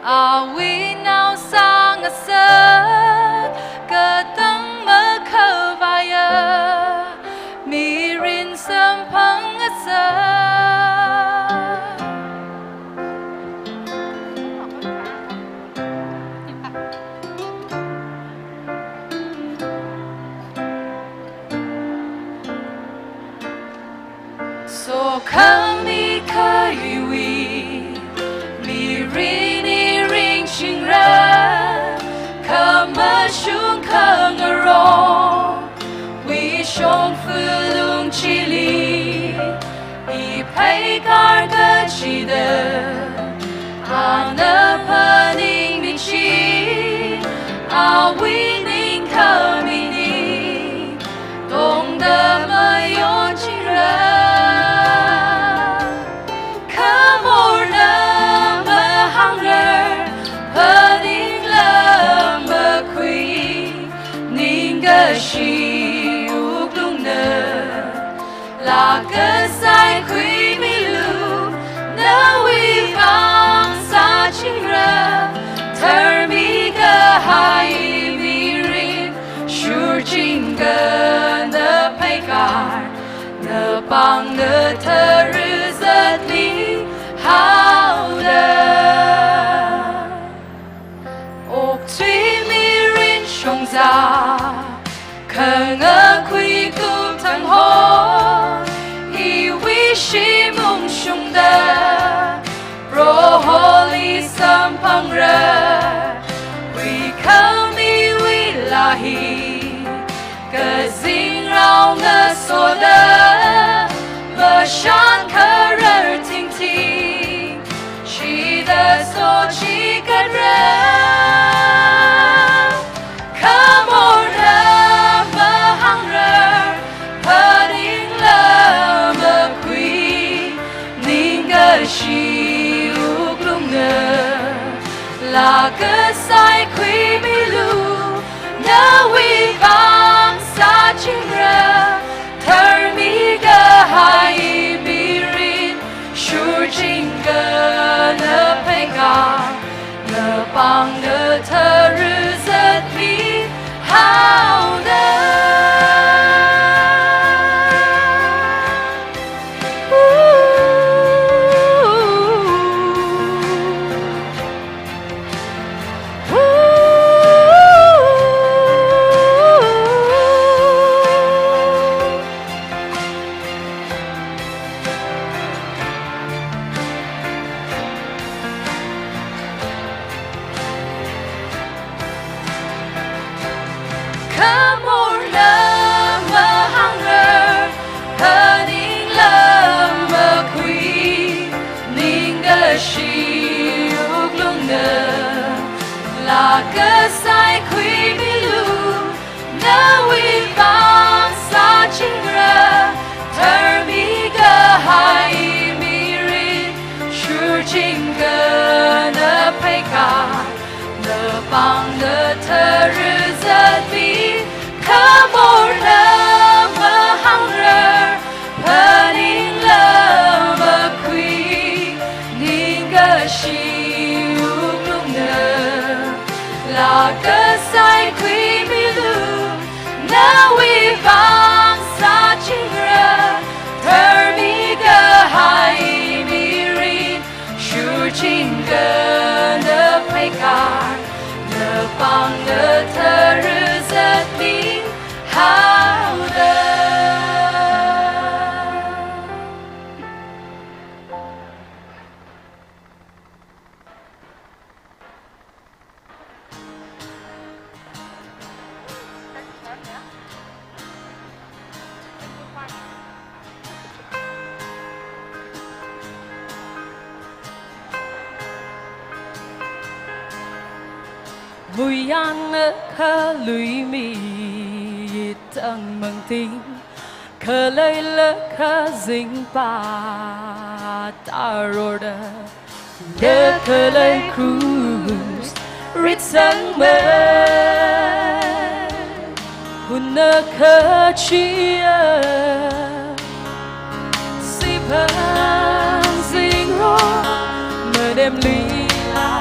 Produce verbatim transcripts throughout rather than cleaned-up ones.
Awui naosāngasā, katang makhavaiya, mirin samphangngasā. Sokhami khaleiwui, mirin iring chingra, khamashung khangarong, wui shongfa lung chili, i pheikar kachida, ana phaningmi chi, awui ningkhami ni, tongda mayon chingra. Khamorna mahāngrar, phaningla makhui, ningkashi wuklungna, laa kasai khuimilu, nawui vang sāchingra, tharmi kahai mirin, shurching kha na pheikar, napāng nathara zatmi haoda. Okthui mirin shongza, khangakhui kupthang hon, iwui shim ungshungda, Proholi samphangra, huikhamiwui laa hi, kazingrao ngasoda, mashan kharar tingting, shida sochikatra. Khamorna mahāngrar, phaningla makhui, ningkashi wuklungna, laa kasai khuimilu, nawui vang sāchingra, tharmi kahai mirin, shurching kha na pheikar, napāng nathara zatmi haoda. Khamorna mahāngrar, phaningla makhui, ningkashi wuklungna, laa kasai khuimilu, nawui vang sāchingra, tharmi kahai mirin, shurching kha na pheikar, napāng nathara zatmi. Khamorna mahāngrar, phaningla makhui, ningkashi wuklungna, laa kasai khuimilu, nawui vang sāchingra, tharmi kahai mirin, shurching kha na pheikar, napāng nathara zatmi haoda. Muiyangakha luimi yitang mangting, khaleilakha zingpa tarorda, da khalei krus ritsangmei. Hunna kachiya, siphan zingrong manemlila,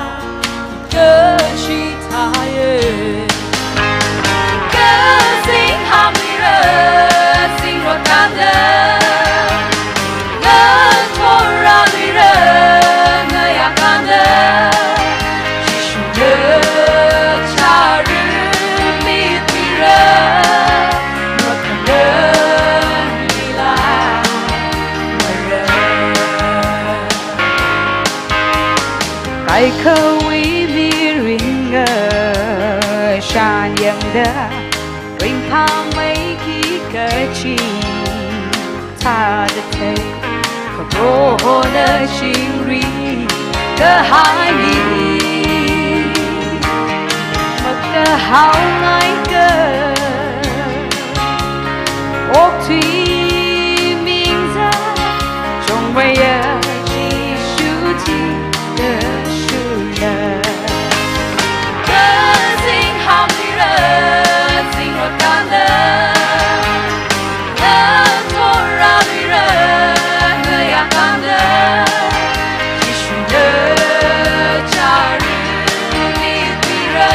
Aikawui miringa shanyangda, ringphāmeiki kachi thāda thei, karohona chingri kahaili makahaonaika. Okthui mingza, chongweiya Jishu chi kashuna. Kazingham lira, zingrokanda, ngathoralira, ngayakanda, Jishuna chari mipira.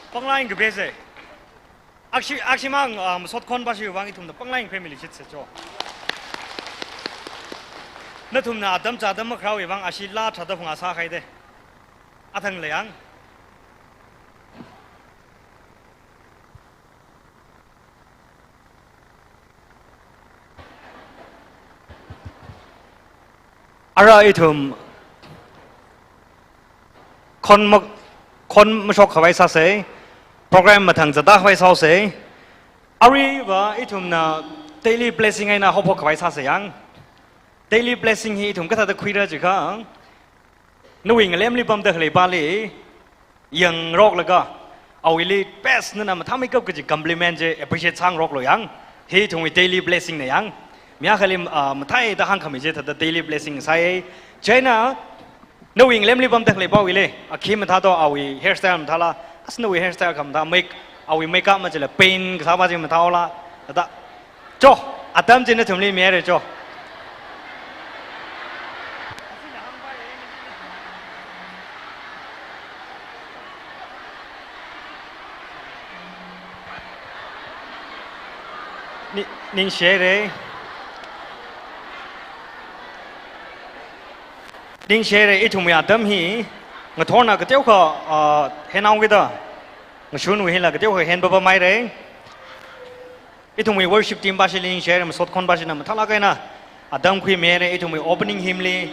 Panglai ngabese. Akshi, akshimang, um, sotkhon bashiwui vang ithumna panglai ngapemili shitse cho. Nathumna atam cha atam makharāwui vang ashila thada phunga sāhaide. Athang leyang. Ara ithum khon ma-, khon mashok khavai sāse, program mathang zada khavai sāse. Aruiva ithumna daily blessing eina haophok khavai sāse yang. Daily blessing hi ithum kathāda khuira jiakha, nawui ngalemli pamda khalei pāli yangroklaga, awuili best nana mathāmeikap kaji compliment chi appreciate sāngaroklu yang. Hi ithumwui daily blessing na yang. Mi akhali, ah, matheida hāngkhami chi thāda daily blessing sāi. Chieina, nawui ngalemli pamda khalei pāwuili, akhi mathā to awui hairstyle mathāla, as nawui hairstyle khamathā, make, awui makeup machila paint kasā pā chi mathāla, thāda. Cho, atam chi nathumli mihaire cho. Ni-, ningshihaire. Ningshihaire, ithumwui atam hi ngathorna kateokha, ah, henhaokida, ngashunwui hila kateokha henpapamhaire. Ithumwui worship team pāshili ningshihaire, masotkhon pāshina mathālāk eina atam khuimihaire, ithumwui opening hymn li.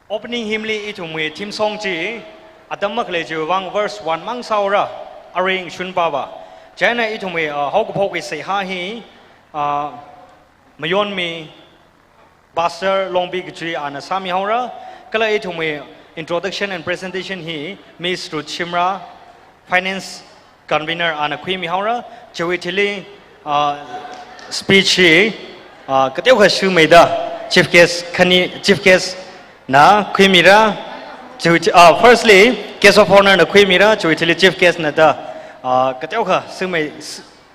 Opening hymn li ithumwui theme song chi, atam makhalei chiwui vang verse one mang sāhaora, arui ngashun pāva. Chieina ithumwui, ah, haokaphokki seihā hi, ah, mayonmi Pastor Longpi Kachui ana sāmihaora, kala ithumwui introduction and presentation hi Miss Ruth Shimrah, Finance Convener ana khuimihaora, chiwui thili, ah, speech hi, ah, kateokha shuimeida, Chief Guest khani, Chief Guest na khuimira, chiwui thi-, ah, firstly, Guest of Honor na khuimira, chiwui thili Chief Guest na da, ah, kateokha shuimei,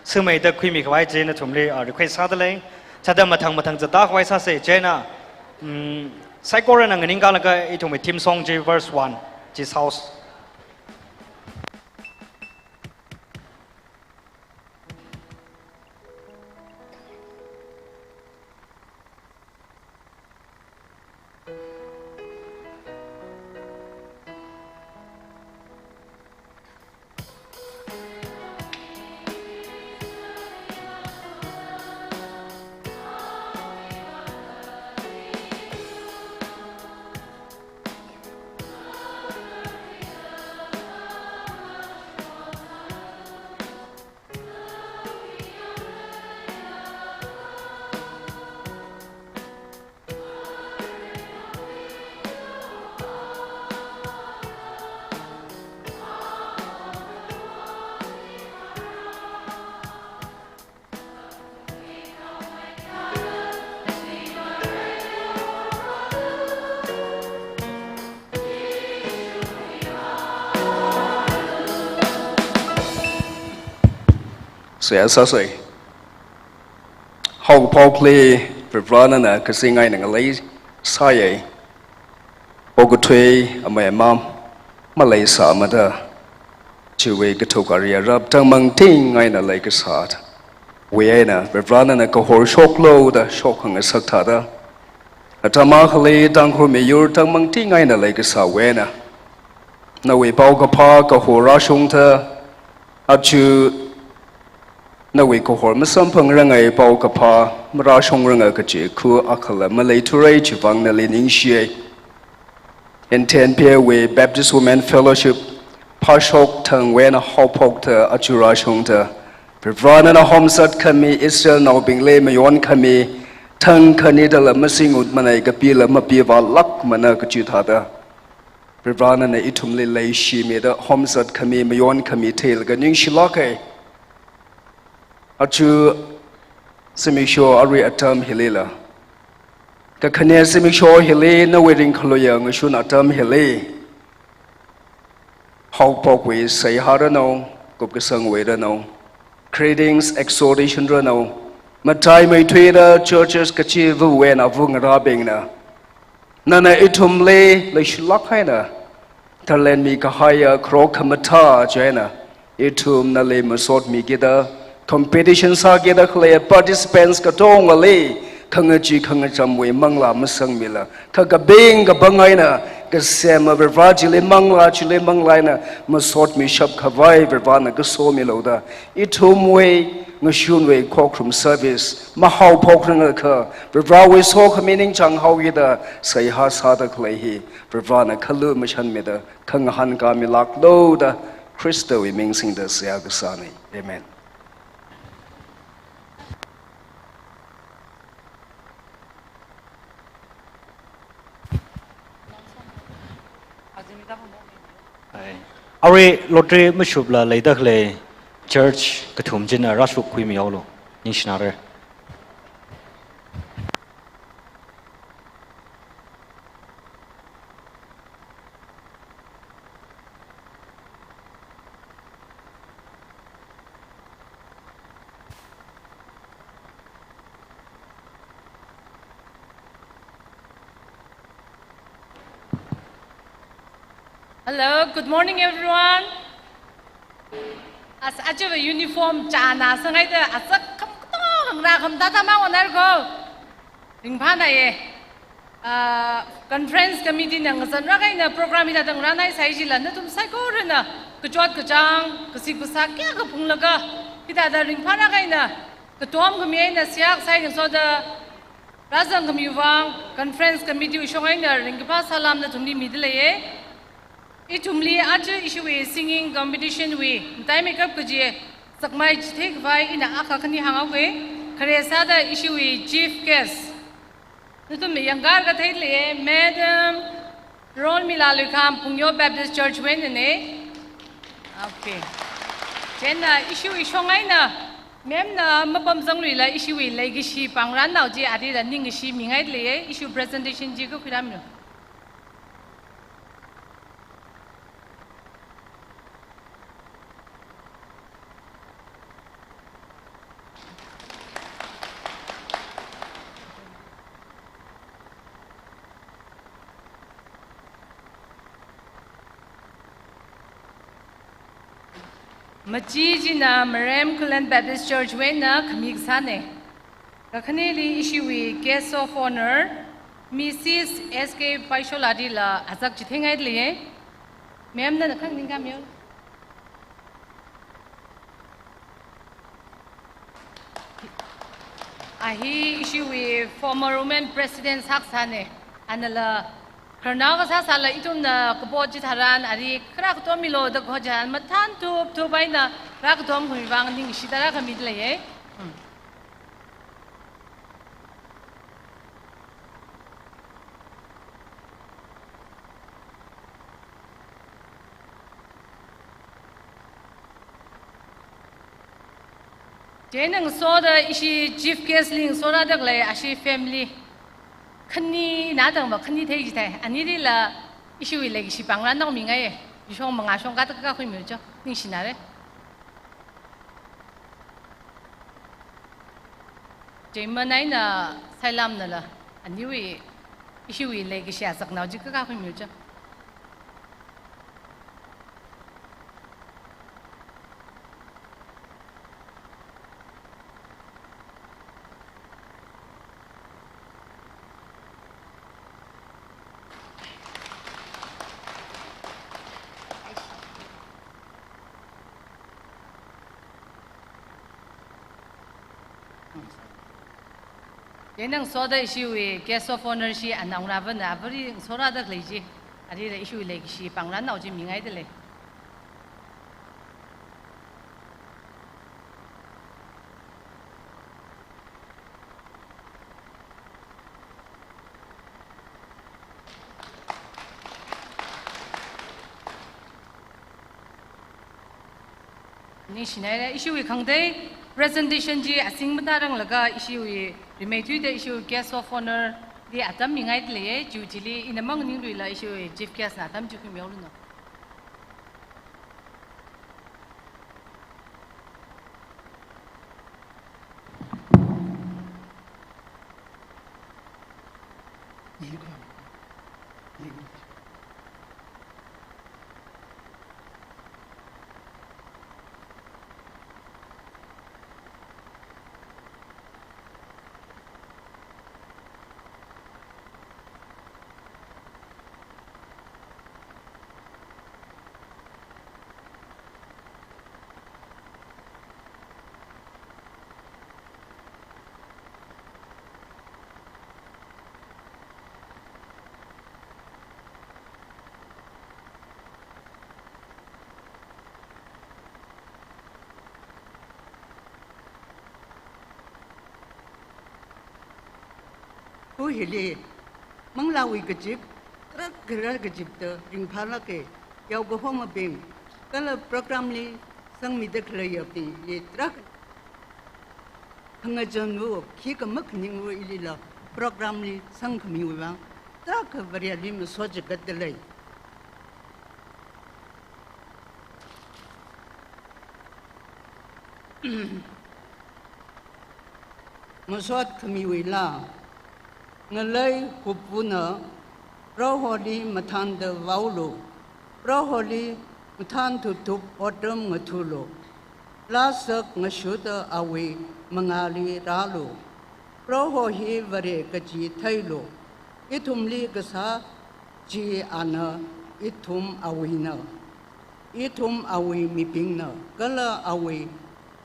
shuimeida khuimi khavai chi nathumli, ah, request sāda lei. Chithāda mathang mathang zada khavai sāse, chieina, mm, saikorana nganingkalaga ithumwui theme song chi verse one chi sāhaosa. Seihā sāsei. Haokaphokli Varivarā nana kazing eina ngaleisāya. Okathui amei amam maleisāmada, chiwui kathuk ari arap tangmangting eina leikasāwui eina Varivarā nana kahor shoklu da shok khangasak thāda, atam akhali Tangkhul miyur tangmangting eina leikasāwui eina nawui paokaphā kahor rāshungda, aja nawui kahor masamphangranga, paokaphā marāshungranga kaji khu akhala maleithura, chivang nali ningshiya. N ten P wui Baptist Women Fellowship phāshok thangwui eina haophokta aja rāshungda, Varivarā nana homzat khami Israelnaobingli mayon khami, thang khanidala masingutmanei, kapila mapivālākmana kaji thāda, Varivarā nana ithumli leishimida homzat khami, mayon khami theilaga ningshilāka. Aja zimiksho arui atam hilila, kakhane zimiksho hili nawui ringkhaluiya ngashun atam hili, haophokwui seihā ranu, kupkasangwui ranu, greetings, exhortation ranu, mataimeithuida churches kachiva̱wui eina āva̱ ngarābingna, nana ithumli leishilāk eina talent mikahaiya kharok khamathā chieina ithum nali masotmikida, competition sākida khaleiya participants katongali khangachee khangachamwui manglā masangmila, kha kaping kapang eina kasema Varivarā chili manglā, chili manglā eina masotmishap khavai Varivarāna kasomilu da, ithumwui ngashunwui khokharum service mahaophokrangakha Varivarāwui sokhami ningchāng haokida seihā sāda khalei hi Varivarāna khalu mashanmida khangahān khamilāklu da Khristawui ming singda seihā kasāna. Amen. Hai. Arui lottery mashupla leida khalei church kathum china rāshuk khuimihaolu. Ningshinare. Hello, good morning, everyone. As aja uniform chāna sāngaida azak kham kato hangra kham tata mang onar ko. Ringphānaiye. Ah, conference committee na ngazanrāk eina program hithāda ngarānhaisai jila, nathum saikorana kachot kachāng, kasik kasā kayākha phunglaga hithāda ringphārāk eina katom khami eina seihā kasā ngasoda rāzang khamiwui vang conference committee wui shong eina ringkaphā salam nathumli mida leiye. Ithumli aja ishiwui singing competition wui mataimeikap kaji sakmai chithei khavai ina akha khani hānghaoke. Khare sāda ishiwui chief guest, nathum yangkar kathei leiye, Madam Ronmila Luikham, Phungyo Baptist Church wui einane. Okay. Chieina ishiwui shong eina ma'am na mapamzangluila ishiwui leikashi pāngrānnao chi arila ningshimingai leiye, ishiwui presentation chi kakhuirāmilu. Machi china Marem Khullen Baptist Church wui eina khami kasāne. Kakhaneli ishiwui Guest of Honor, Missus S K Paishola dila azak chitheingai leiye. Ma'am na khang ningkamiyo. A hi ishiwui former women president sākasāne. Anala khararnao kasā sāla ithumna kapo chitharan ari kharā katom milu da kaho chitharan mathān thup thup eina rākatom khuiwui vang ningshida rākhami leiye. Hmm. Chieina ngasoda ishi chief guest li ngasorāda khalei ashi family khani na tangva khani thei chithei. Anilila ishiwui leikashi pāngrānnao mingaiye. Yuishong mangāshong katak kakhuimilu cho. Ningshinare. Kei manaina sailamnala, aniwui, ishiwui leikashi asaknao chi kakā khuimiu cha. Ina ngasoda ishiwui Guest of Honour chi anaongarāvana avāli ngasorāda khalei chi, arila ishiwui leikashi pāngrānnao chi mingaidalei. Ningshinaira, ishiwui khangatei presentation chi asing matāranglakha ishiwui rimeithuida ishiwui Guest of Honour li atam mingaidalei, chiwui thili ina maningluila ishiwui Chief Guest na atam chi khuimihaolu no. Kha hili manglāwui kazip, tarākha kazipta ringphālāka, yaokahomabing, kala program li sangmida khaleiyabingli tarākha khangachānlu, khikha makhaninglui ilila program li sangkhamiwui vang tarākha Vareli masochigatdalei. Masot khamiwui laa. Ngalei huppuna Proholi mathānda vaolu, Proholi mathān thuthup otram ngathulu, laa sak ngashuda awui mangāli rālu. Proho hi Vare kaji theilu, ithumli kasā chi ana, ithum awuina. Ithum awui mibingna, kala awui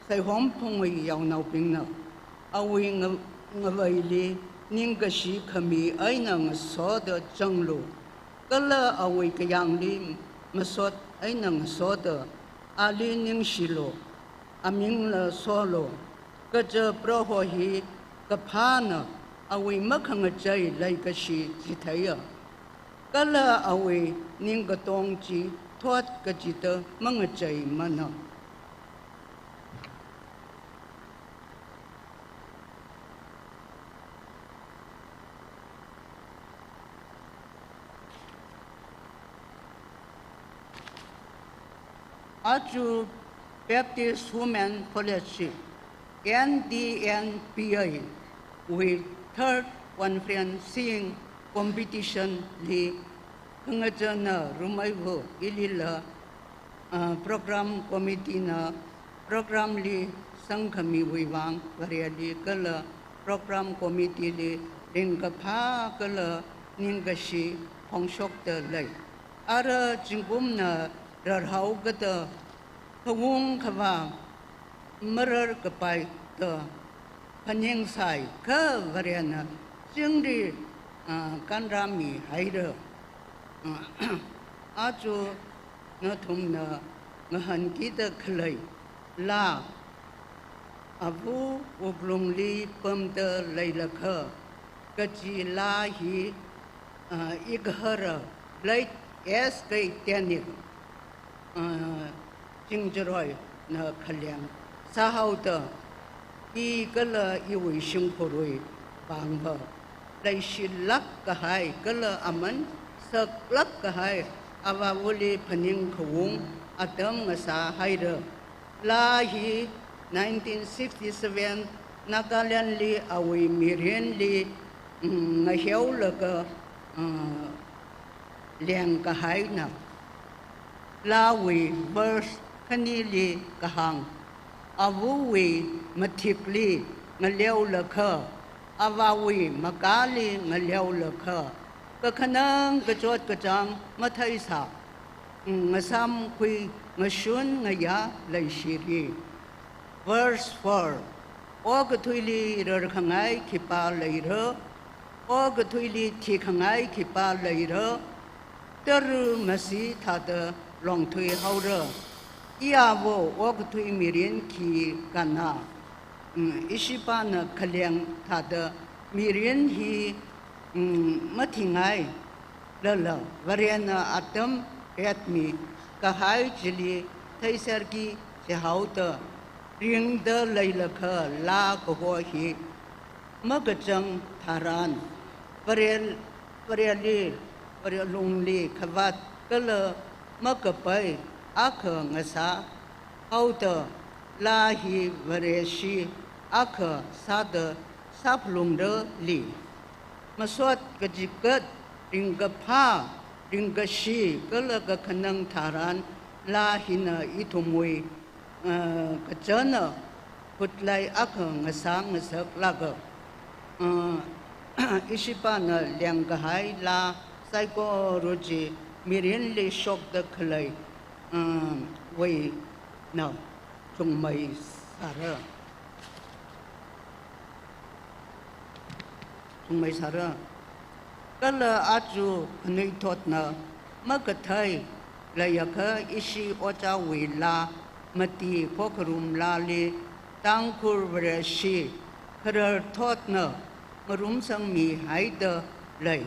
saihom phungwui yaonaobingna, awui nga-, ngaveili ningkashi khami eina ngasoda zanglu, kala awui kayāngli masot eina ngasoda ali ningshilu, amingla solu. Kaja Proho hi kaphāna, awui makhangachei leikashi chitheiya, kala awui ningkatong chi thot kachida mangacheimana. Aja Baptist Women Fellowship, N D N P A, wui third conference singing competition li khangachāna Rumaivu ilila, ah, program committee na program li sangkhamiwui vang Vareli kala program committee li ringkaphā kala ningkashi phongshokdalei. Ara zingkumna rarhaokada khaung khavā mararkapaida phaningsai, kha Varena chingri, ah, kanrāmihaira. Ah, aja nathumna ngahānkida khalei laa, ava wuklungli pamda leilakha kaji laa hi, ah, igahara late S K Tenik, ah, Chingjaroina khaleng sāhaoda, i kala iwui shimkhurwui vangva leishilāk kahai kala aman saklāk kahai Avāvali phaningkhaung atam ngasāhaira. Laa hi nineteen sixty-seven Nagalandli awui mirinli, mm, ngaheolaga, uh, lengkahaina. Laawui verse khanili kahāng, avawui mathikli ngaleolakha, avāwui makali ngaleolakha, kakhanang kachot kachāng matheisa, mm, ngasamkhui ngashun ngayā leishiri. Verse four. Okathuili rarkhangai khipā leira, okathuili thikhangai khipā leira, tara masi thāda longthuihaora. Iyavo okathui mirin khikana, mm, ishipāna khaleng thāda mirin hi, mm, mathingailala, Varena atam retmi kahai chili theiserki jihaoda, ringda leilakha laa kaho hi makachang tharan, Varel-, Vareli, Varelungli khavāt kala makapai akha ngasāhaoda, laa hi Vareshi akha sāda sāphalungra li. Masot kachikat, ringkaphā, ringkashi kala kakhanang tharan, laa hina ithumwui, uh, kachāna khutlai akha ngasā ngasaklaga, uh, ishipāna lengkahai laa saikora chi mirinli shokda khalei, uh, wuina chungmeisāra. Chungmeisāra. Kala aja khanuithotna makathei leiakha ishi ojāwui laa, mati khokharum laali Tangkhul Vareshi khararthotna ngarumsangmihaida lei.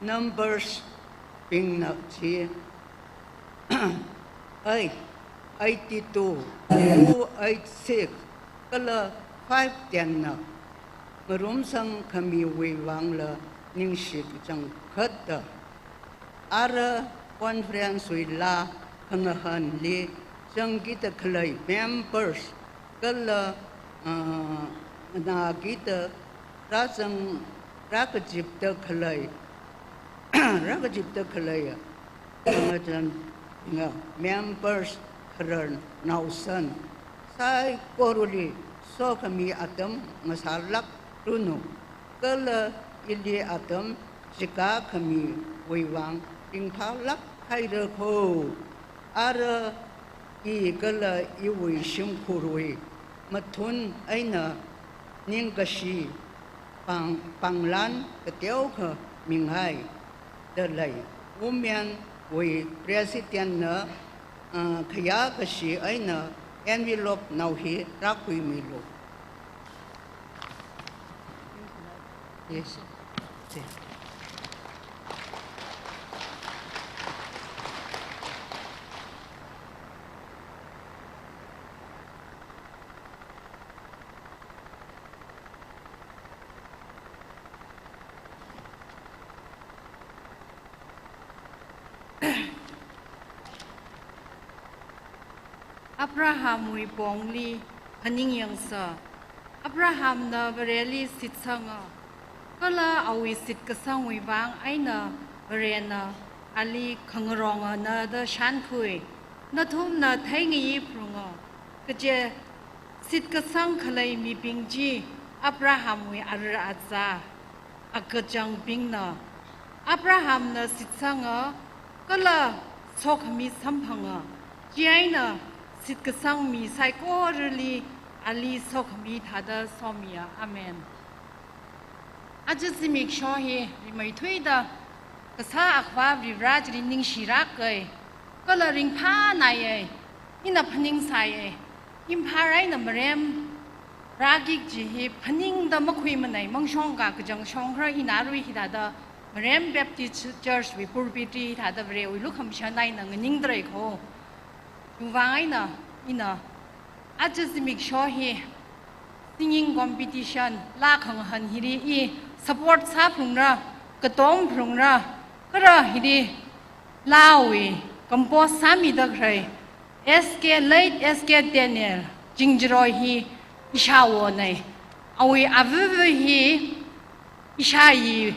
Numbers bingna chi eight, eighty-two, two eighty-six, kala five ten na ngarumsangkhamiwui vangla ningshi kachangkhatta. Ara conference wui laa khangahanli zangkida khalei members kala, uh, nganākida rāzang, rākazipda khalei, rākazipda khalei, ngazan, nga, members kharar naosan saikorali sokhami atam ngasālakranu, kala ili atam chikākhamiwui vang ringphālāk haira kho. Ara i kala iwui shimkhurwui mathun eina ningkashi pāng, pānglan kateokha mingaida lei. Women wui President na, uh, khayākashi eina envelope nao hi rākhuimilu. Yes. Abrahamwui pongli phaningyangsa. Abrahamna Vareli shitsanga, kala awui shitkasangwui vang eina Varena ali khangarongana da shānkhui. Nathumna theingayi phalunga, kaje shitkasang khalei mibing chi Abrahamwui ara aza, akachangbingna. Abrahamna shitsanga kala sokhami samphanga, chieina shitkasang mi saikorali ali sokhami thāda somiya. Amen. Aja zimiksho hi rimeithuida Kasā Akhava Varivara chili ningshirakei, kala ringphānaiye, ina phaningsaiye. Imphal eina marem rāki kaji hi phaningda makhuimanei, mangshongka kachangshong khara ina arui hithāda Marem Baptist Church wui pulpit li hithāda Varewui lukhamashan eina nganingda lei kho. Chiwui vang eina ina aja zimiksho hi singing competition, laa khangahān hili i support sāphalungra, katom phalungra, kala hili laawui compose sāmida khalei S K, late S K Daniel Chingjaroi hi ishāvonei. Awui avava hi ishāyi,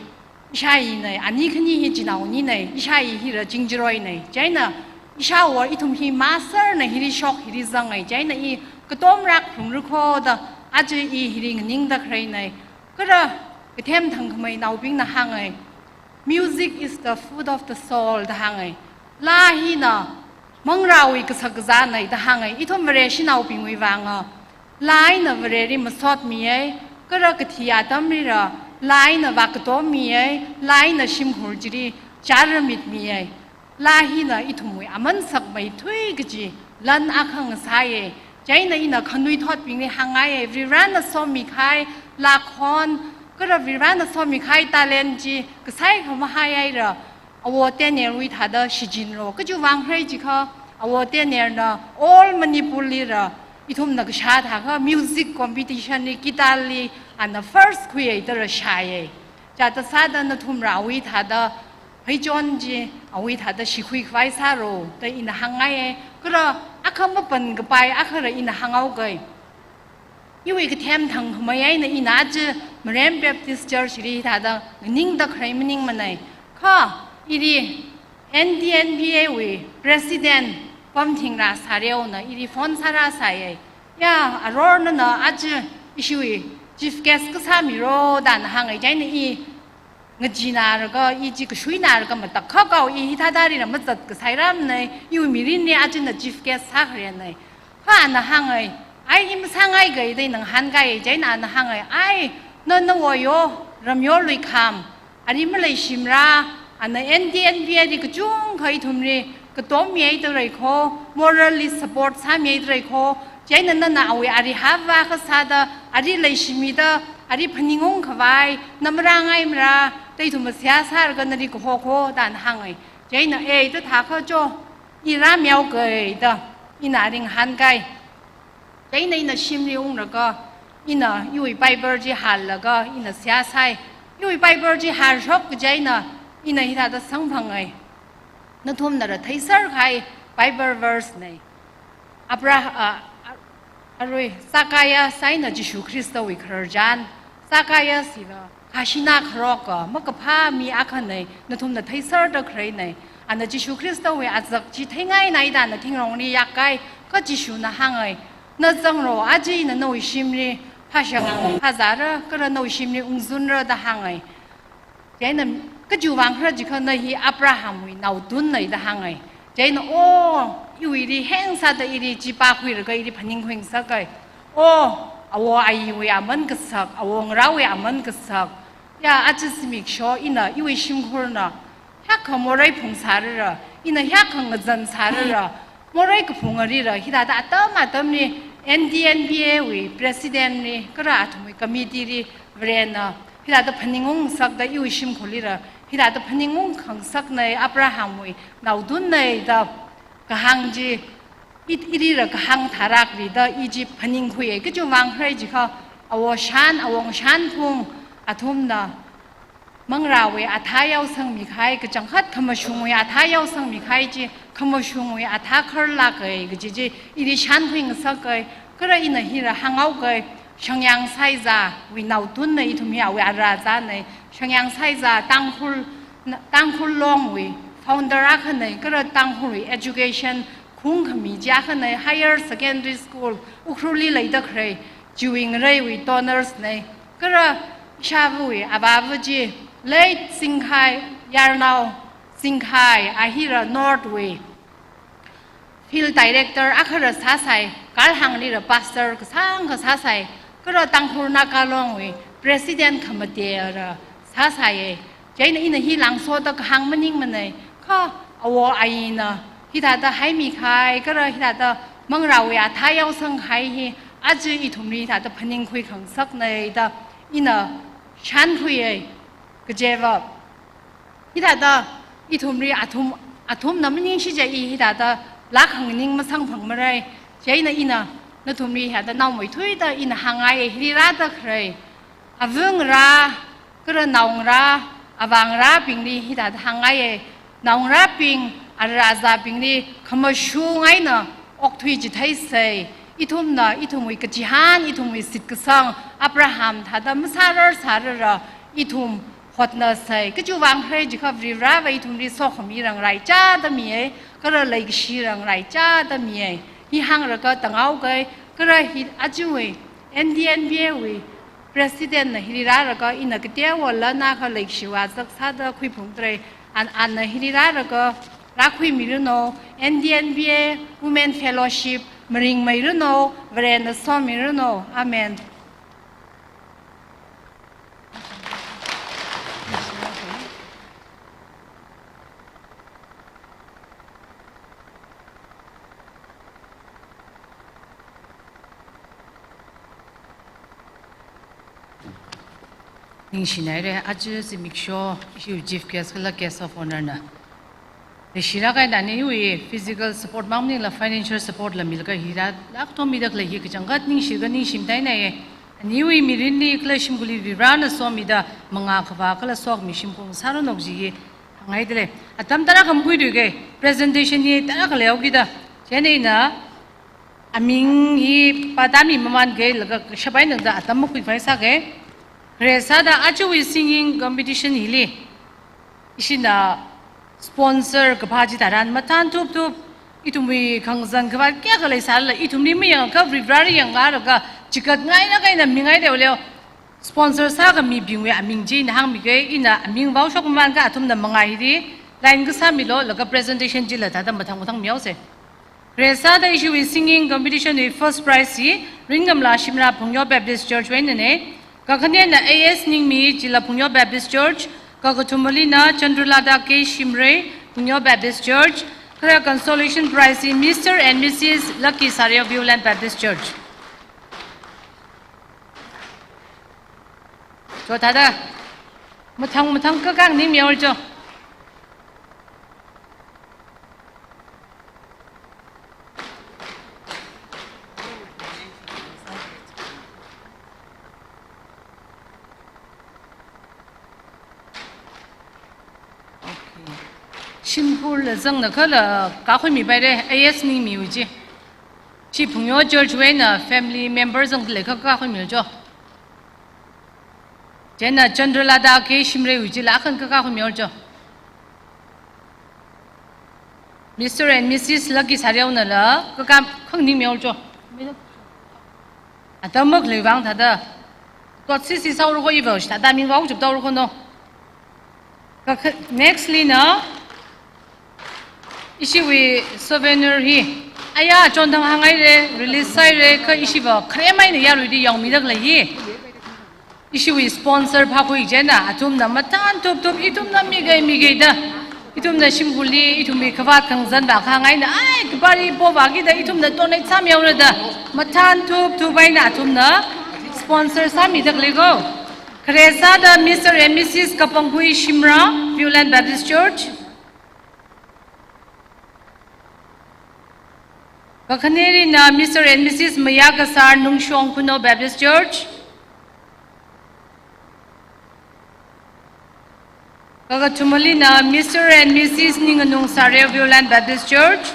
ishāyinei, ani khani hi chinaoninei, ishāyi hira Chingjaroinei. Chieina ishāwo ithum hi masterna hili shok hili zangai. Chieina i katomrak phungrakho da aja i hili nganingda khareinei. Kara kathem thangkhameinaobingna hāngai, "Music is the food of the soul," da hāngai. Laa hina manglāwui kasak kazānei da hāngai. Ithum Vare shanaobingwui vanga laa eina Vareli masotmiyei, kara kathi atamlila laa eina vākatomiyei, laa eina shimkhur chili chāramitmiyei. Laa hina ithumwui aman sakmeithui kaji lan akha ngasāyei. Chieina ina khanuithotbingli hāngngaiye, Varivarana somikahai laa khon, kara Varivarana somikahai talent chi kasai kha mahaihaira, Awo Tenerwui thāda shichinlu. Kajiwui vang hrai jikha, Awo Tenerna all Manipurlila ithumna kashā thākha music competitionli, guitarli ana first khuiyei da rāshāyei. Chithāda sāda nathumla awui thāda pheichon chi awui thāda shikhui khavai sālu da ina hāngngaiye. Kara akha mapan kapai akhara ina hānghaogai. Iwui kathem thangkhamei eina ina aja Marine Baptist Churchli thāda nganingda kharei maningmanei. Kha ili N T N B A wui president Pamthingra Sareona ili phone sārāsāyei. "Ya, aror nana aja ishiwui chief guest kasāmilu?" da ana hāngai. Chieina i ngachee naraga, i chi kashui naraga matakhak haowa, i hithāda rina mazat kasai ramnei, iwui mirinli ajana chief guest sākharenei. Kha ana hāngai, "Ai, i masāngaigai," da ina ngahānkaiye. Chieina ana hāngai, "Ai, na nawo yo, ram yo luikham, ari maleishimara, ana N T N B A li kachungkha ithumli katomiyei da reikho, morally support sāmiyei da reikho, chieina nana awui ari hava kasāda, ari leishimida, ari phaningung khavai na marāngaimara, da ithum seihā sālaga nali kahokho," da ana hāngai. Chieina, "E, da thākha cho, i rāmihaogai," da ina ali ngahānkai. Chieina ina shimli unglaga, ina iwui Bible chi hānlaga, ina seihā sai. Iwui Bible chi hānshok kaji eina, ina hithāda samphangei. Nathumnala theiserkahai Bible verse nei. Abrah-, a, a, arui, Zacchaeus eina Jishu Khristawui khararchan. Zacchaeus hila khashina kharoka, makaphā mi akhanei, nathumna theiserda khareinei. Ana Jishu Khristawui azak chi theingainai da ana thingrongli yakai, kha Jishuna hāngai, "Na zanglu, aja ina nawui shimli phashak phazāra, kala nawui shimli ungzunra," da hāngai. Chieina kajiwui vang hara jikha na hi Abrahamwui naotunnei da hāngai. Chieina, "O, iwuili heng sāda ili chi pākhuilaga ili phaningkhui ngasakai. O, awo ayiwui aman kasak, awo ngarāwui aman kasak. Ya, aja zimiksho ina iwui shimkhurna hiyākha morei phungsālala, ina hiyākha ngazan sālala, morei kaphunga lila, hithāda atam atamli N T N B A wui president li, kala athumwui committee li, Varena hithāda phaningung ngasakda iwui shimkhurlila, hithāda phaningung khangasaknei, Abrahamwui naotunnei da kahāng chi, i, ilila kahāng tharakli da i chi phaningkhuiye." Kajiwui vang hara jikha, awo Shan, awong Shanphung athumna manglāwui athā yaosangmikahai, kachangkhat khamashungwui athā yaosangmikahai chi, khamashungwui athā kharlakai kaji chi ili shānkhui ngasakai. Kala ina hila hānghaokai, Shangyang Saiza wui naotunnei, ithum hi awui arāzanei. Shangyang Saiza Tangkhul, Tangkhul Longwui founder akhanei, kala Tangkhulwui education khungkhami chi akhanei, higher secondary school Ukhrulli leida kharei chiwui ngareiwui donors nei. Kala ishāvawui avāva chi late Singkhai, Yarnao Singkhai, a hila North wui field director akhara sāsai, Kalhānglila pastor kasāngkha sāsai, kala Tangkhul Naga Longwui president khamatela sāsaiye. Chieina ina hi langsoda kahāng maningmanei, kha awo ayina hithāda haimikahai, kala hithāda manglāwui athā yaosangkahai hi aja ithumli hithāda phaningkhui khangasaknei da ina shānkhuiye. Kajiva hithāda ithumli athum, athumna maningshi chiakha i hithāda lākhang ning masangphangmarei. Chieina ina nathumli hithāda naomeithuida ina hāngngaiye, hili rāda kharei avāngarā, kala naongarā, avāngarābingli hithāda hāngngaiye. Naongarābing, arāzābingli khamashung eina okthui chitheisei. Ithumna, ithumwui kachihān, ithumwui shitkasang, Abraham thāda masārar sārara, ithum hotnasai. Kachiwui vang hre jiakha Varivarava ithumli sokhami rāngaraichāda miya, kala leikashi rāngaraichāda miya. Hi hāngraka tānghaoga, kala hi ajawui N D N B A wui President na hili rālaga ina kateowa lana kha leikashiwui azak sāda khuiphungda lei, an, ana hili rālaga rākhuimiranu, N D N B A Women Fellowship maringmeiranu, Varena somiranu. Amen. Ningshinaira, aja zimiksho, ishiwui Chief Guest kala Guest of Honour na. Leishiraka eina aniwui physical support mang maningla financial support la milaga hira lak thomida khalei hi kachangkhat ningshilaga ningshimataina ye. Aniwui mirinli kala shimkhurli Varivarana somida mangā khavā kala sokhami shimkhur sāranu kaji hi hāngngaida lei. Atam tarākha makhuithuga, presentation hi tarākha leihaokida. Chieina ina aming hi pātāmi mamānga laga kashap eina tangda atam makhuipai sāga. Khare sāda ajawui singing competition hili ishina sponsor kaphā chitharan mathān thupthup, ithumwui khangazan khavāt kayākha leisālala, ithumli mayangakha Varivarali yangngaraka, chikatngailāk eina mingaida leo. Sponsor sākhamibingwui aming chi ina hāngmiga, ina aming vaoshok mamānga athumna mangā hili line kasāmilu, laga presentation chila thāda mathang mathang mihaosa. Khare sāda ishiwui singing competition wui first prize hi Ringgamla Shimrah Phungyo Baptist Church wui einana, kakhanena A S Ningmi, chila Phungyo Baptist Church, kakathumalina Chandralada K Shimray, Phungyo Baptist Church, kala consolation prize hi Mister and Missus Lucky Sareo, Viewland Baptist Church. Cho thāda mathang mathang kakā ningmihaolu cho. Okay. Shimkhurla zangda kala kakhuimipaira, A S Ningmiwui chi. Chi Phungyo Church wui eina family member zangda leikha kakhuimilu cho. Chieina Chandralada K Shimraywui chila akhan kakhuimilu cho. Mister and Missus Lucky Sareonala kakā khaningmilu cho. Atam makhalei vang thāda. Kot sisi saura kho iva, thāda ming vao chuptaura kho no. Kakha, next lina, ishiwui souvenir hi. Aya, chonthang hānghaira, release sāhaira, kha ishiva kharemai eina yaruili yangmida khalei hi. Ishiwui sponsor phākhui chieina, athumna mathān thupthup, ithumna miga miga da. Ithumna shimkhurli, ithumwui khavāt khangazan vākhangai eina, ai, kapari povāki da, ithumna donate sāmihaora da. Mathān thupthup eina athumna sponsor sāmida khalei kho. Khare sāda Mister and Missus Kapangkhui Shimrah, Viewland Baptist Church. Kakhanelina Mister and Missus Mayakasar Nungshong Khunou Baptist Church. Kakathumalina Mister and Missus Ninganung Sareo, Viewland Baptist Church.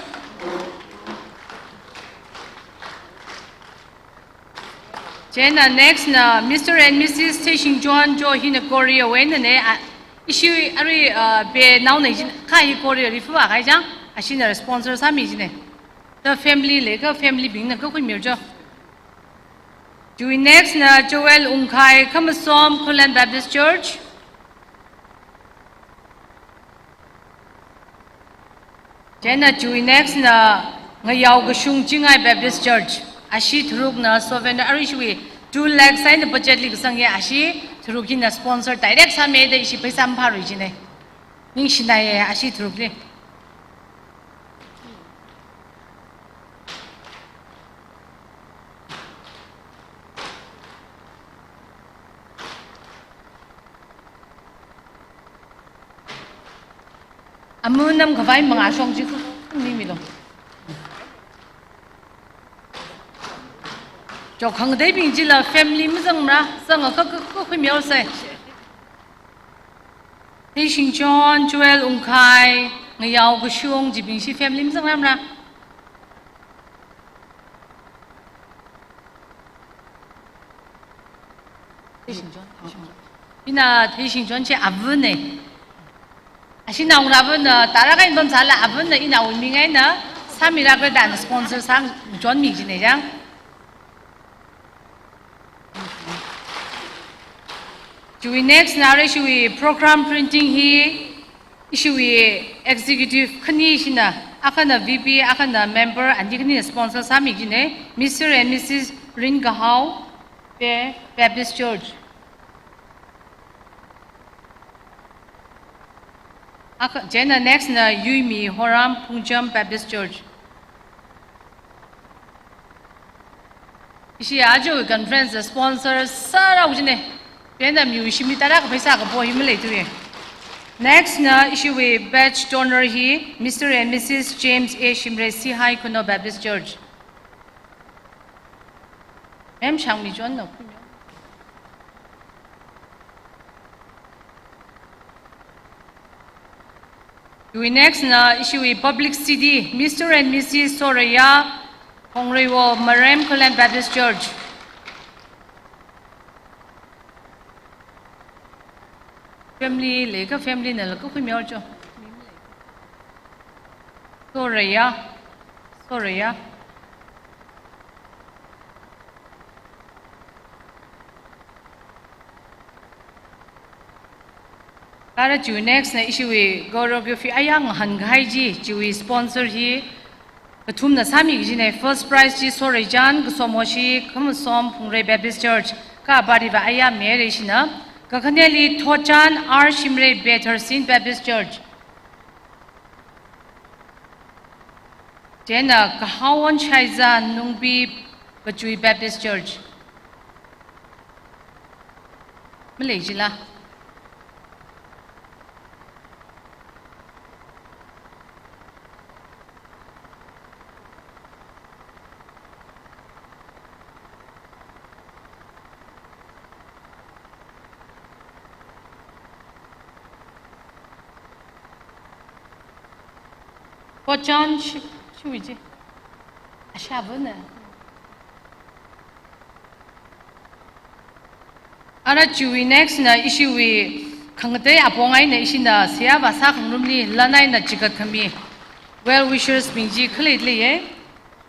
Chieina next na Mister and Missus Theishingchon Jo, hina Korea wui einana, a, ishi arui, a, be naona jin, kha hi Korea rifu a kai jang, ashina sponsor sāmi jina. The family leikha family bingna kakhuimilu cho. Chiwui next na Joel Ungkhai, Khamasom, Khullen Baptist Church. Chieina chiwui next na Ngayao Kashung Chingai Baptist Church. Ashi tharukna souvenir arui ishiwui two lakhs eina budget li kasang ya, ashi tharuk hina sponsor direct sāmi da ishi pheisā maphārui jina. Ningshinaiya ashi tharukli. Amu nam khavai mangā shong chi khaningmilu. Cho khangateibing chila family mazangmara, zangakha ka, ka, kakhuimilu sai. Theishingchon, Joel Ungkhai, Ngayao Kashung, chibing chi family mazangmara. Ina Theishingchon chi avāna. Ashi naongarāvana, tara kain pamsāla avāna, inawui ming eina sāmilākra da sponsor sāchonmi kajina chang. Chiwui next na arui ishiwui program printing hi, ishiwui executive khani shina, akhana V P, akhana member, ani khani sponsor sāmi kajina, Mister and Missus Rin Kahao, Pe Baptist Church. Akha, chieina next na Yuimi Horam, Phungcham Baptist Church. Ishi aja conference sponsor sārao kajina. Pena miwui shimli tara kaphaisa kapo hi maleithuya. Next na ishiwui badge donor hi Mister and Missus James A Shimray, Sihai Khunou Baptist Church. Ma'am, shangmichonno, khuimiyo. Chiwui next na ishiwui publicity, Mister and Missus Soraya Phongreiwo, Marem Khullen Baptist Church. Family leiakha family nala kakhuimiyo cho. Soraya, Soraya. Kala chiwui next na ishiwui choreography ayang hāngkahai chi, chiwui sponsor hi kathumna sāmi kajina. First prize chi Soreichan Kasomhoshi, Khamasom Phungrai Baptist Church, kha apāriva Aya Merei shina, kakhaneli Thotchan R Shimray, Bethel Sin Baptist Church. Chieina Kahawon Shaiza, Nungbi Kachui Baptist Church. Malei jila. Thotchan shi, shiwui chi. Ashāvana. Ara chiwui next na ishiwui khangatei apong eina ishina seihā vāsā khangarumli lan eina chigatkhami well wishers bing chi khalei leiya.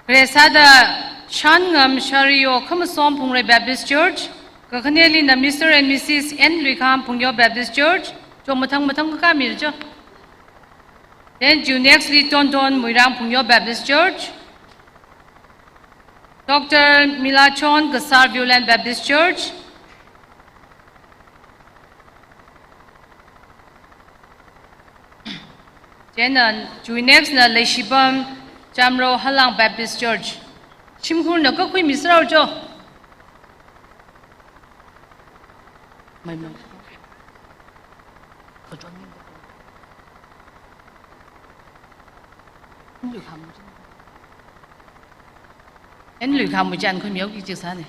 Khare sāda Shanngam Shariyo, Khamasom Phungrai Baptist Church, kakhaneli na Mister and Missus N Luikham, Phungyo Baptist Church, cho mathang mathang kakāmira cho. Then chiwui next li Tonton Muirang, Phungyo Baptist Church, Doctor Milachon Kasar, Viewland Baptist Church, chieina chiwui next na Leishipam Chamro, Halang Baptist Church. Shimkhurna kakhuimi sārao cho. Mai mai. N Luikham. N Luikham wuichan khuimiyo kaji sāna.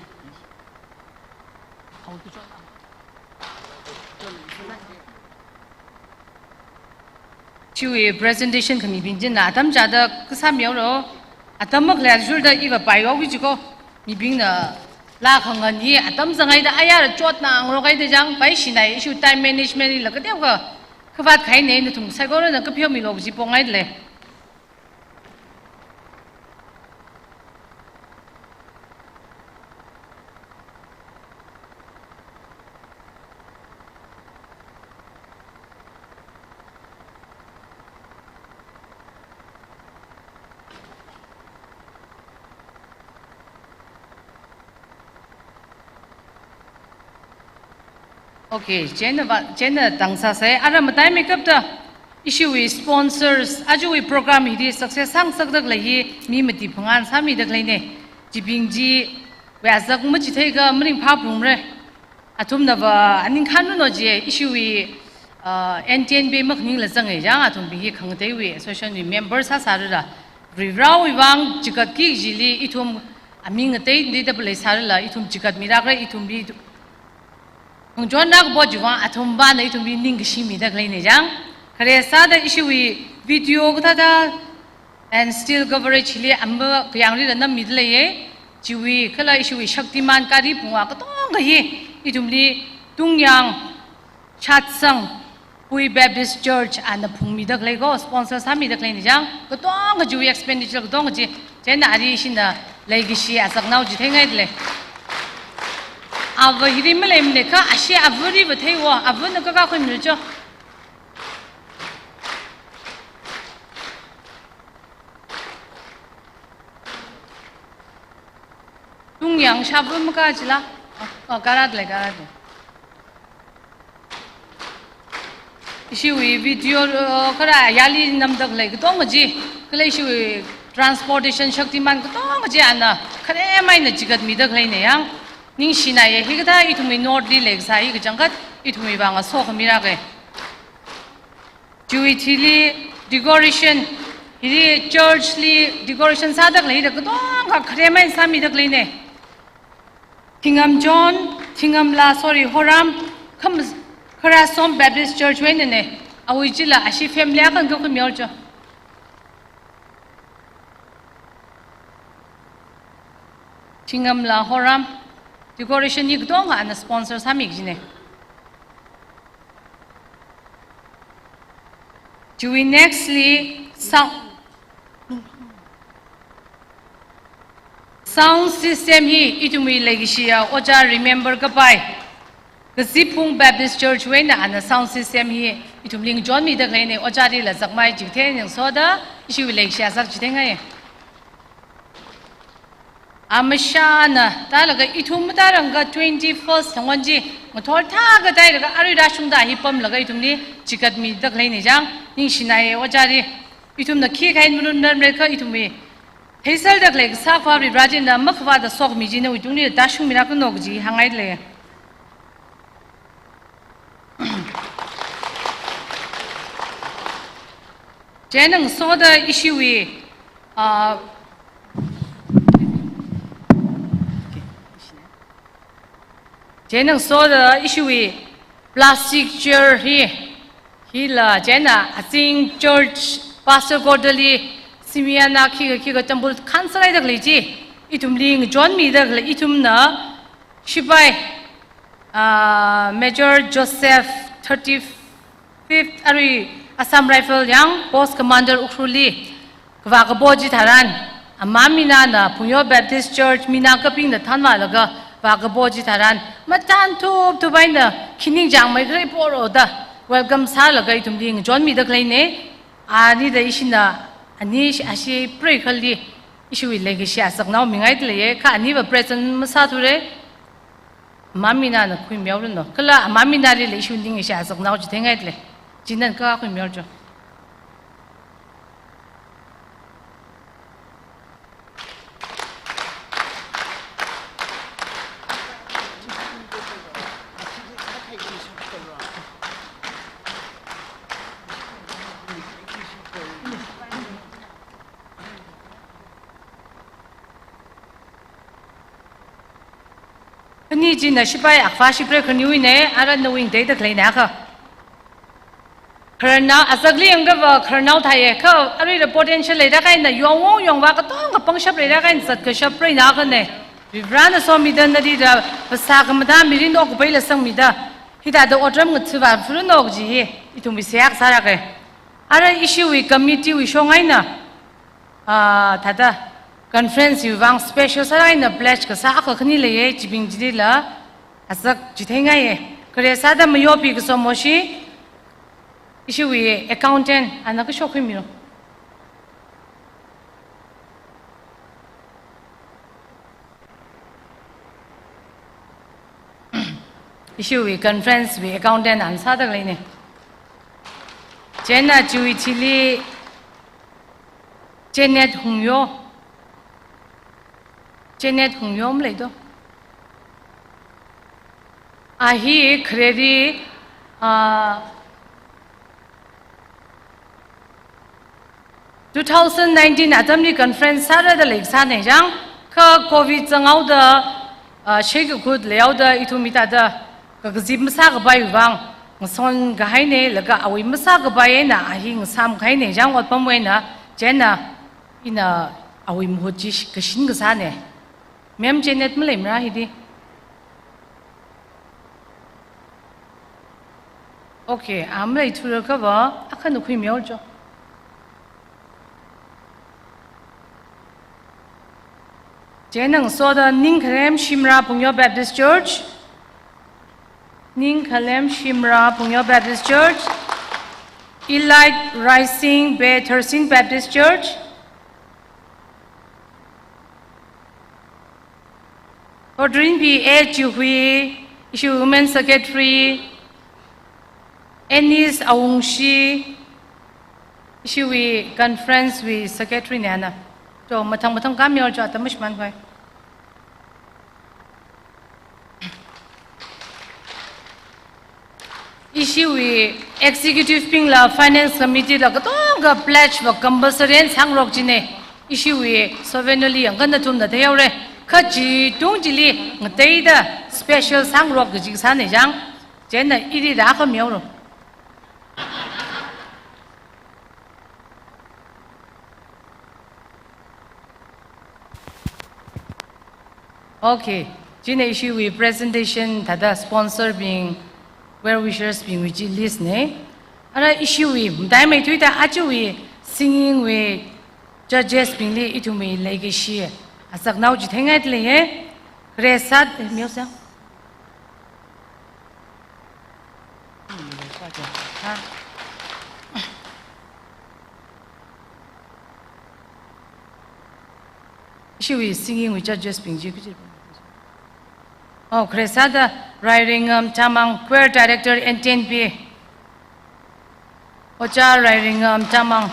Chiwui presentation khamibing china atam chāda kasā mihaoro, atam makhalei athishurda iva paihaoki jiko, mibingna laa khangan hi atam zangaida ayar chotna ngarokhaida chang, paishinai ishiwui time management hila kateokha khavāt kahaina, nathum saikorana kapheomilu kaji pongngaida lei. Okay, chieina va, chieina tang sāsai, ara mataimeikapta ishiwui sponsors, ajawui program hili success sāngasakda khalei hi mi mati phangāna sāmida khaleina. Chibing chiwui azak machitheiakha maringphā phalungra. Athumna va aning khanmano je, ishiwui, uh, N T N B makhaningla zanga chang, athumbing hi khangateiwui association wui member sāsārala, Varivarāwui vang chigatki kajili ithum aming ngateida paleisārala, ithum chigatmilākra, ithumli khangachon lākbo chiwui vang athumvana ithumli ningkashi mida khaleina chang. Khare sāda ishiwui video kathāda and still coverage hili amba kayangrila nammida leiya. Chiwui kala ishiwui Shaktiman gari pungwa katonga hi ithumli Tungyang Shatsang Pui Baptist Church ana phungmida khalei ko, sponsor sāmida khaleina chang, katonga chiwui expenditure katonga chi, chieina ari ishina leikashi azaknao chitheingaidalei. Ava hili maleimana kha, ashi avali va theiwo, avana kakakhui milu cho. Tungyang Shatsang maka chila. Oh, oh, karat lei, karat lei. Ishiwui video, uh, khara yali namda khalei katonga chi, kala ishiwui transportation Shaktiman katonga chi ana kharemaina chigatmida khaleina yang. Ningshinaye, hikathā ithumwui North li leikasā hi kachangkhat ithumwui vang aso khamirake. Chiwui thili decoration, hili church li decoration sāda khalei hili katonga kharemaina sāmida khaleina. Thingam John, Thingamla, sorry, Horam, Kham-, Kharasom Baptist Church wui einana. Awui chila ashi family akha kakhui milu cho. Thingamla Horam, decoration hi katonga ana sponsor sāmi kajina. Chiwui next li sound, sound system hi ithumwui leikashiya Ojā Remember Kapai, Kazipphung Baptist Church wui eina ana sound system hi ithumli ngachonmida khaleina, Ojārila zakmai chitheingasoda ishiwui leikashi azak chitheingai. Amashana, talaga ithum matarangka twenty-first thangwan chi, ngathor thākha tailaga arui rāshungda hi pamlaga ithumli chigatmida khaleina chang, ningshinaye Ojāri. Ithumna khikha eina marunrarmara kha ithumwui theiserda khalei kasā khavā Varivarāna makhavāda sokhami chi nawui tungli tāshungmira kano kaji hāngngailei. Chieina ngasoda ishiwui, ah, chieina ngasoda ishiwui plastic chair hi, hila chieina azing church pastor quarter li simiana khikha khikha tambul khansālaida khalei chi ithumli ngachonmida khalei ithumna shipai, ah, Major Joseph thirty-fifth arui Assam Rifle yang Post Commander Ukhrulli kavā kapo chitharan, Ama Minana Phungyo Baptist Church mina kapingna thanvālaga vā kapo chitharan, mathān thupthup eina khani chang mai kharei poro da welcome sālaga ithumli ngachonmida khaleina. Anida ishina, ani ashi preikhali ishiwui leikashi azaknao mingaidalei, kha aniva present masāthura. Ama Minana khuimihaoranu. Kala Ama Minalila ishiwui ningshi azaknao chitheingaidalei. Chieina kakhui mihaoru cho. Khani china shipai akhavā shipreikhaniwuina, ara nawui ngateida khaleina kha. Khararnao, azakli yangda va khararnao thāya, kha aruila potential leida kahaina, yongwong yongvā katonga pangshap leida kahaina zatkashap preina khana. Varivarāna somida nali da phasā khamathā mirin okkapaila sangmida, hithāda otram ngathāvā phurun ok kaji hi ithumwui seihā sārake. Ara ishiwui committee wui shong eina, ah, thāda conference wui vang special sālāk eina pledge kasā akha khani leiya, chibing chilila azak chitheingaiya. Khare sāda mayopi kasomoshi, ishiwui accountant ana kashok khuimilu. Ishiwui conference wui accountant ana sāda khaleina. Chieina chiwui thili Janet Hungyo. Janet Hungyo maleido. A hi khareli, ah, two thousand nineteen atamli conference sāra da leikasāna chang, kha covid zanghaoda, ah, sheikakut leihaoda ithum hithāda kakazip masākapaiwui vang ngason kahaina, laga awui masākapai eina a hi ngasām kahaina chang otpamwui eina, chieina ina awui mahut chi kashin kasāna. Ma'am Janet maleimara hili. Okay, amlei thura kava, akha nukhui miao jo. Jenang soda Ningkhalem Shimra Pungyo Baptist Church. Ningkhalem Shimra Pungyo Baptist Church. Elite Rising Bay Thursing Baptist Church. Audrey B A Chihui, ishi Women Secretary, Anis Awungshi, ishiwui Conference wui Secretary nana. Jo, mathang mathang kam yor jo, atam mashman koi. Ishiwui executive bingla finance committee la katonga pledge va compulsory sāngarok jine. Ishiwui souvenir li yangkana tumna tayore. Kha chi tung chili ngateida special sāngarok kaji sāne jang. Chieina ili da kha miao ro. Okay, chieina ishiwui presentation thāda sponsor bing, well wishers bingwui chi list ne. Ara ishiwui, mdai mai tuida achiwui singing wui judges bingli ithumwui leikashi asaknao chi theingai leiye. Resat, eh, miao sa. Ha? Ishiwui singing wui judges bing chi kaji. Oh, khare sāda Rairingam Tamang, Choir Director, N ten B. Ojā Rairingam Tamang,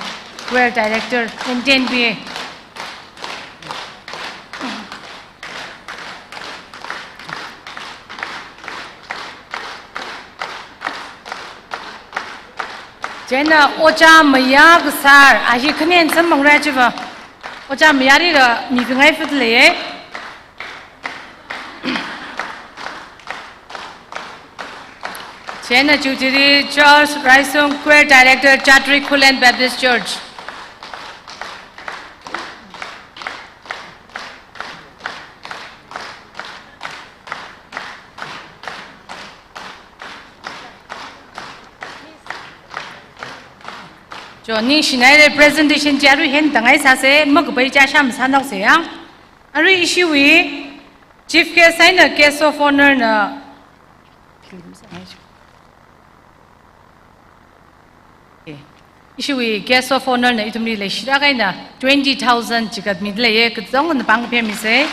Choir Director, N ten B. Chieina Ojā Maya Kasar, a hi khanen samang ra chiva. Ojā Mayali ra mi pingai fut leiye. Chieina Chowdhury Charles Raisong, Choir Director, Chatri Khullen Baptist Church. Jo, ningshinaire presentation chi arui hen tangai sāse, makapai cha sham sānao se yang. Arui ishiwui chief guest eina guest of honor na. Okay. Ishiwui guest of honor na ithumli leishira kaina twenty thousand chikat mida leiye, kachungana pāng phemise.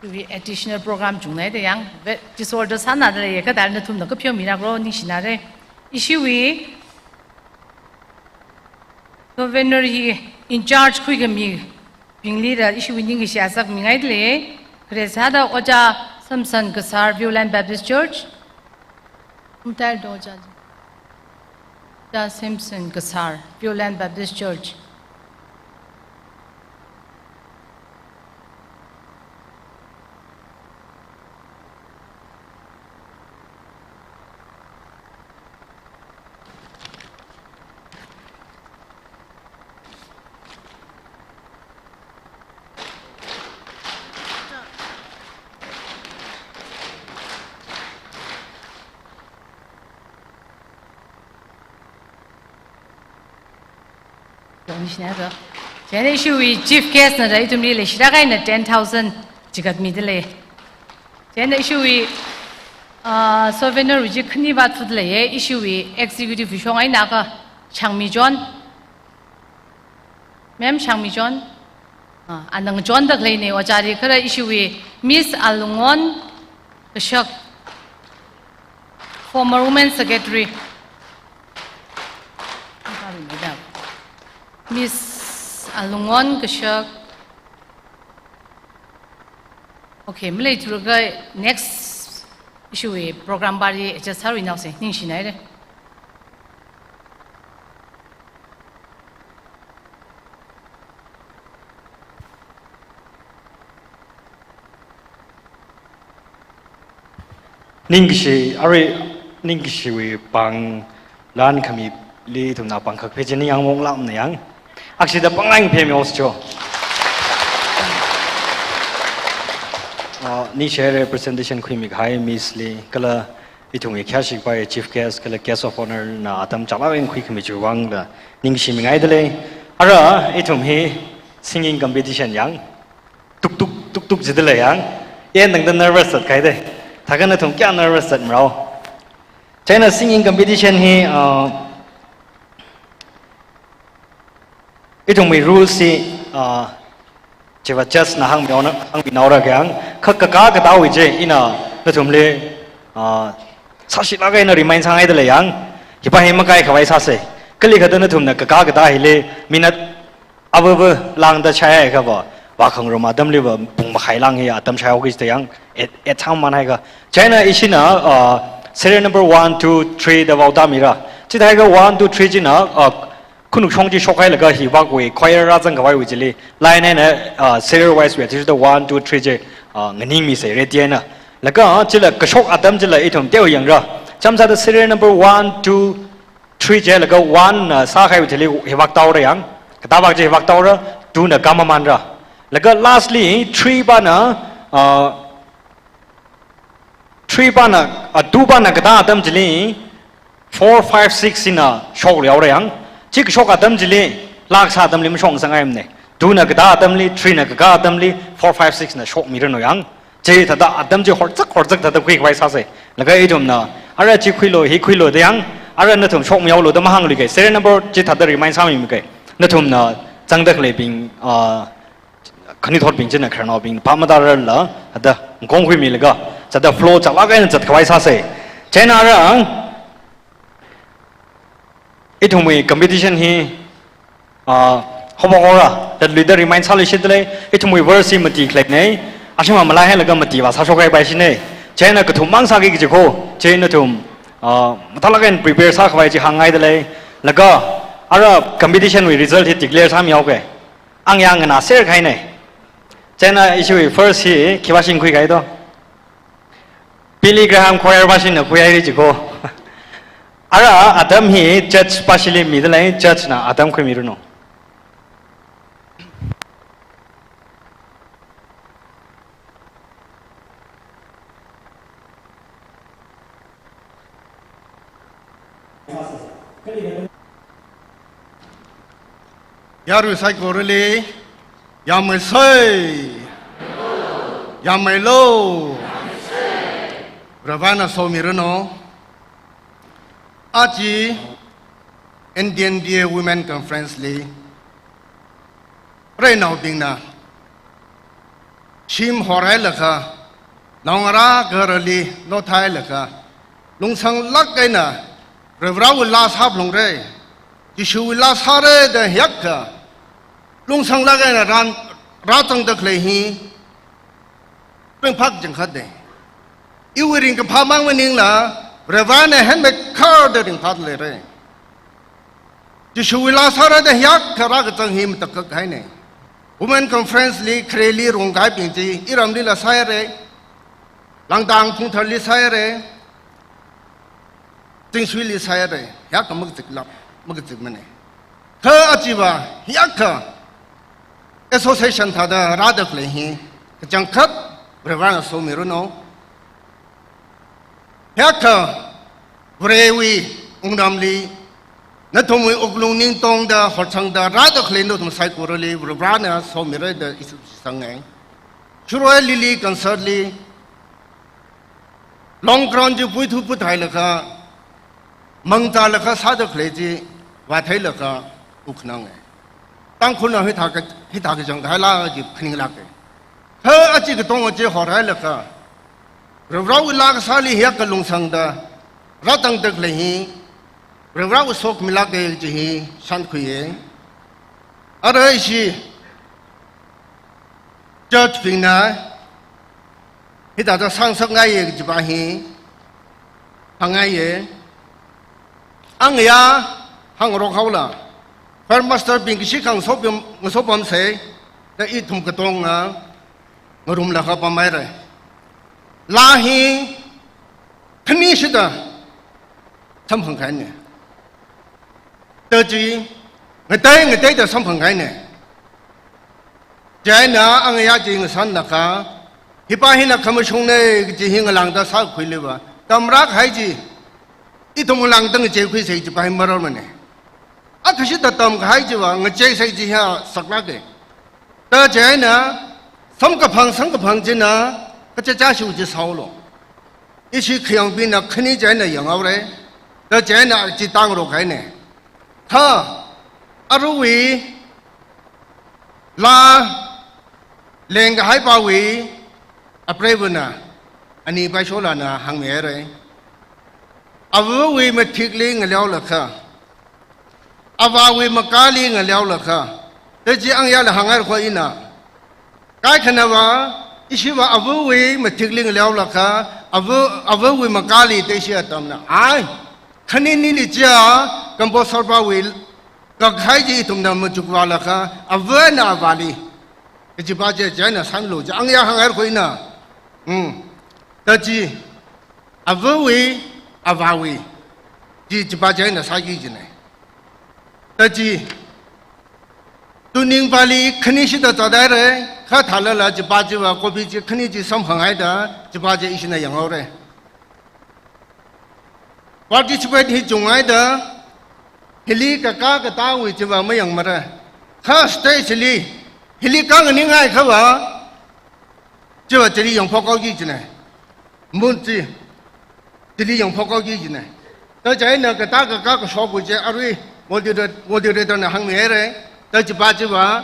Iwui additional program chungna da yang, ve, disorder sāna da ye, kadal nathumna kapheomi na kro, ningshinare. Ishiwui souvenir hi in charge khuikami bingli da ishiwui ningkashi asak mingai da lei. Khare sāda Ojā Samson Kasar, Viewland Baptist Church. Umtai do Ojā. Ojā Samson Kasar, Viewland Baptist Church. Chieina ishiwui chief guest na da ithumli leishira kaina ten thousand chikat mida lei. Chieina ishiwui, ah, souvenir wui chi khani vātfut leiye, ishiwui executive shong eina kha Shangmi John. Ma'am Shangmi John. Ah, anang John da khaleine, Ojāli khara ishiwui Miss Alungon Kashak, former Women Secretary. Miss Alungon Kashak. Okay, maleithura kaina next ishiwui program bari adjust sāruinao se, ningshinaire. Ningkashi, arui ningkashiwui pāng lan khamili ithumna pāng khak phe chi ningyāng mong lam na yang. Akshida pāng lan phe mi os cho. Ah, ningshi haira presentation khuimi kahai Miss li, kala ithumwui khayāshi kapai chief guest, kala guest of honour na atam chālāk eina khuikhami chiwui vangla ningshimi ngaida lei. Ara ithum hi singing competition yang. Tuk tuk, tuk tuk jida lei yang. Yen tangda nervous zat kahai de. Thākha nathum kayā nervous zatmarao. Chieina singing competition hi, ah, ithumwui rules hi, ah, chiva judge na hāngmi naora, hāngmi naora kha yang. Kha kakā katāwui chi ina nathumli, ah, sāshilāk eina remind sāngaida lei yang. Hipa hi makai khavai sāsa. Kali khada nathumna kakā katā hili minute avava lāngda shāhaiakha va, vākhangarum atamli va pung makhai lāng hi atam shāhaoki jida yang, et, et sāngman haikha. Chieina ishina, ah, serial number one, two, three da vao tāmira. Chithākha one, two, three china, ah, khanukshong chi shokhailaga hi vākwui choir rāzang khavaiwui chili line eina, ah, serial wise wui athishurda one, two, three chi, ah, nganingmisa ready eina. Laga, ah, chila kashok atam chila ithum teoyangra. Chāmsāda serial number one, two, three chi laga one na sākahaiwui thili hi vāk tāora yang, katā vāk chi hi vāk tāora, two na kamamanra. Laga lastly, three pana, ah, three pana, ah, two pana katā atam chili, four, five, six ina shokluihaora yang. Chi kashok atam chili, lāk sā atamli mashok sangngaimana. Two na katā atamli, three na kakā atamli, four, five, six na shokmiranu yang. Chithāda atam chi horzak horzak thāda khuikhavai sāsa. Laga ithumna, ara chi khuilu, hi khuilu da yang, ara nathum shokmihaolu da mahāngluika. Serial number chithāda remind sāmimika. Nathumna zangda khaleibing, ah, khanuithotbing china khararnaobing phap matālala, thāda ngkong khuimilaga, thāda flow chālāk eina zatkhavai sāsa. Chieina ara, ithumwui competition hi, ah, haophok haora, latluida remind sāluishit lei, ithumwui verse hi mati khaleina, ashima malaihailaga mati vāsāshok kahai paishina. Chieina kathum mang sāki kaji kho, chieina nathum, ah, mathālāk eina prepare sākhavai chi hāngngaida lei, laga, ara competition wui result hi declare sāmihaoka. Ang yang nganāser kahaina. Chieina ishiwui first hi, khipāshina khuikahai do. Billy Graham Choir pāshina khuihaira jiko. Ara atam hi judge pāshili mida lei, judge na atam khuimiranu. Yarui saikorali, yāmmeisei. Yāmmeilu. Varena somiranu. Aja N D N B A Women Conference li, reinaobingna shim horhailaga, naongarā garali nothailaga, lungsanglāk eina, Varivarawui laa sāphalungra, Jishuwui laa sāra da hiyākha, lungsanglāk eina rān, rāzangda khalei hi, ringphā kachangkhatna. Iwui ringkaphā mang maningla, Varivarana hāngmeikharda ringphāda leira. Jishuwui laa sāra da hiyākha rākazang hi matakhak haina. Women Conference li khareli rungkahaibing chi, iramlila sāhaira, Langdang Phungtharli sāhaira, Chingsuili sāhaira, hiyākha makaziklāk, makazikmana. Kha ajava, hiyākha association thāda rāda khalei hi, kachangkhat Varivarana somiranu. Hiyākha Varewui wungramli, nathumwui wuklung ningtongda, horsangda, rāda khalei nathum saikorali, Varivarana somira da isu sanga. Shirui Lily concert li, long gown chi puithu puthailaga, mangzalaga sāda khalei chi, vātheilaga, uknanga. Tangkhulna hithākha, hithākha chang kahaila chi khaninglāka. Kha aja katonga chi horhailaga, Varivarawui laa kasāli hiyākha lungsangda, rāzangda khalei hi, Varivarawui sokhami lāka chi hi, shānkhuiya. Ara ishi, judge bingna, hithāda sāngasakngaiya kajiva hi, hāngngaiya. Ang ya, hāngarok haola. Choir master bing kashi khangasopam, ngasopamsa, da ithum katonga, ngarumlaga pamhaira. Laa hi, khanishida samphangkahaina. Tachi, ngatei ngateida samphangkahaina. Chieina angayā chi ngasānlaga, hipa hina khamashungna kaji hi ngalāngda sākhuiliva, tamrākahai chi, ithum ngalāngda ngacheikhuisa chipa hi mararmana. Athishida tamkahai chiva ngacheisa chi hi saklāka. Tachieina, samkaphang, samkaphang china, kachichāshiwui chi sālu. Ishi khayongbingna khani chieina yanghaora. Tachieina chi tāngarokhaina. Kha, aruiwui, laa, lengkahaipawui, apreivana, ani Paisholana hāngmihaira. Avawui mathikli ngaleolakha, avāwui makali ngaleolakha, tachi angayāla hānghaira kho ina. Kaikhanava, ishiva avawui mathikli ngaleolakha, ava, avawui makali te ishi atamna. Ai, khani nili chiya, composer pawui, kakhai chi ithumna machukrālakha, avana avāli. Kajipa chi, chieina sāmilu chi, angayā hānghaira kho ina. Hmm. Tachi, avawui, avāwui. Chi, chipa chieina sāki kajina. Tachi, tuningpali khanishida zathaira, kha thālala chipa chiva copy chi khani chi samphanghaida, chipa chi ishina yanghaora. Participate hi chunghaida, hili kakā katāwui chiva mayangmara. Kha stage li, hili kānganingaiakhava, chiva chili yangphok haoki kajina. Mun chi, chili yangphok haoki kajina. Tachieina katā kakā kashok chi arui moderator, moderatorna hāngmihaira. Tachipa chiva,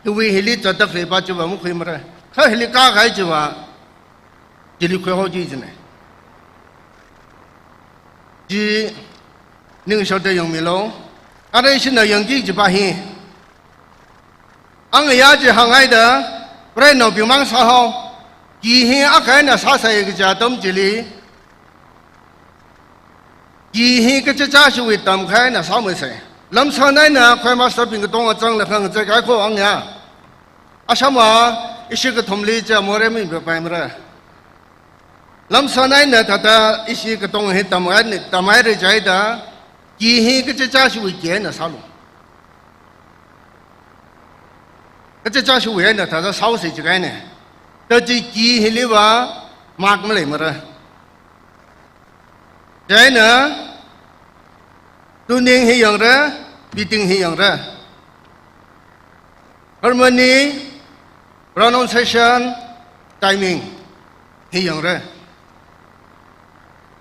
hiwui hili zatda khaleipa chiva makhuimara. Kha hili kākahai chiva, chili khuihaoki kajina. Chi ningshāda yangmilu. Arui ishina yangki kajipa hi. Angayā chi hānghaida, preinaobingmang sāhao. Khi hi akha eina sāsai kaja atam chili, khi hi kachichāshiwui tamkha eina sāmisai. Lamsan eina choir masterbing katonga zanglaga ngacheikahai kho angayā. Ashama, ishi kathumli chi morei mipapaimara. Lamsan eina thāda ishi katonga hi tamhaini, tamhaira chieina, khi hi kachichāshiwui khi eina sālu. Kachichāshiwui eina thāda sāhaosa jikahaina. Tachi khi hiliva mark maleimara. Chieina, tuning hi yangra, beating hi yangra. Harmony, pronunciation, timing hi yangra.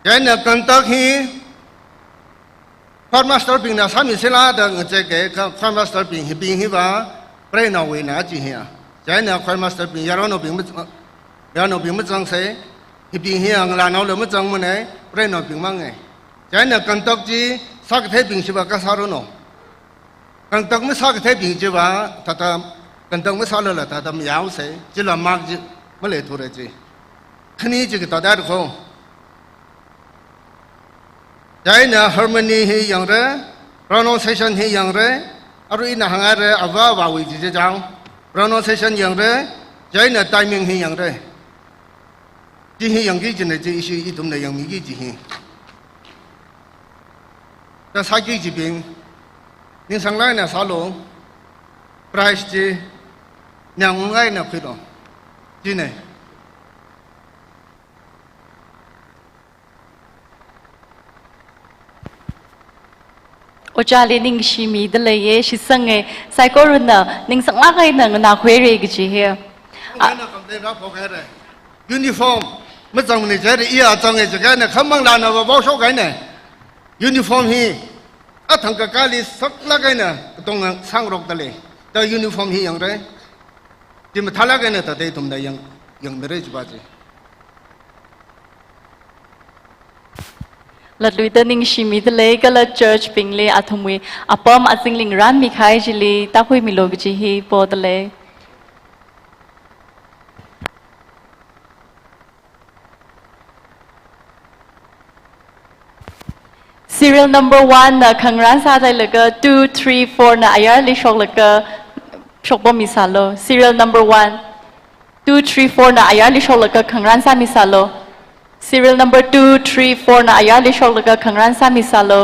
Chieina conduct hi, choir masterbingna sāmisāla da ngacheika, kha choir masterbing hibing hiva, preinaowuina chi hiya. Chieina choir masterbing, yaronnaobing ma-, yaronnaobing mazangsa, hibing hiya ngalānaola mazangmana, preinaobingmanga. Chieina conduct chi sākatheibing shiva kasā ranu. Conduct masākatheibing chiva, thāda conduct masālala thāda mayāhaosa, chila mark chi maleithura chi. Khani chi kathāda kho. Chieina harmony hi yangra, pronunciation hi yangra, arui ina hānghaira, avā avāwui chi chi chang. Pronunciation yangra, chieina timing hi yangra. Chi hi yangki kajina chi ishi ithumna yangmiki kaji hi. Thāda sāki kajibing, ningsanglāk eina sālu, prize chi, nyang ngai eina khuilu. China. Ojāli ningshimida leiya, shitsanga, saikorana ningsanglāk eina nganākhuira kaji hiya. A- Nana complain rāphok haira. Uniform mazangmana jihaira, iya zanga jikahaina, kha manglāna vāvaoshok kahaina. Uniform hi, athang kakāli saklāk eina katonga sāngarokda lei. Thāda uniform hi yangra. Chi mathālāk eina thāda ithumna yang, yangmira chipa chi. Latluida ningshimida lei, kala church bingli athumwui apam azingli ngarānmikahai chili tākhuimilu kaji hi poda lei. Serial number one na khangarān sāda leilaga, two, three, four na ayarli shoklaga shokpammisālu. Serial number one, two, three, four na ayarli shoklaga khangarān sāmisālu. Serial number two, three, four na ayarli shoklaga khangarān sāmisālu.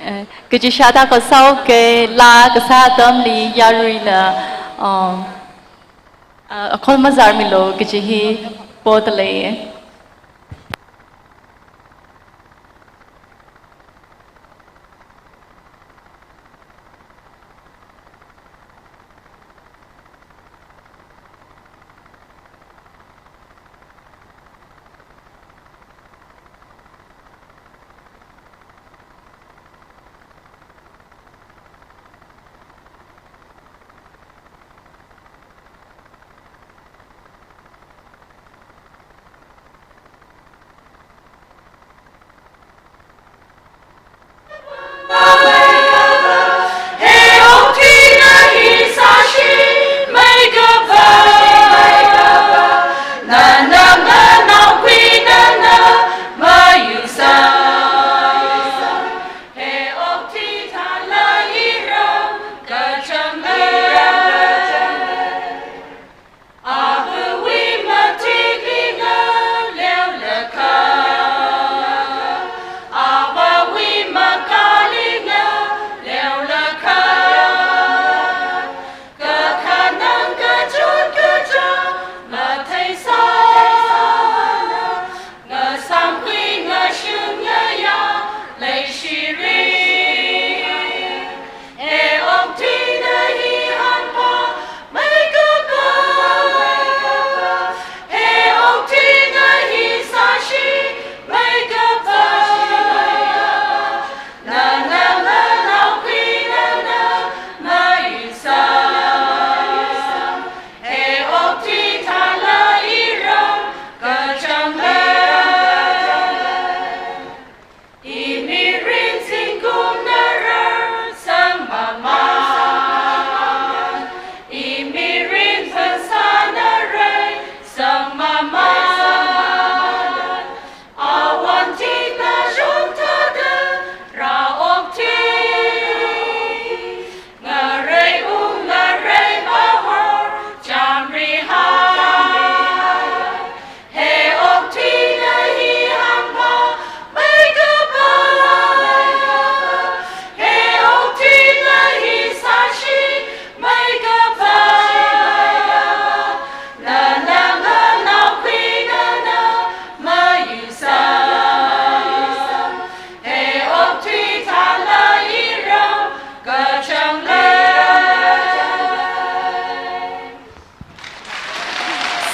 Eh, kaji shāda kasā ke laa kasā atamli yaruina, um, ah, akhon mazārmilu kaji hi podalei.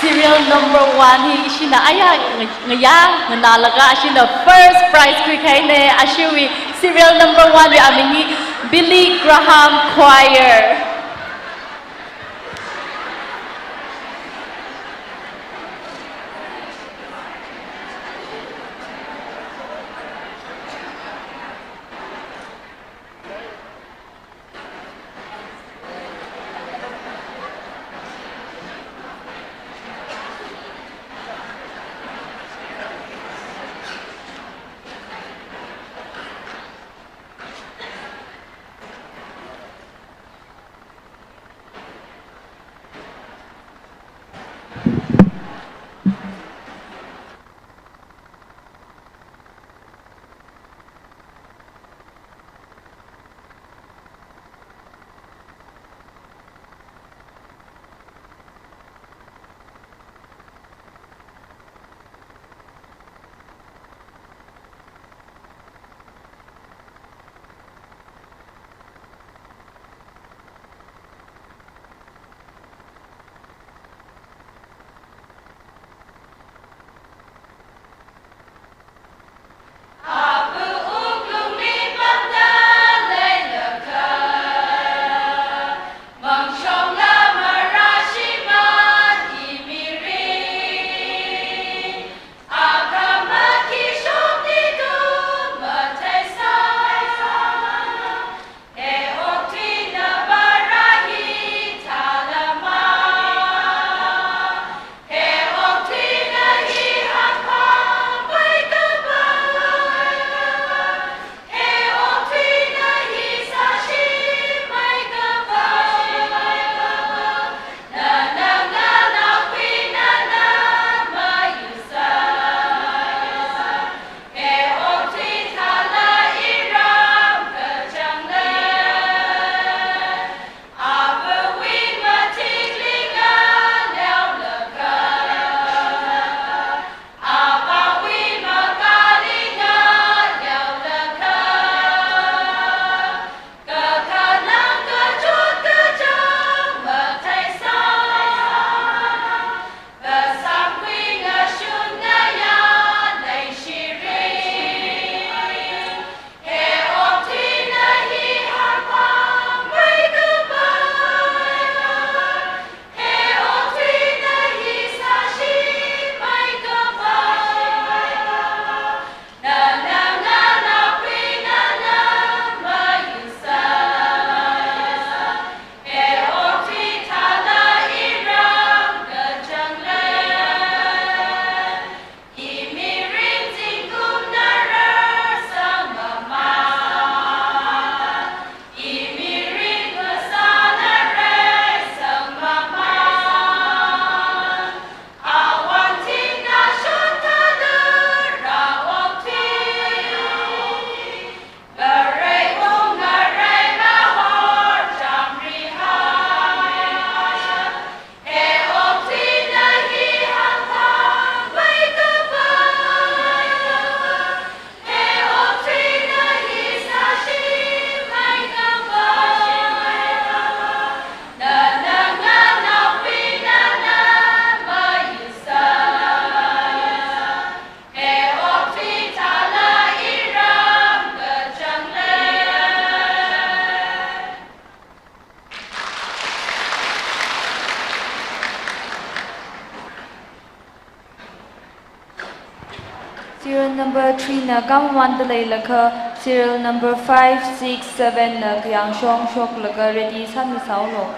Serial number one hi ishina aya ng-, ngayā nganālaga ashina first prize khuikahaina. Ashiwui serial number one wui aming hi Billy Graham Choir. Serial number three na kamamanda leilakha, serial number five, six, seven na kayāngshong shoklaga ready sāmisaolu.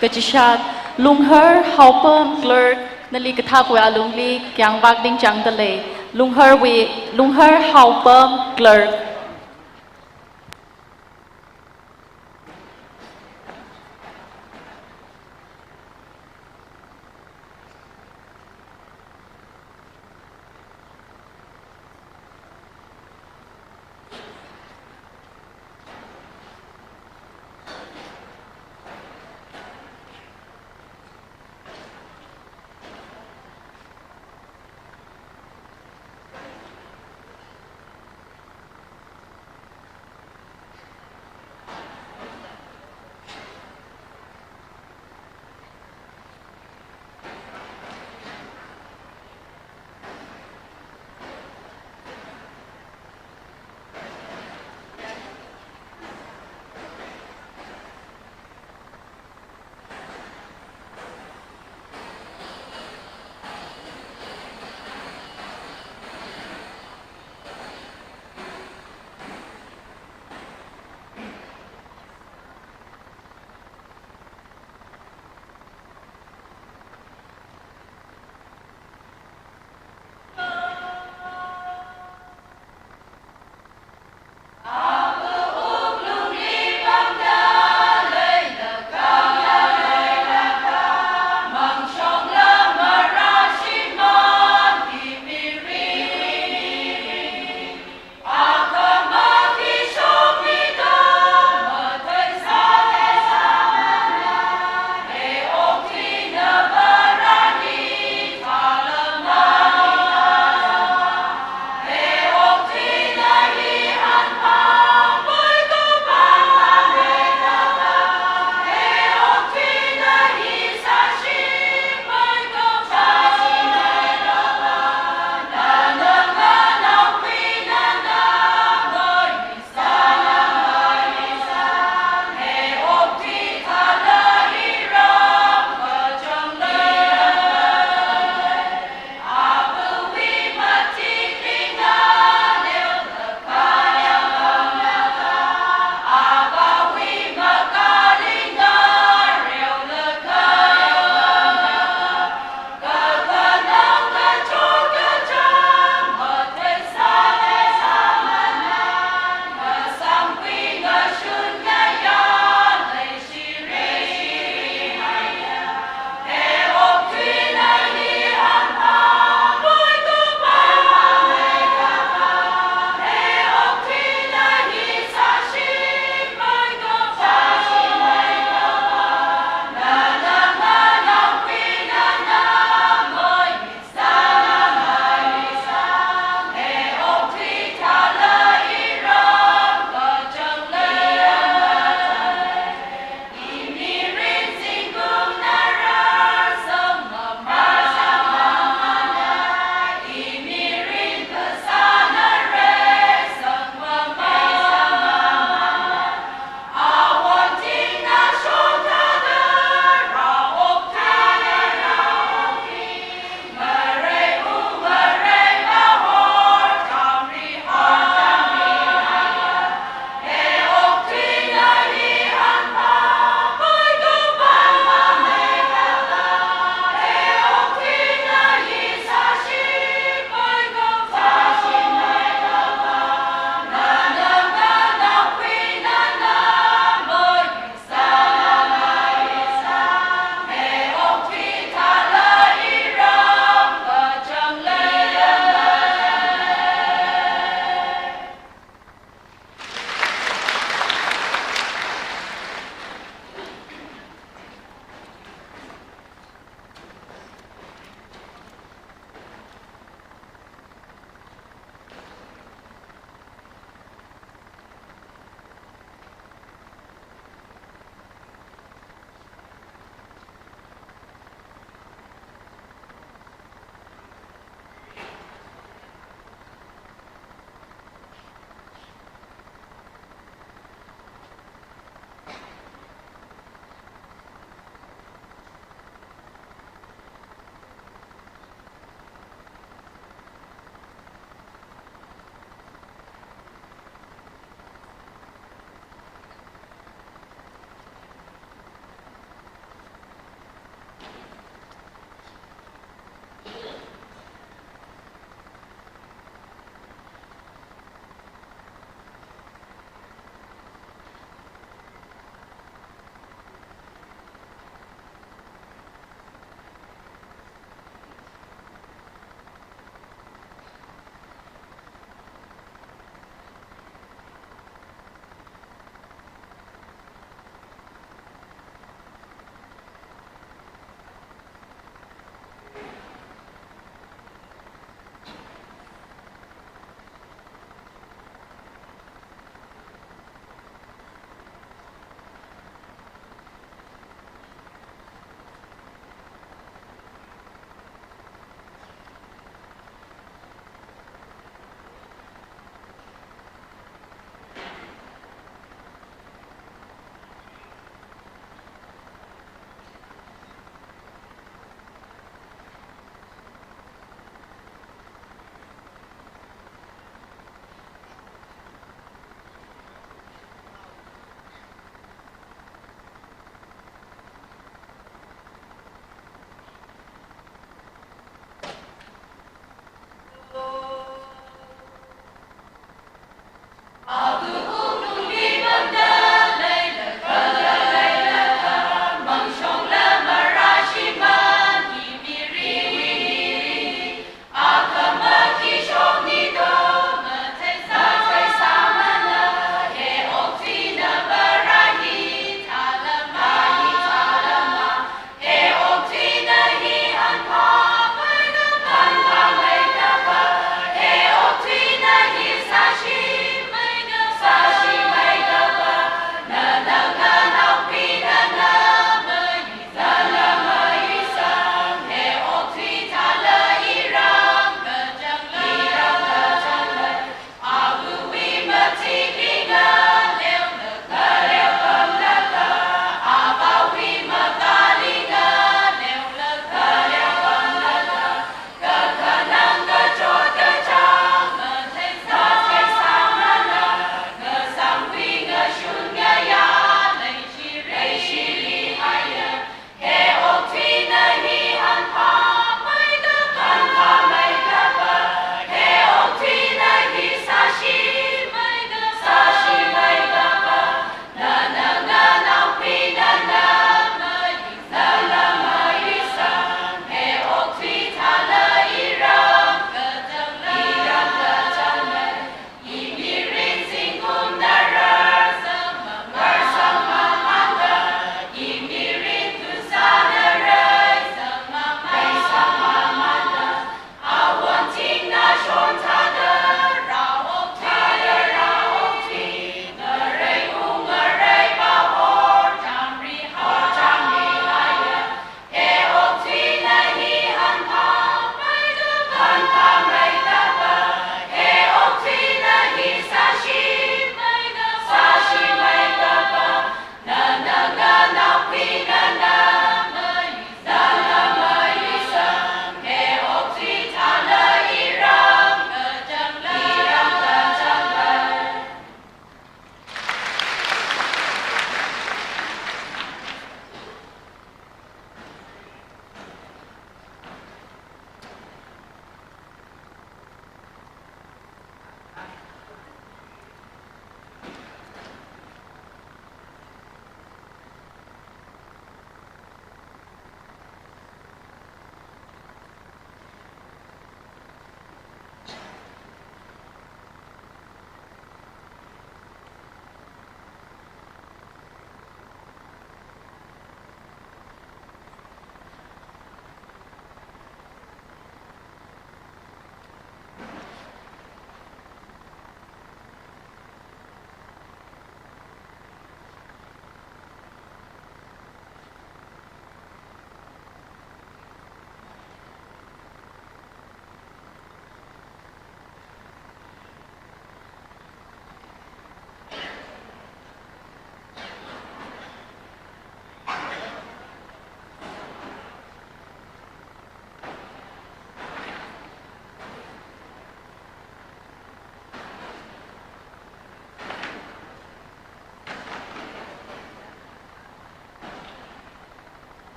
Kachishat, Lunghar Haopam, clerk, nali kathākwui alungli kayāngvak ningchāngda lei. Lungharwui, Lunghar Haopam, clerk.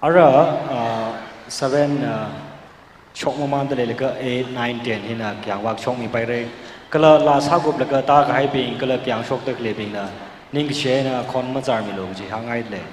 Ara, ah, seven, ah, shokmamanda leilaga eight, nine, ten hina kayāng vak shokmipaira. Kala laa sākuplaga tākahaibing, kala kayāng shokda khaleibingna ningkashi eina khon mazārmilu kaji hāngngaida lei.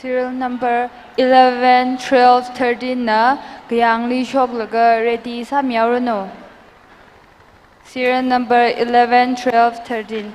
Serial number eleven, twelve, thirteen na kayāngli shoklaga ready sāmihaoranu. Serial number eleven, twelve, thirteen.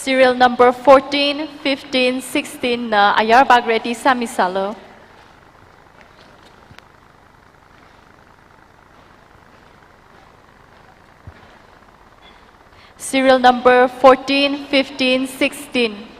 Serial number fourteen, fifteen, sixteen na ayar vak ready sāmisalu. Serial number fourteen, fifteen, sixteen.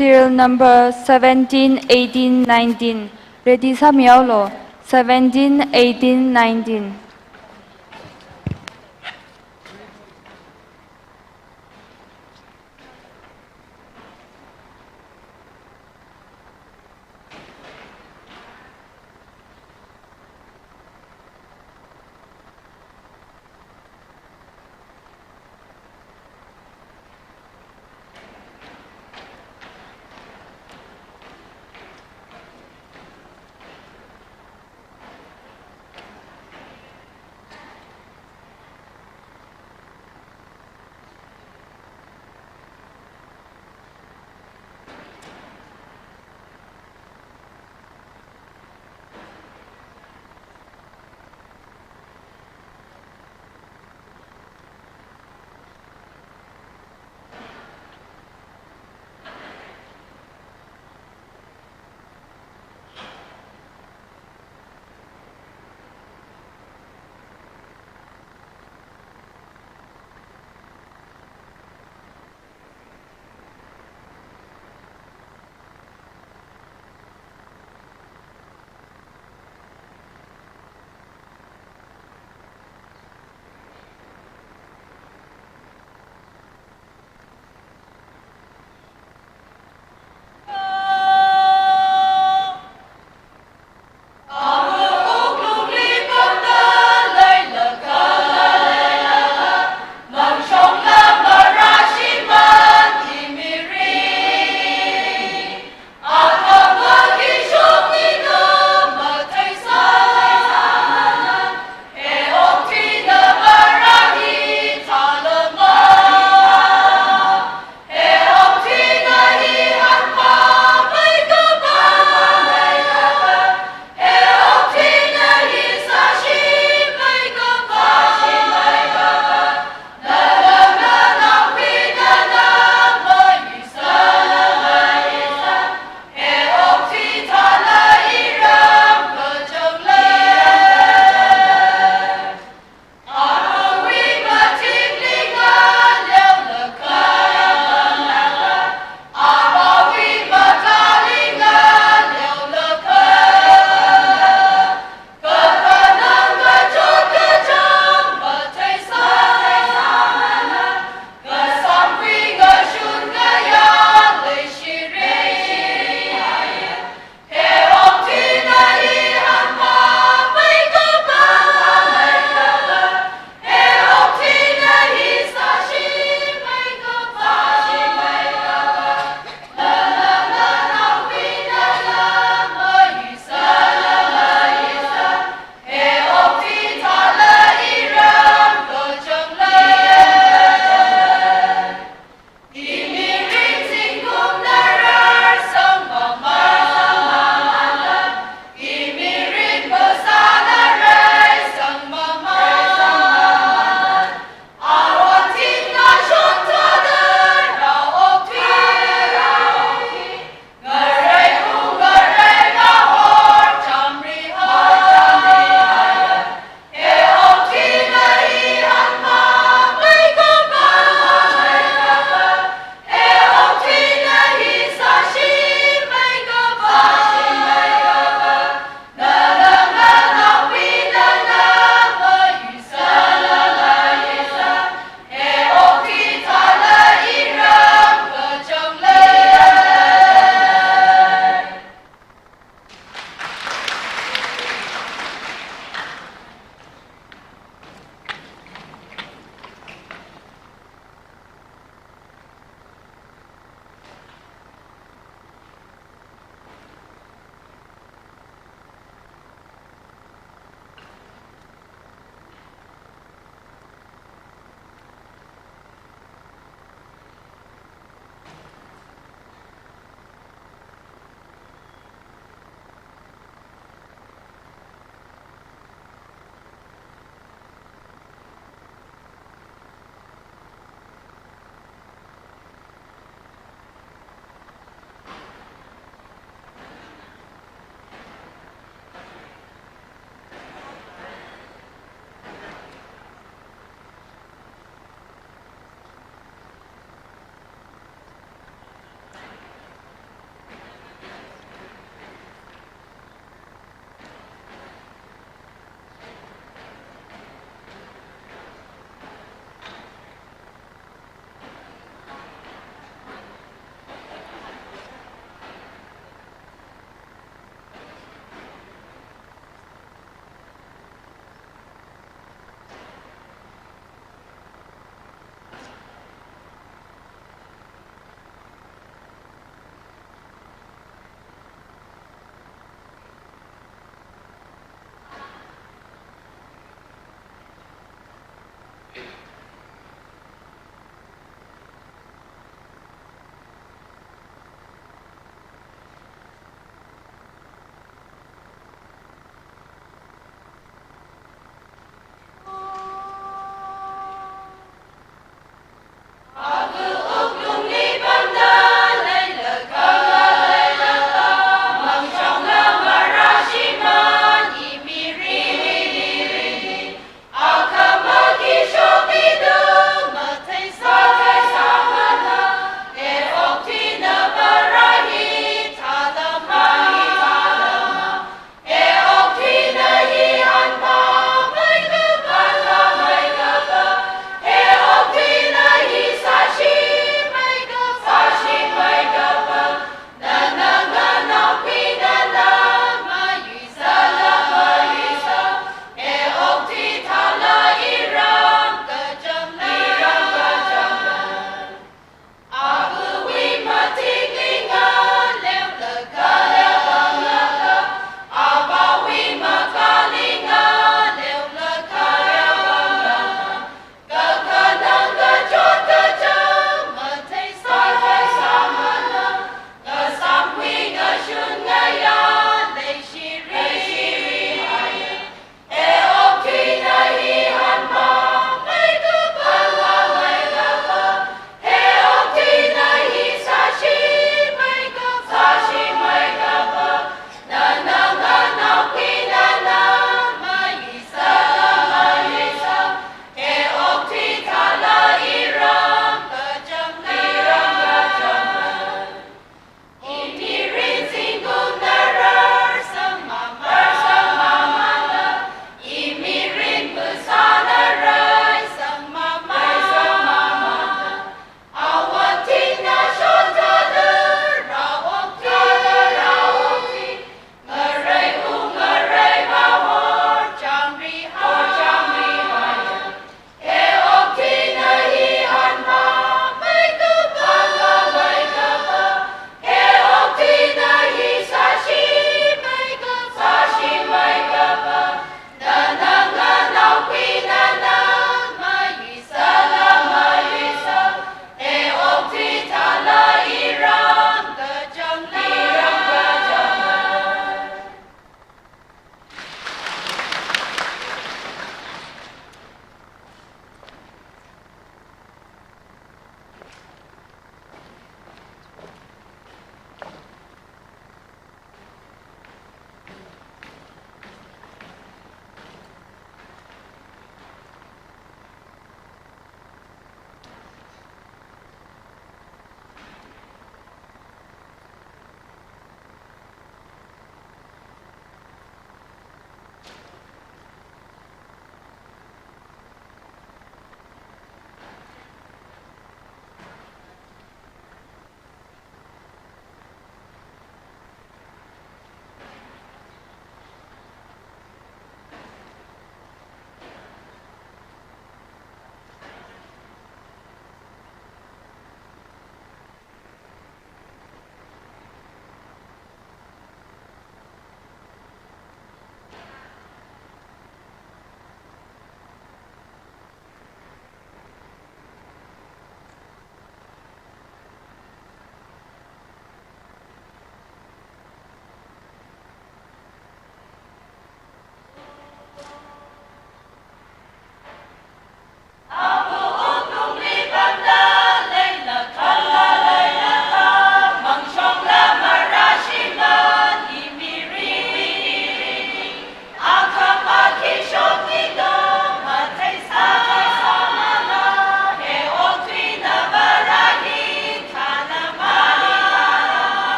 Serial number seventeen, eighteen, nineteen. Ready sāmihaolu. Seventeen, eighteen, nineteen.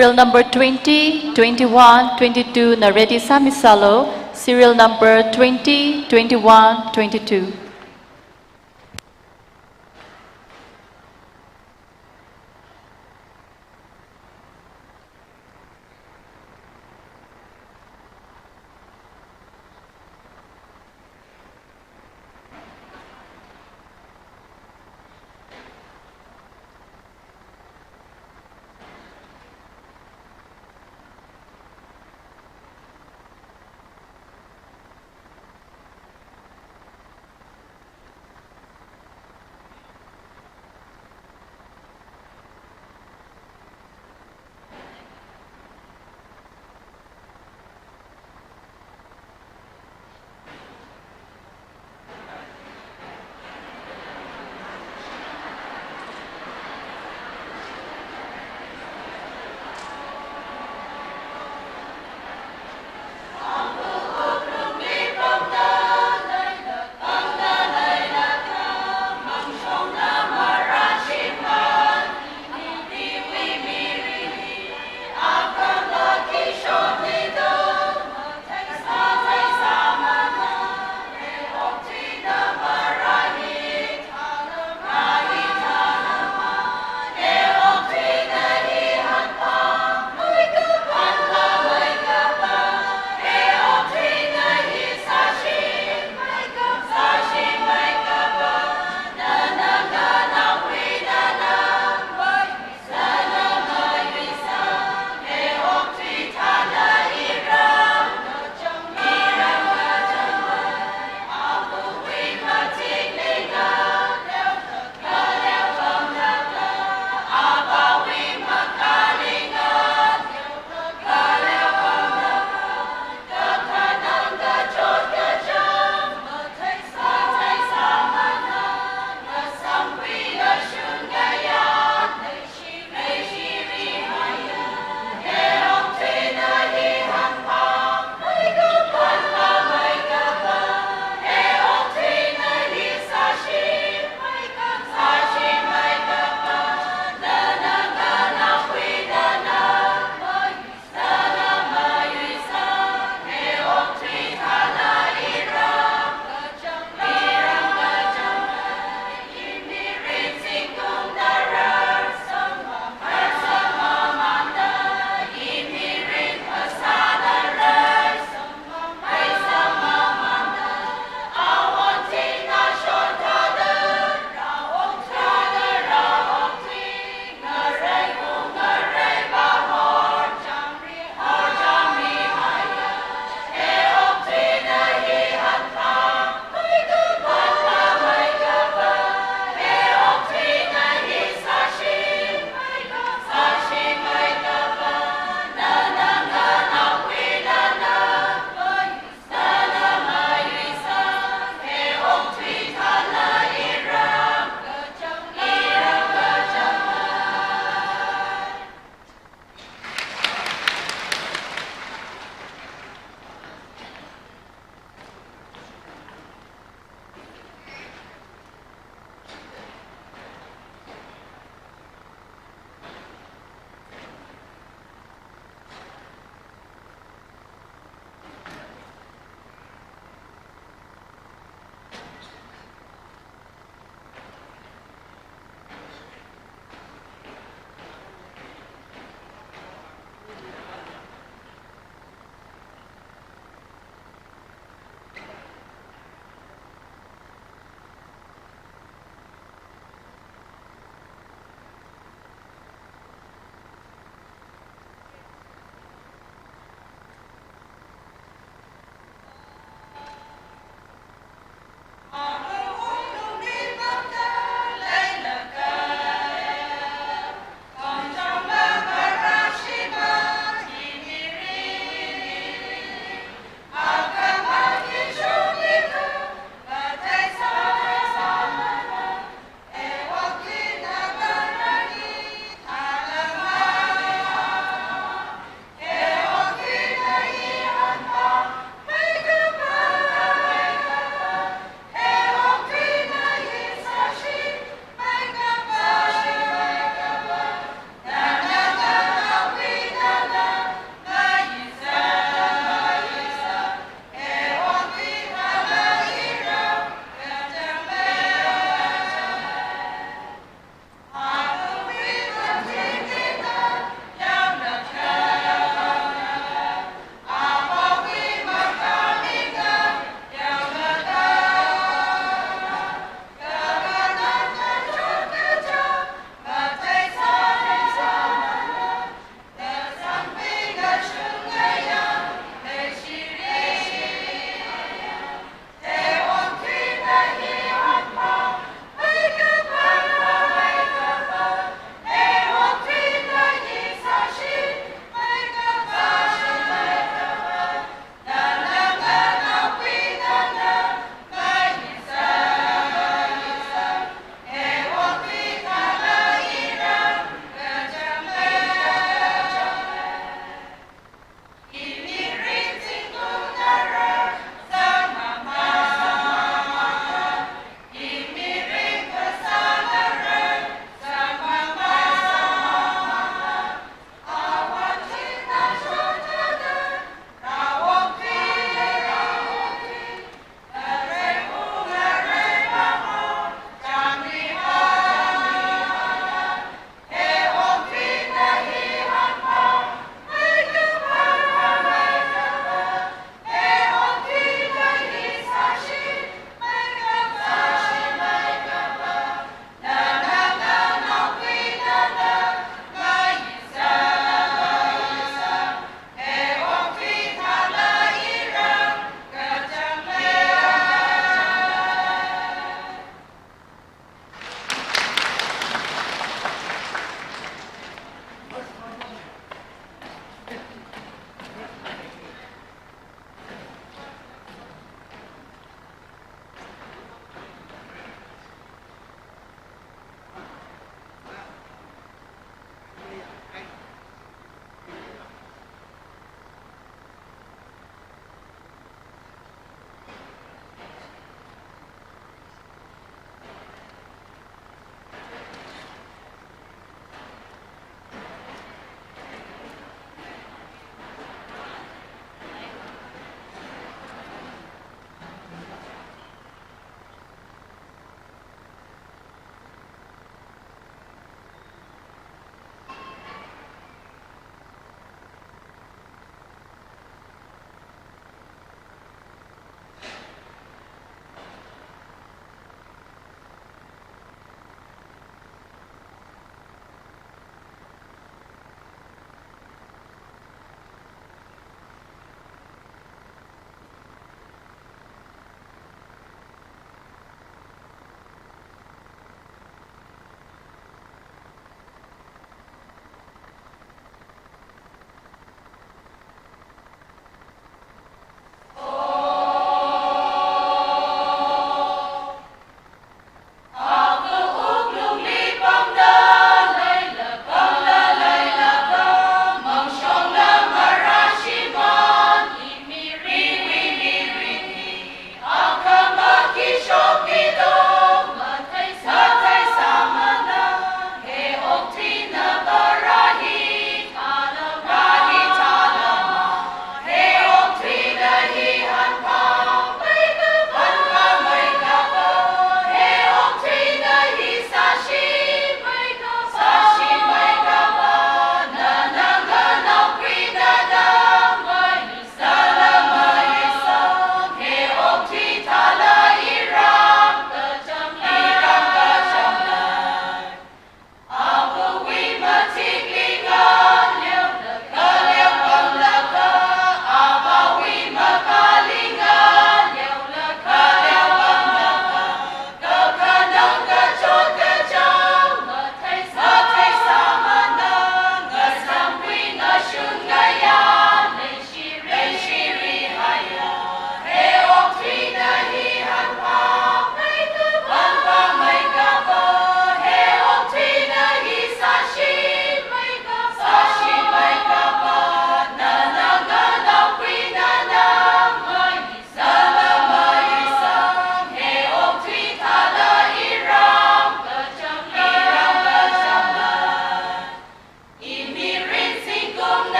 Serial number twenty, twenty-one, twenty-two na ready sāmisalu. Serial number twenty, twenty-one, twenty-two.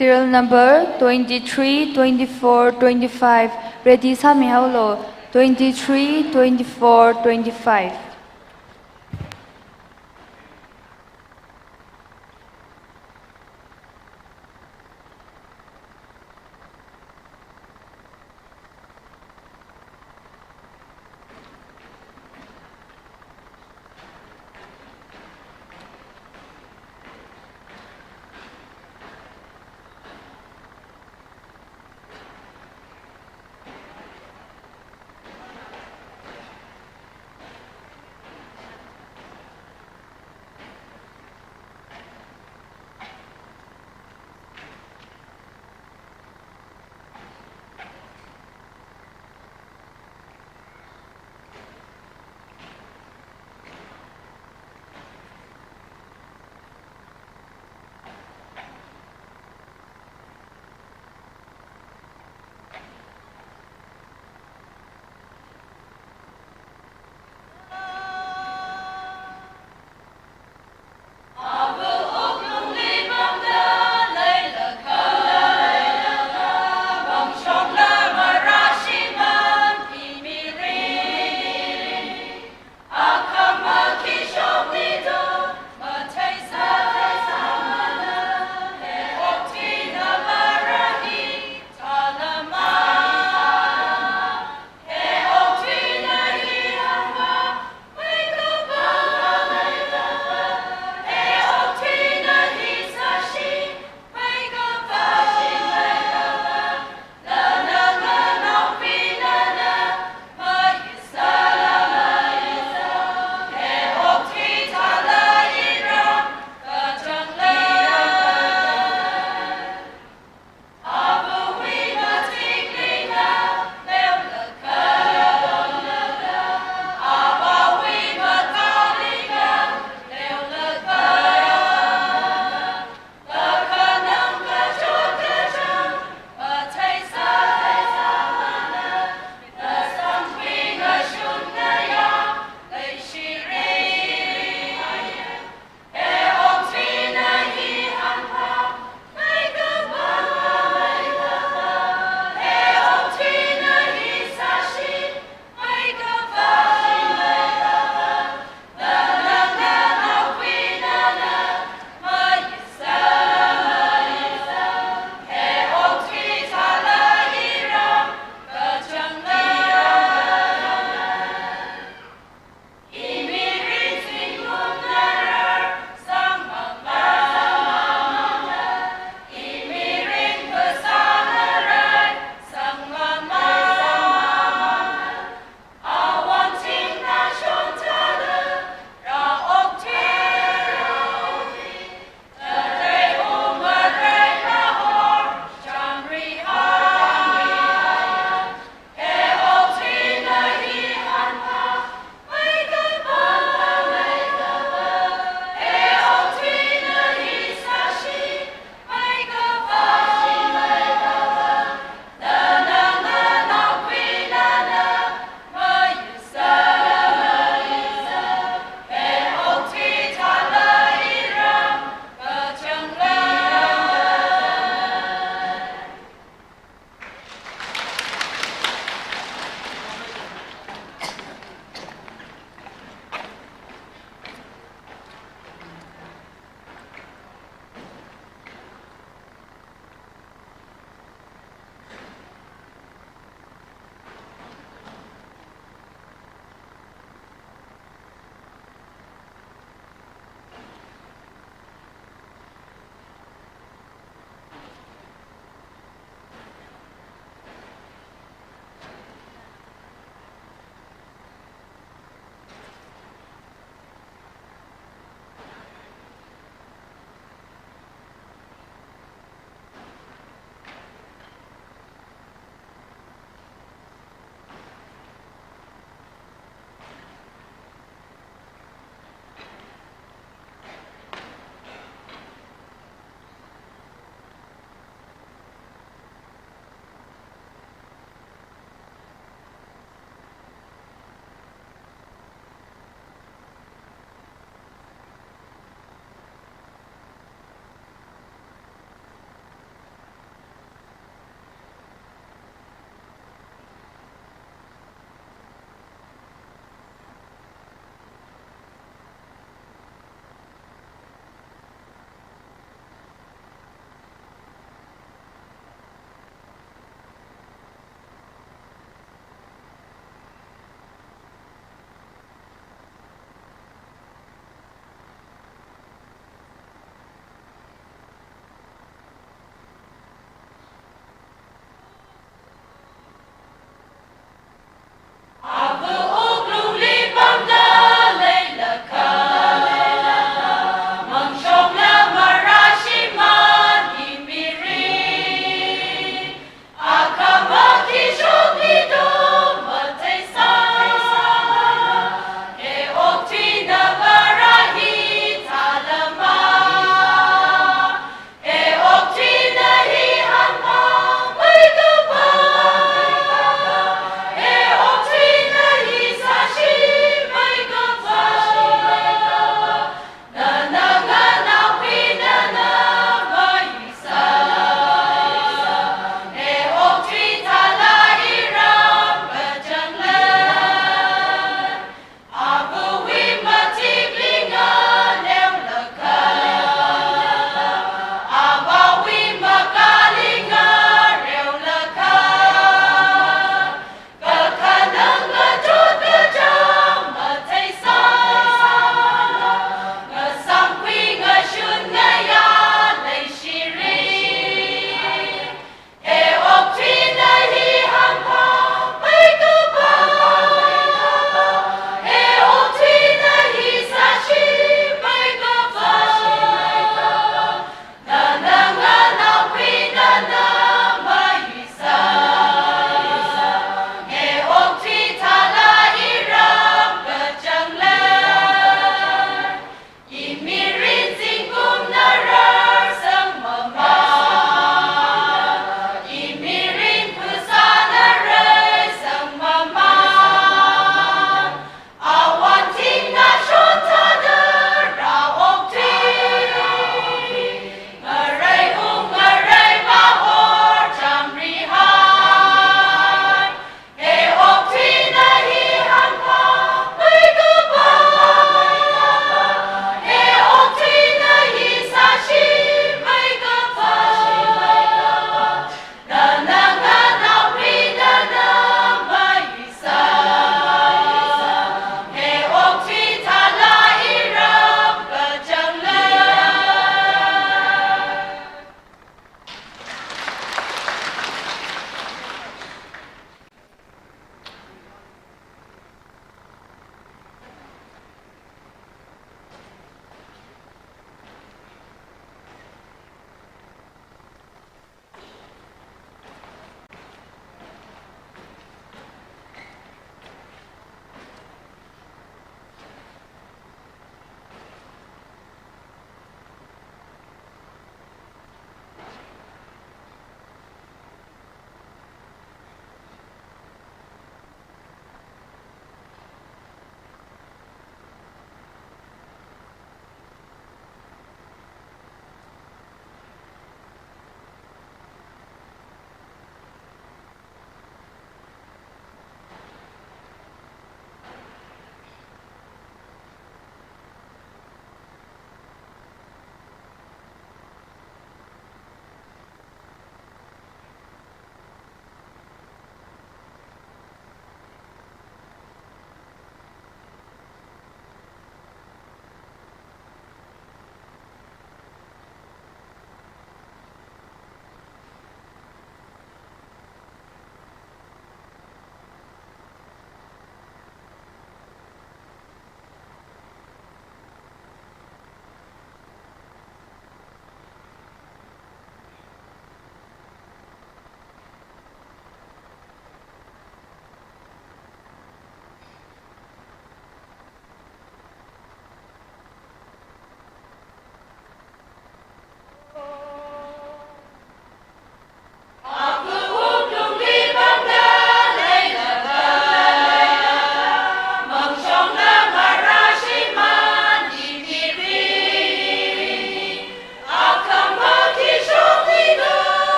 Serial number twenty-three, twenty-four, twenty-five. Ready sāmihaolu. Twenty-three, twenty-four, twenty-five.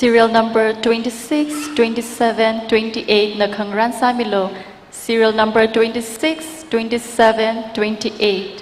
Serial number twenty-six, twenty-seven, twenty-eight na khangarān sāmilu. Serial number twenty-six, twenty-seven, twenty-eight.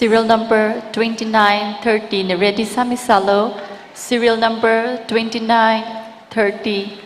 Serial number twenty-nine thirty, na ready sāmilu. Serial number twenty-nine thirty.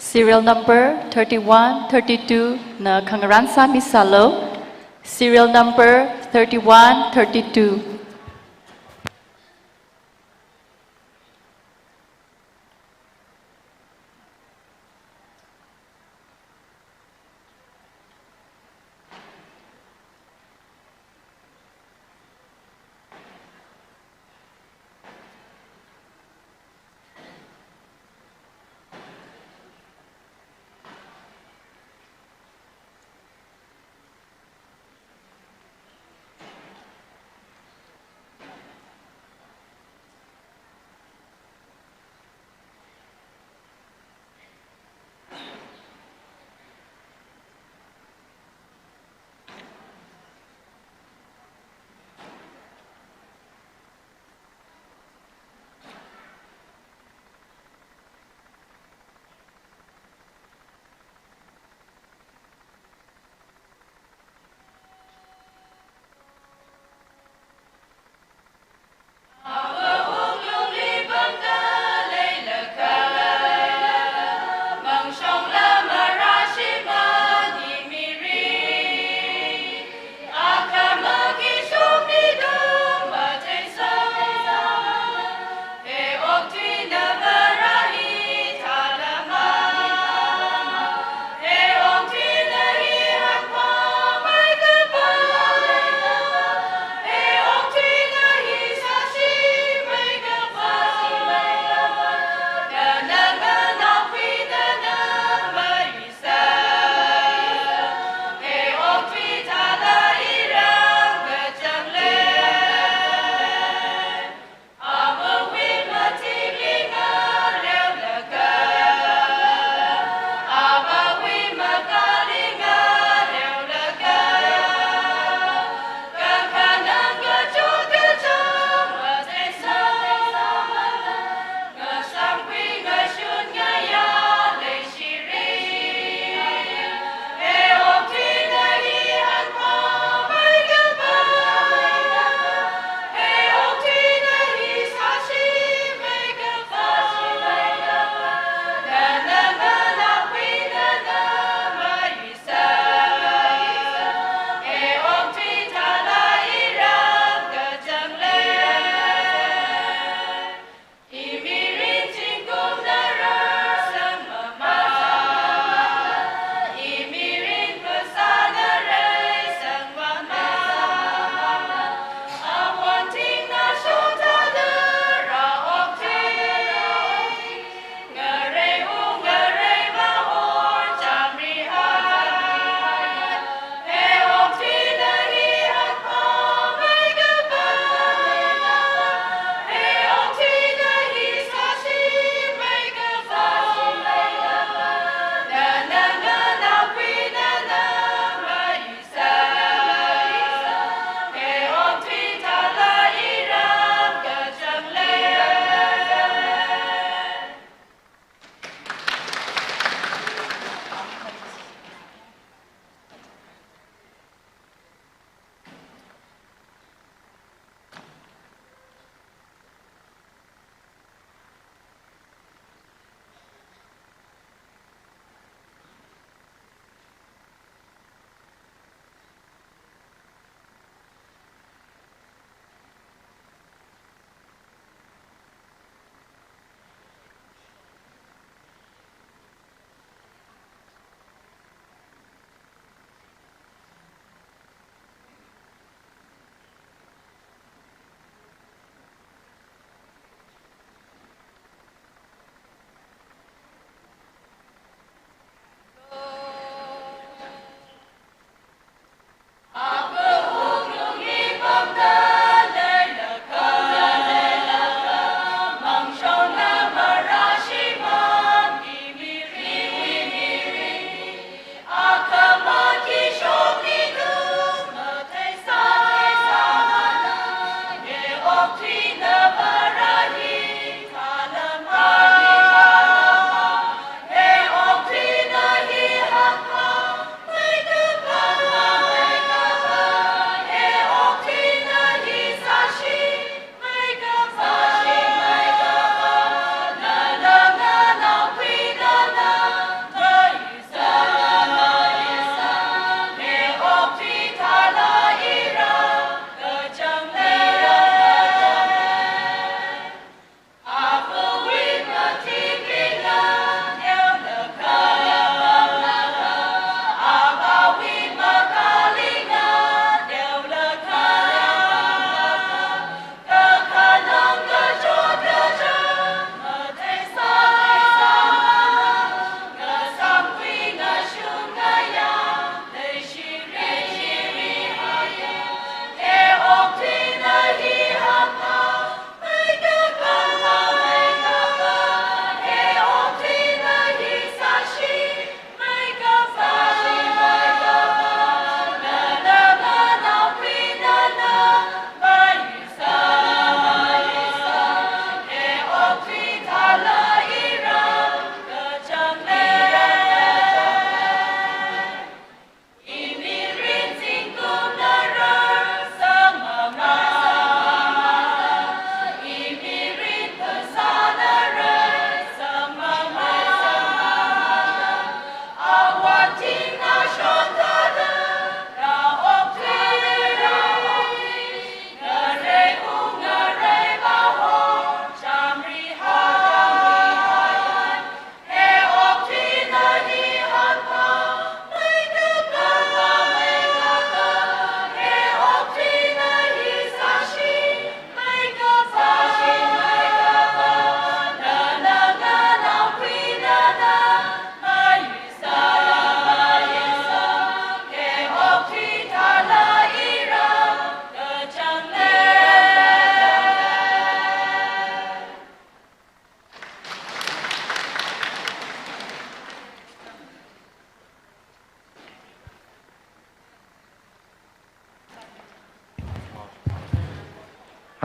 Serial number thirty-one thirty-two na khangarān sāmisalu. Serial number thirty-one thirty-two.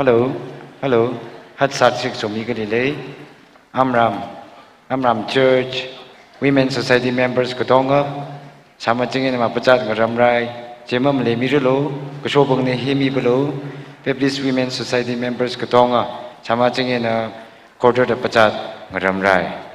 Hello, hello. Hatsat shik sumi kali lei. Amram, Amram Church, Women Society members katonga, sāmaching eina mapachat ngaramrai, chemam lei miralu, kashobang ne hi mipalu, Baptist Women Society members katonga, sāmaching eina quarter da pachat ngaramrai.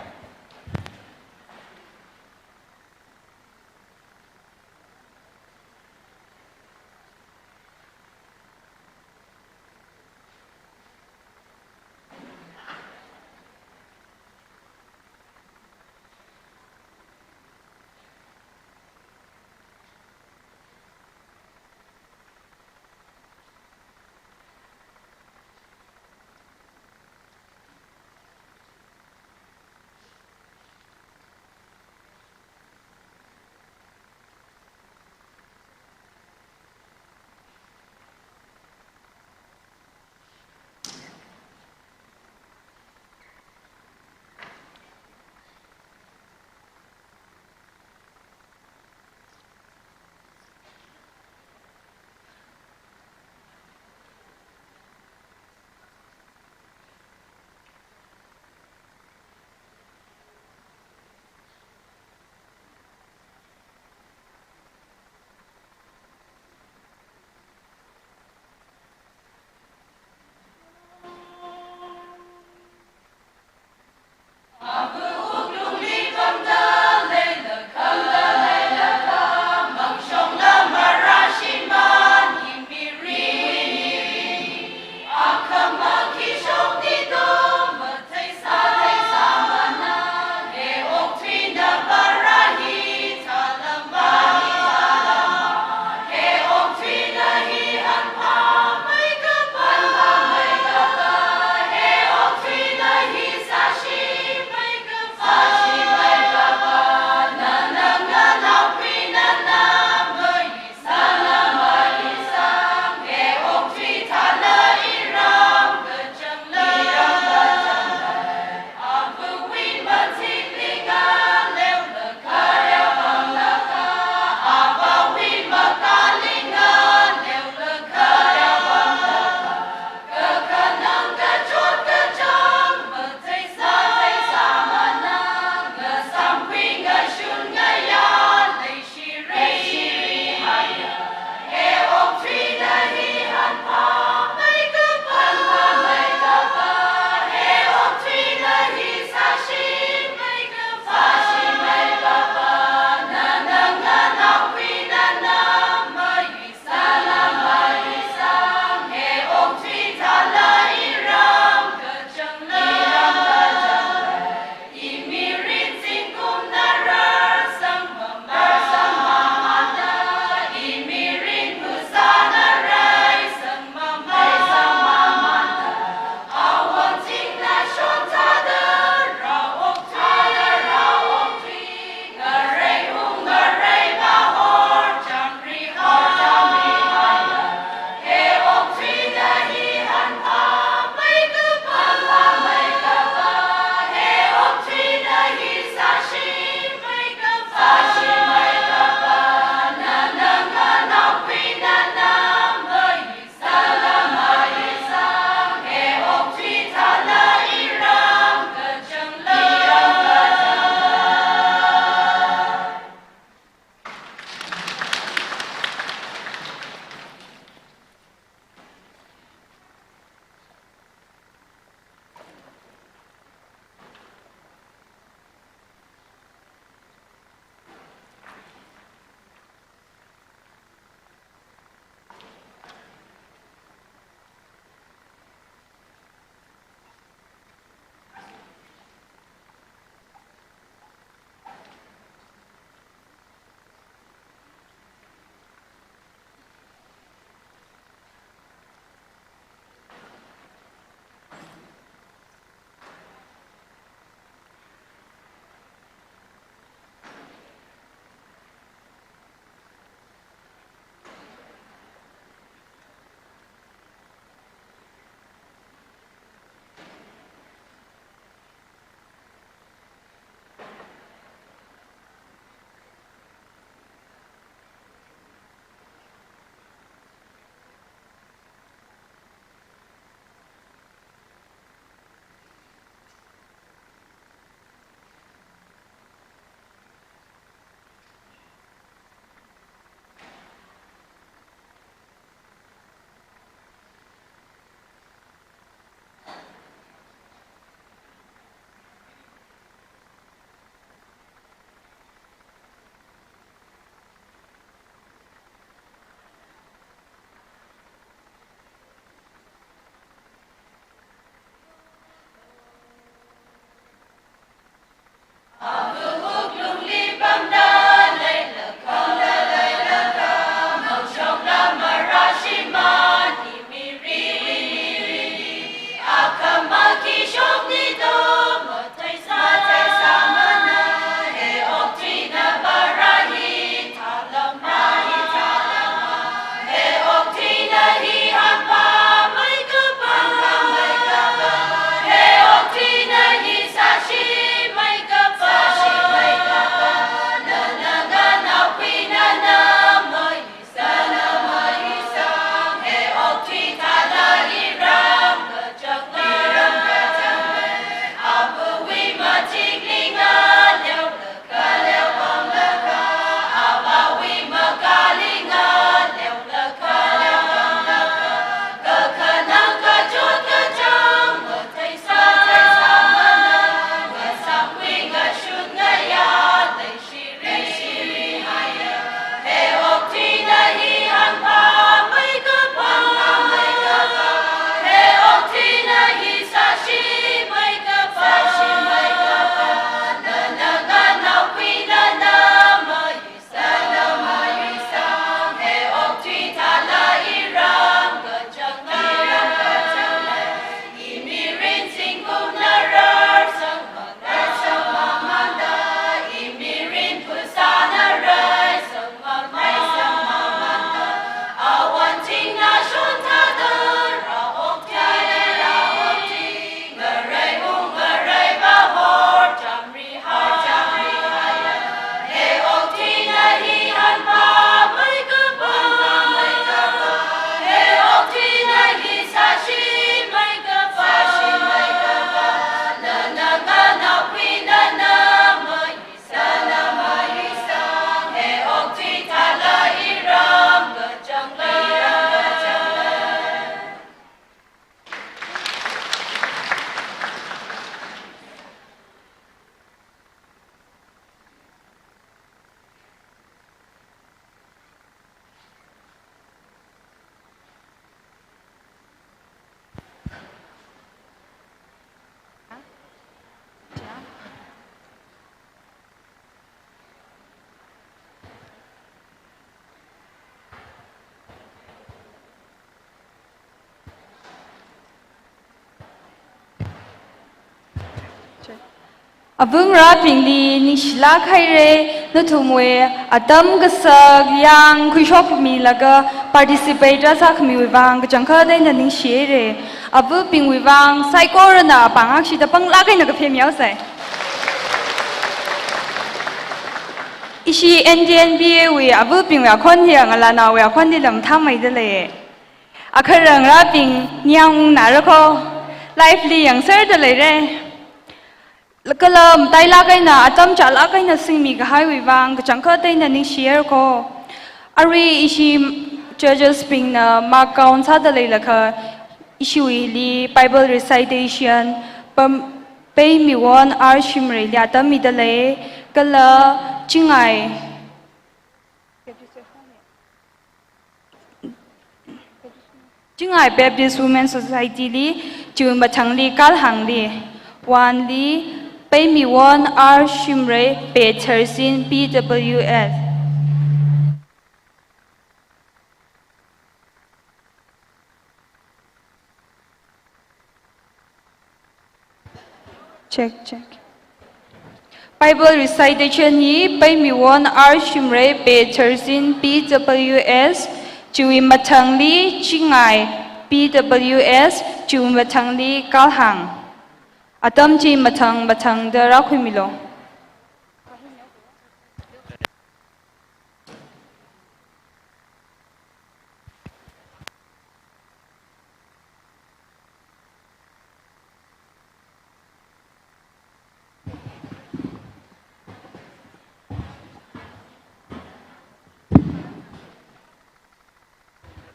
Avā ngarābingli ningshilāk haira, nathumwui atam kasak yangkhuishokmilaga participate rāsākhamiwui vang kachangkhat eina ningshihaira. Avābingwui vang saikorana apāng akshida panglāk eina kaphemmi haosai. Ishi N T N B A wui avābingwui akhon hi ngalānaowui akhon hila mathāmeida lei. Akha ngarābing ningyāng ungnara kho, live li yangserda leira. Kala matailāk eina, atam chālāk eina singmi kahaiwui vang kachangkhat eina ningshihaira kho. Arui ishi judges bingna mark count sāda leilakha, ishiwuili Bible recitation, pam-, Peimiwon R Shimrayli atam mida lei, kala Chingai Chingai Baptist Women Society li, chiwui mathangli Kalhangli, one li, Peimiwon R Shimray, P thirteen P W S. Check, check. Bible recitation hi Peimiwon R Shimray, P thirteen P W S, chiwui mathangli Chingai P W S, chiwui mathangli Kalhang. Atam chi mathang mathangda rākhuimilu.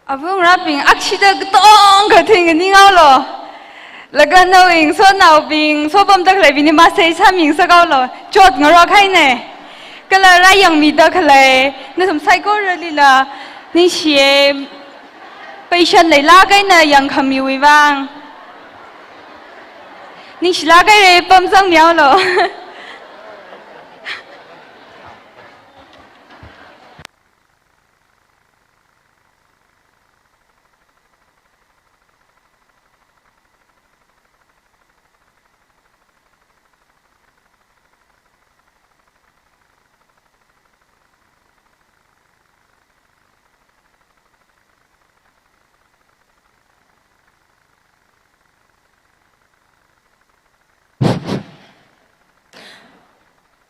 Avā ngarābing, akshida katongkha thing nganinghaolu. Laga nawui ngasotnaobing, sopamda khaleibingli masei sāmingasakhaolu. Chotngarok haina. Kala rāyangmida khalei nathum saikoralila ningshiya, patient leilāk eina yangkhamiwui vang. Ningshilāk haira, pamzangmihaolu.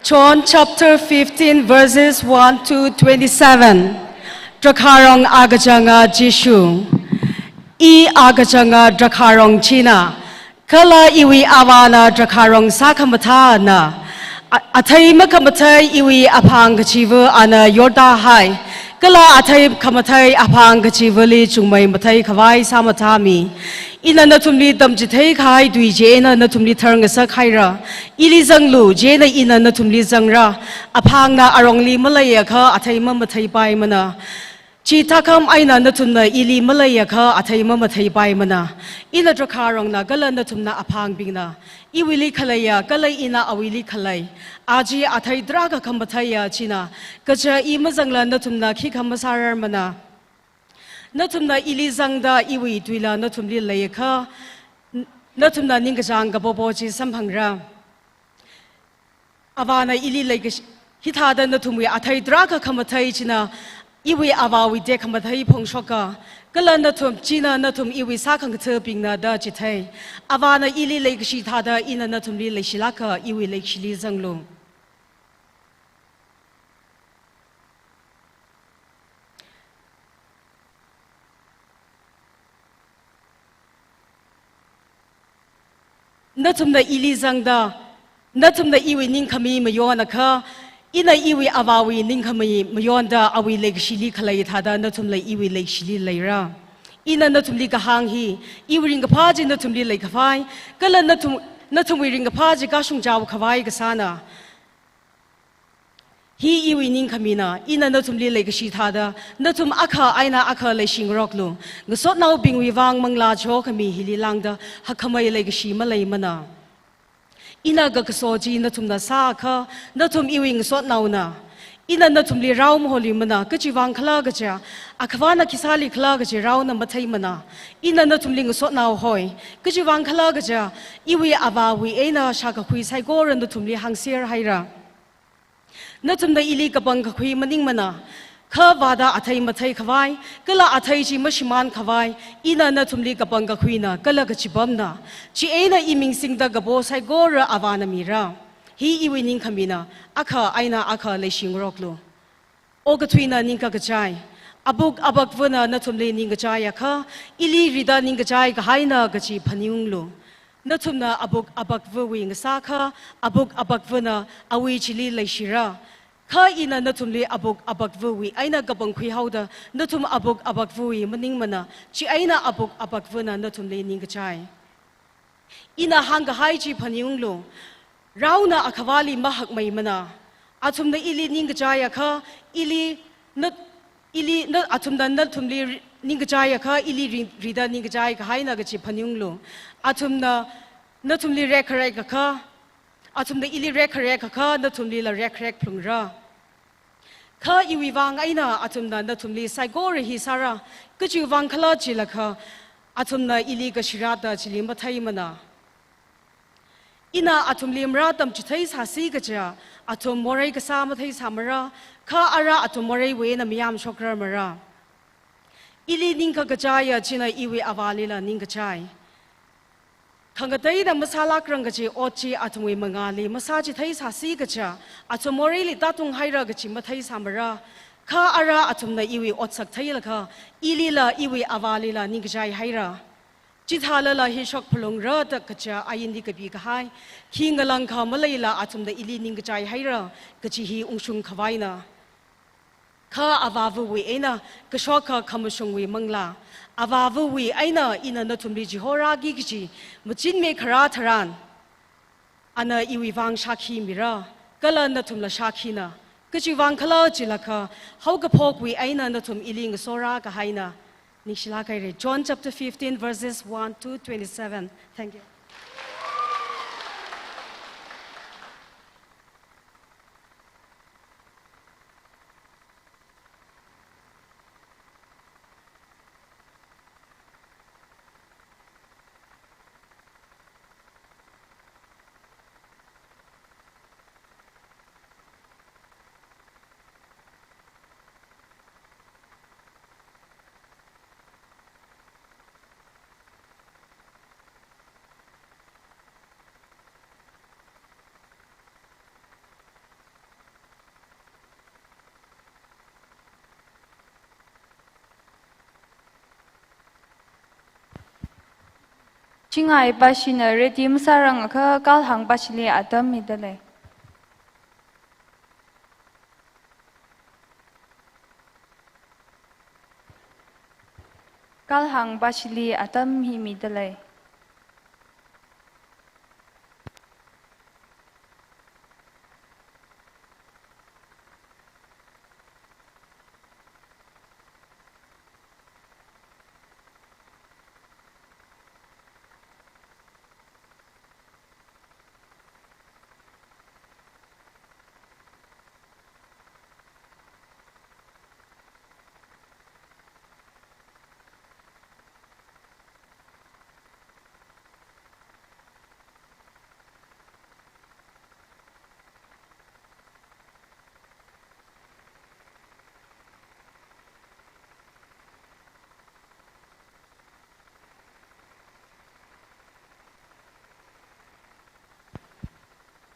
John chapter fifteen, verses one to twenty-seven. Drakharong akachanga Jishu. I akachanga drakharong china, kala iwui Avāna drakharong sākhamathāna. A-, athei makhamathei iwui aphāng kachiva̱ ana yortāhai, kala athei khamathei aphāng kachiva̱li chungmei matheikhavai sāmathāmi. Ina nathumli tamchitheikahai tui chieina nathumli tharngasak haira. Ili zanglu, chieina ina nathumli zangra. Aphāngna arongli maleiakha athei mamatheipaimana. Chithākham eina nathumna ili maleiakha athei mamatheipaimana. Ina drakharongna kala nathumna aphāngbingna. Iwuili khaleiya kala ina awuili khalei. Aja athei tarākha khamatheiya china, kaja i mazangla nathumna khikha masārarmana. Nathumna ili zangda iwui tuila nathumli leiakha, n-, nathumna ningkachāng kapopo chi samphangra. Avāna ili leikashi, hithāda nathumwui athei tarākha khamathei china iwui Avāwui tekhamathei phongshoka, kala nathum china nathum iwui sākhangathabingna da chithei. Avāna ili leikashi thāda ina nathumli leishilāka, iwui leikashili zanglu. Nathumna ili zangda, nathumna iwui ningkhami mayonakha, ina iwui Avāwui ningkhami mayonda awui leikashili khalei thāda nathumla iwui leikashili leira. Ina nathumli kahāng hi, iwui ringkaphā chi nathumli leikhavai, kala nathum, nathumwui ringkaphā chi kashung chaokhavai kasāna. Hi iwui ningkhamina, ina nathumli leikashi thāda, nathum akha eina akha leishingaroklu. Ngasotnaobingwui vang manglā chokhami hili lāngda, hakhamei leikashi maleimana. Ina kakaso chi nathumna sāakha, nathum iwui ngasotnaona. Ina nathumli rao maholimana, kachiwui vang khala kaja, akhavana khi sālikhala kaji raona matheimana. Ina nathumli ngasotnao hoi, kachiwui vang khala kaja, iwui Avāwui eina shākakhui saikora nathumli hāngser haira. Nathumna ili kapangkakhui maningmana, kha vāda athei matheikhavai, kala athei chi mashimānkhavai, ina nathumli kapangkakhuina, kala kachipamna. Chieina iming singda kapo saikora Avāna mira. Hi iwui ningkhamina, akha eina akha leishingaroklu. Okathuina ningkakachai. Abuk abakvana nathumli ningkachaiakha, ili rida ningkachai kahaina kaji phaningunglu. Nathumna abuk abakvawui ngasākha, abuk abakvana awui chili leishira. Kha ina nathumli abuk abakvawui eina kapangkhui haoda, nathum abuk abakvawui maningmana, chieina abuk abakvana nathumli ningkachai. Ina hāngkahai chi phaningunglu, raona akhavali mahakmeimana. Athumna ili ningkachaiakha, ili na, ili na, athumna nathumli ri-, ningkachaiakha, ili ri-, rida ningkachai kahaina kaji phaningunglu. Athumna nathumli rekkharekakha, athumna ili rekkharekakha, nathumlila rekkrek phalungra. Kha iwui vang eina athumna nathumli saikora hi sāra, kachiwui vang khala jilakha, athumna ili kashirada chili matheimana. Ina athumli marātamchithei sāsi kaja, athum morei kasā matheisāmara, kha ara athum moreiwui eina mayamshokrarmara. Ili ningkakachaiya china iwui Avālila ningkachai. Khangateina masālākrang kaji ot chi athumwui mangāli masāchithei sāsi kaja, athum moreili tātung haira kaji matheisāmara. Kha ara athumna iwui otsak theilakha, ilila iwui Avālila ningkachai haira. Chithālala hi shokphalungra da kaja ainli kapikahai, khi ngalāngkha maleila athumna ili ningkachai haira kaji hi ungshungkhavaina. Kha Avāvawui eina kashok khamashungwui manglā, Avāvawui eina ina nathumli chihorāki kaji machinme kharā tharan, ana iwui vang shākhi mira, kala nathumla shākhina. Kachiwui vang khala jilakha, haokaphokwui eina nathum ili ngasorā kahaina. Ningshilāk haira. John chapter fifteen, verses one to twenty-seven. Thank you. Chingai pashina ready masārangakha, kalhāng pashili atam midalei. Kalhāng pashili atam hi midalei.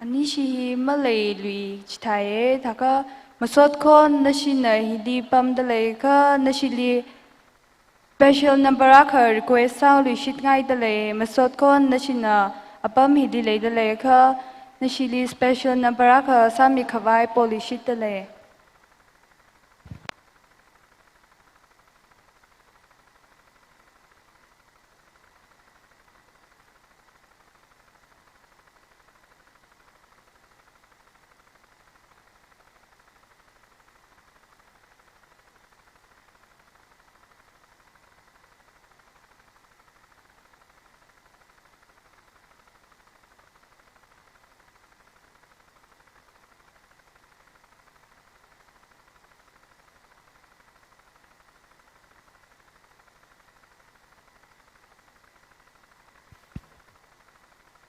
Anishi hi maleilui chithāye, thākha masot khon nashina hili pamda leiakha, nashili special number akha request sāluishitngaidalei, masot khon nashina apam hili leida leiakha, nashili special number akha sāmikhavai poluishitdalei.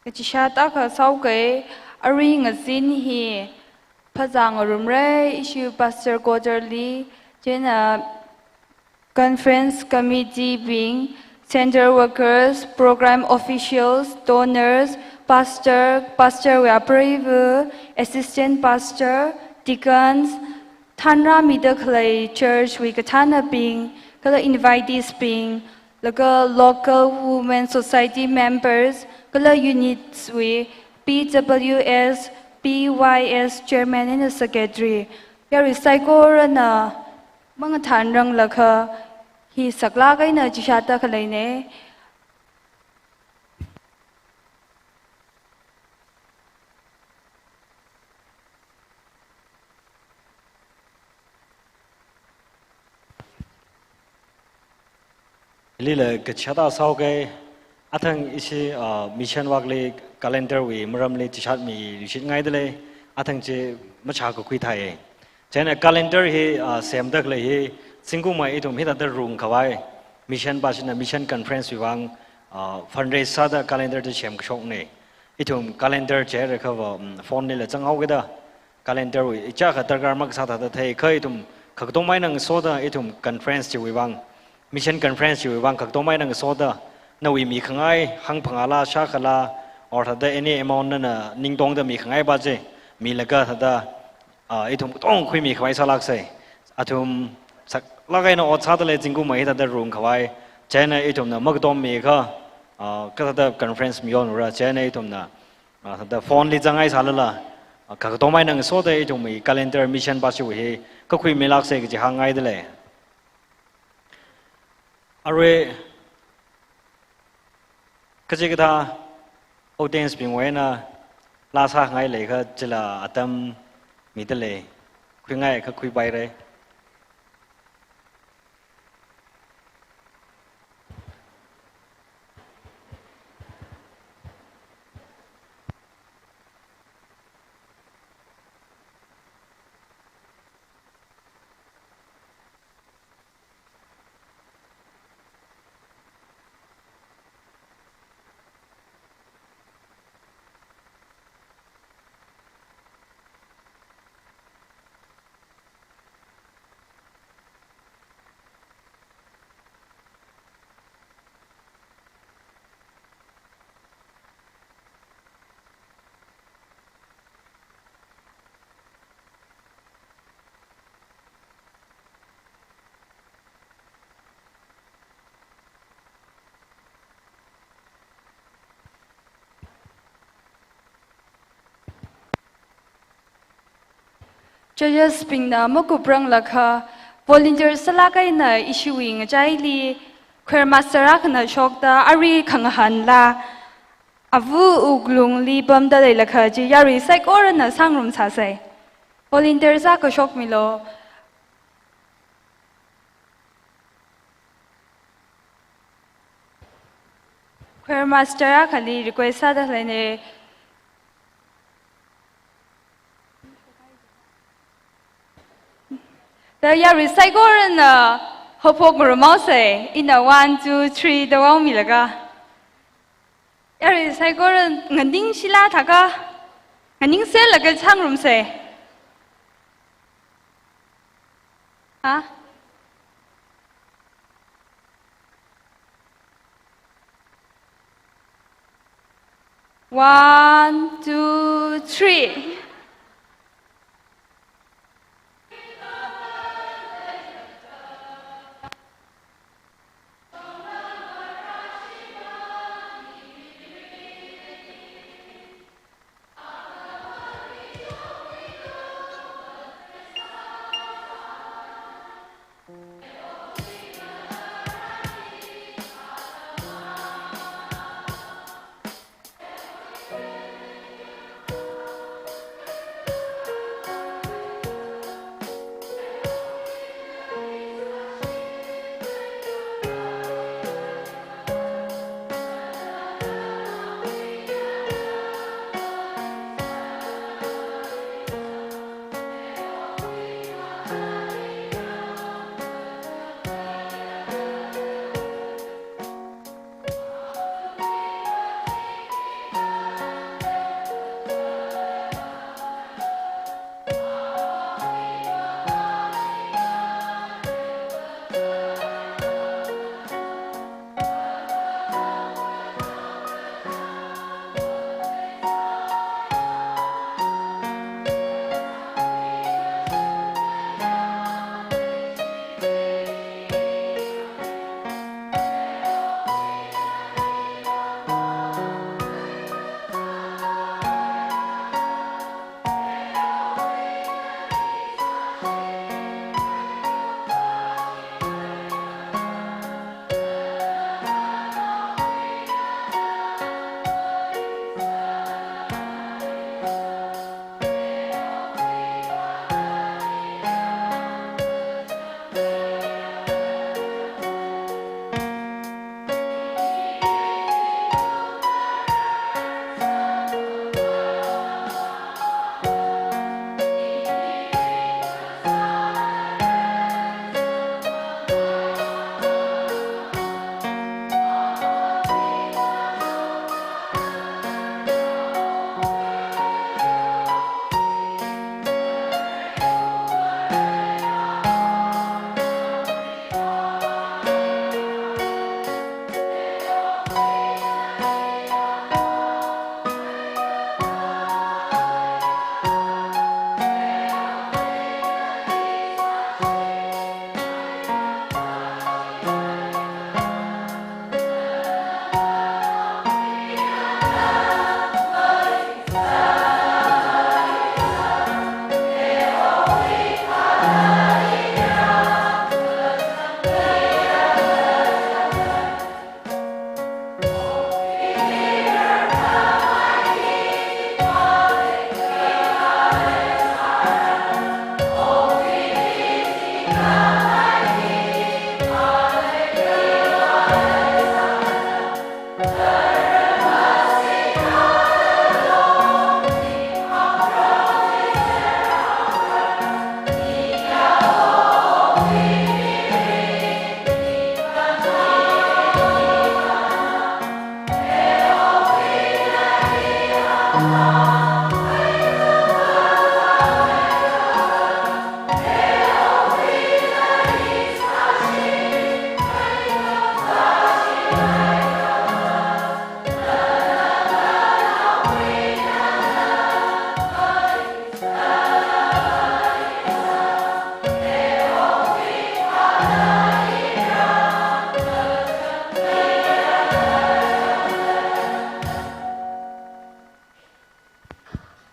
Kachishat akha sāuke, arui ngazin hi phazā ngarumra, ishi pastor quarter li, chieina conference committee bing, center workers, program officials, donors, pastor, pastor wui apreiva, assistant pastor, deacons, thanrāmida khalei church wui kathānabing, kala invitees bing, laga local women society members, kala units wui P W S, P Y S chairman eina secretary, yarui saikorana mangathanranglakha hi saklāk eina chishatda khaleina. Lila kachata sāuke, athang ishi, ah, mission work li calendar wui maramli chishatmi lushitngaidalei, athang chi machā kakhui thai. Chieina calendar hi, ah, semda khalei hi, zingkum mai ithum hithāda rungkhavai, mission pashina mission conference wui vang, ah, fundraise sāda calendar chi semkashokna. Ithum calendar chi rākhava, mm, phone lila zanghaokida, calendar wui ichākha darkar makasā thāda theikha ithum khakatomai eina ngasoda ithum conference chiwui vang, mission conference chiwui vang khakatomai eina ngasoda, nawui mikhangai, hangphangāla, shākhala, or thāda any amount nana ningtongda mikhangai pa chi, milaga thāda, ah, ithum katong khuimikhavai sālāksa. Athum saklāk eina ot sādalei zingkum mai hithāda rungkhavai. Chieina ithumna makatommikha, ah, kathāda conference mayonra, chieina ithumna, ah, thāda phone li zangngai sālala, ah, khakatomai eina ngasoda ithumwui calendar mission pashi hi kakhuimilāksa kaji hāngngaidalei. Arui kachikathā audience bingwui eina laa sāngai leiakha chila atam midalei, khuingaiakha khuipaira. Judges bingna makupranglakha, volunteer sālāk eina ishiwui ngachaili choir master akhana shokta, arui khangahānla, avu wuklungli pamda leilakha chi yarui saikorana sāngarumsāsa. Volunteer sākashokmilu. Choir master akhali request sāda khaleina. Da yarui saikorana haophok ngarumhaosa, ina one, two, three da vaomilaga. Yarui saikora nganingshila thākha, nganingshilakha sāngarumsa. Ha? One, two, three.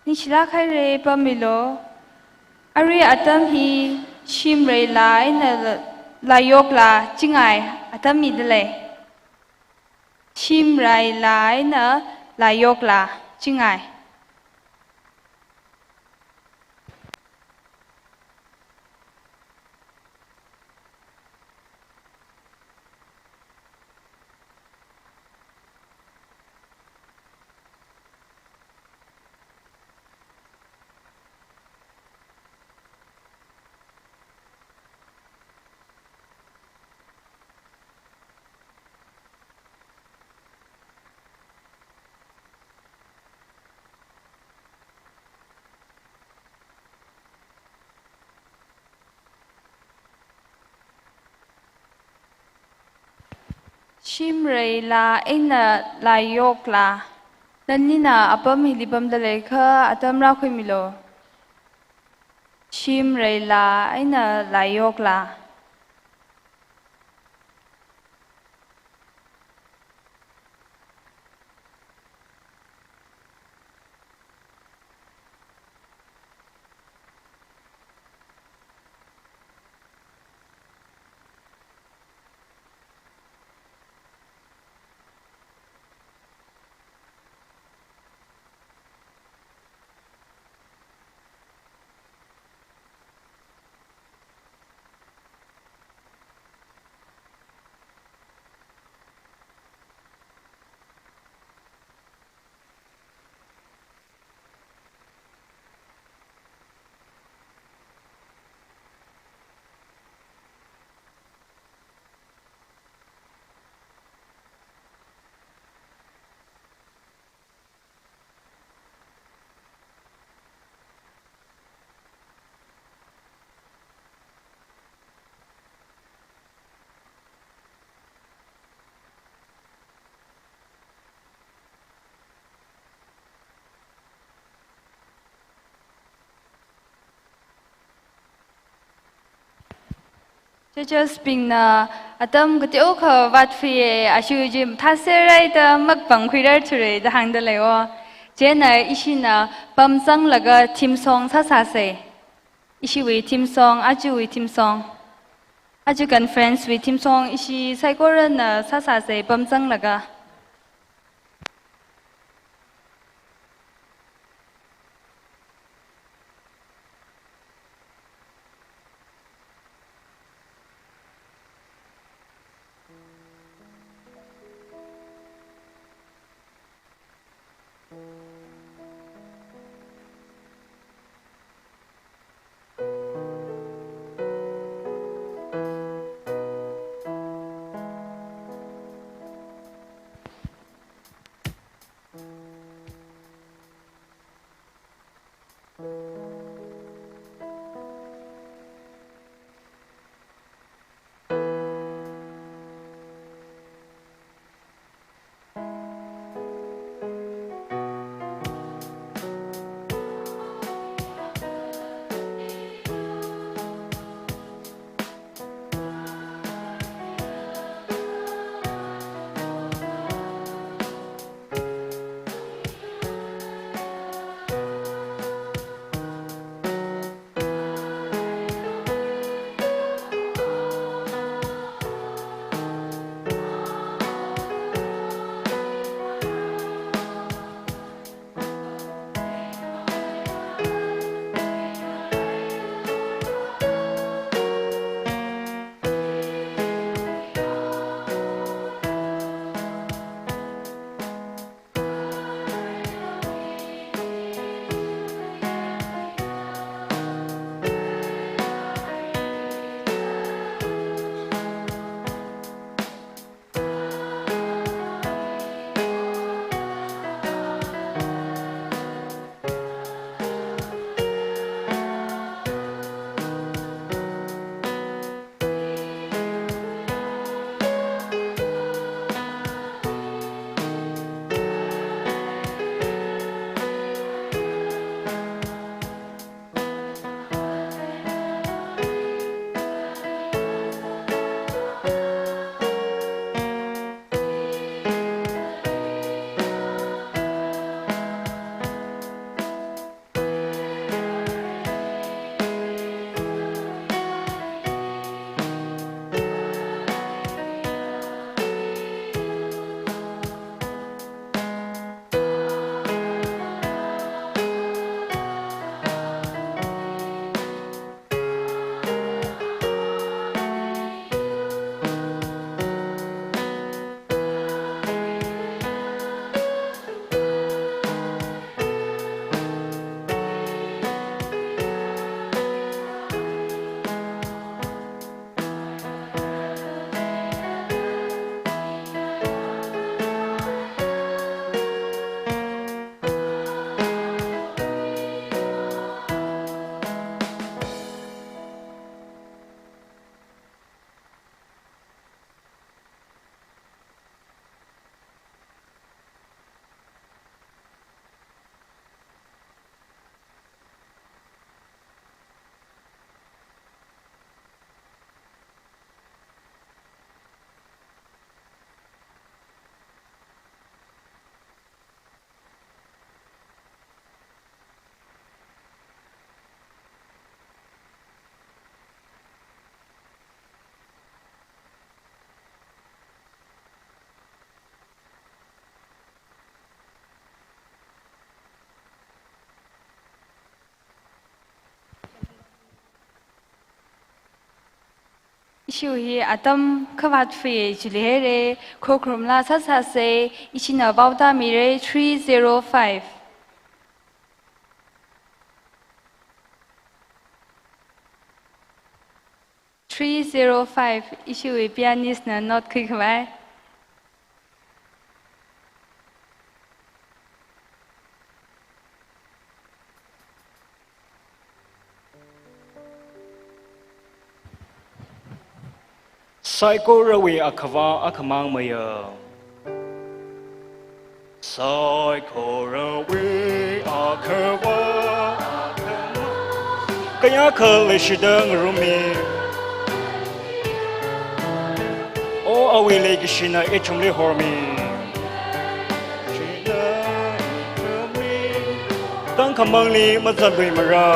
Ningshilāk haira, pāmilu. Arui atam hi shimrei laa eina laiyok laa chingai atam mida lei. Shimrei laa eina laiyok laa chingai. Shimrei laa eina laiyok laa. Nanina apam hili pamda leiakha atam rākhuimilu. Shimrei laa eina laiyok laa. Judges bingna atam kateokha vātfie, ashi chi mathāser haida mukbang khuirar thura da hāngda leiwo. Chieina ishina pamzanglaga theme song sāsāsei. Ishiwui theme song, aruiwui theme song. Aru conference wui theme song ishi saikorana sāsāsei pamzanglaga. Ishiwui atam khavāt fei chili haira, khokharumla sāsāsa, ishina pao tāmira, three zero five. Three zero five, ishiwui pianist na note khuikhavai. Saikorawui akhava akhamang mayā. Saikorawui akhava. Kayākha leishida ngarummi. O awui leikashina ithumli hormi. Tangkhamangli mazatluimara.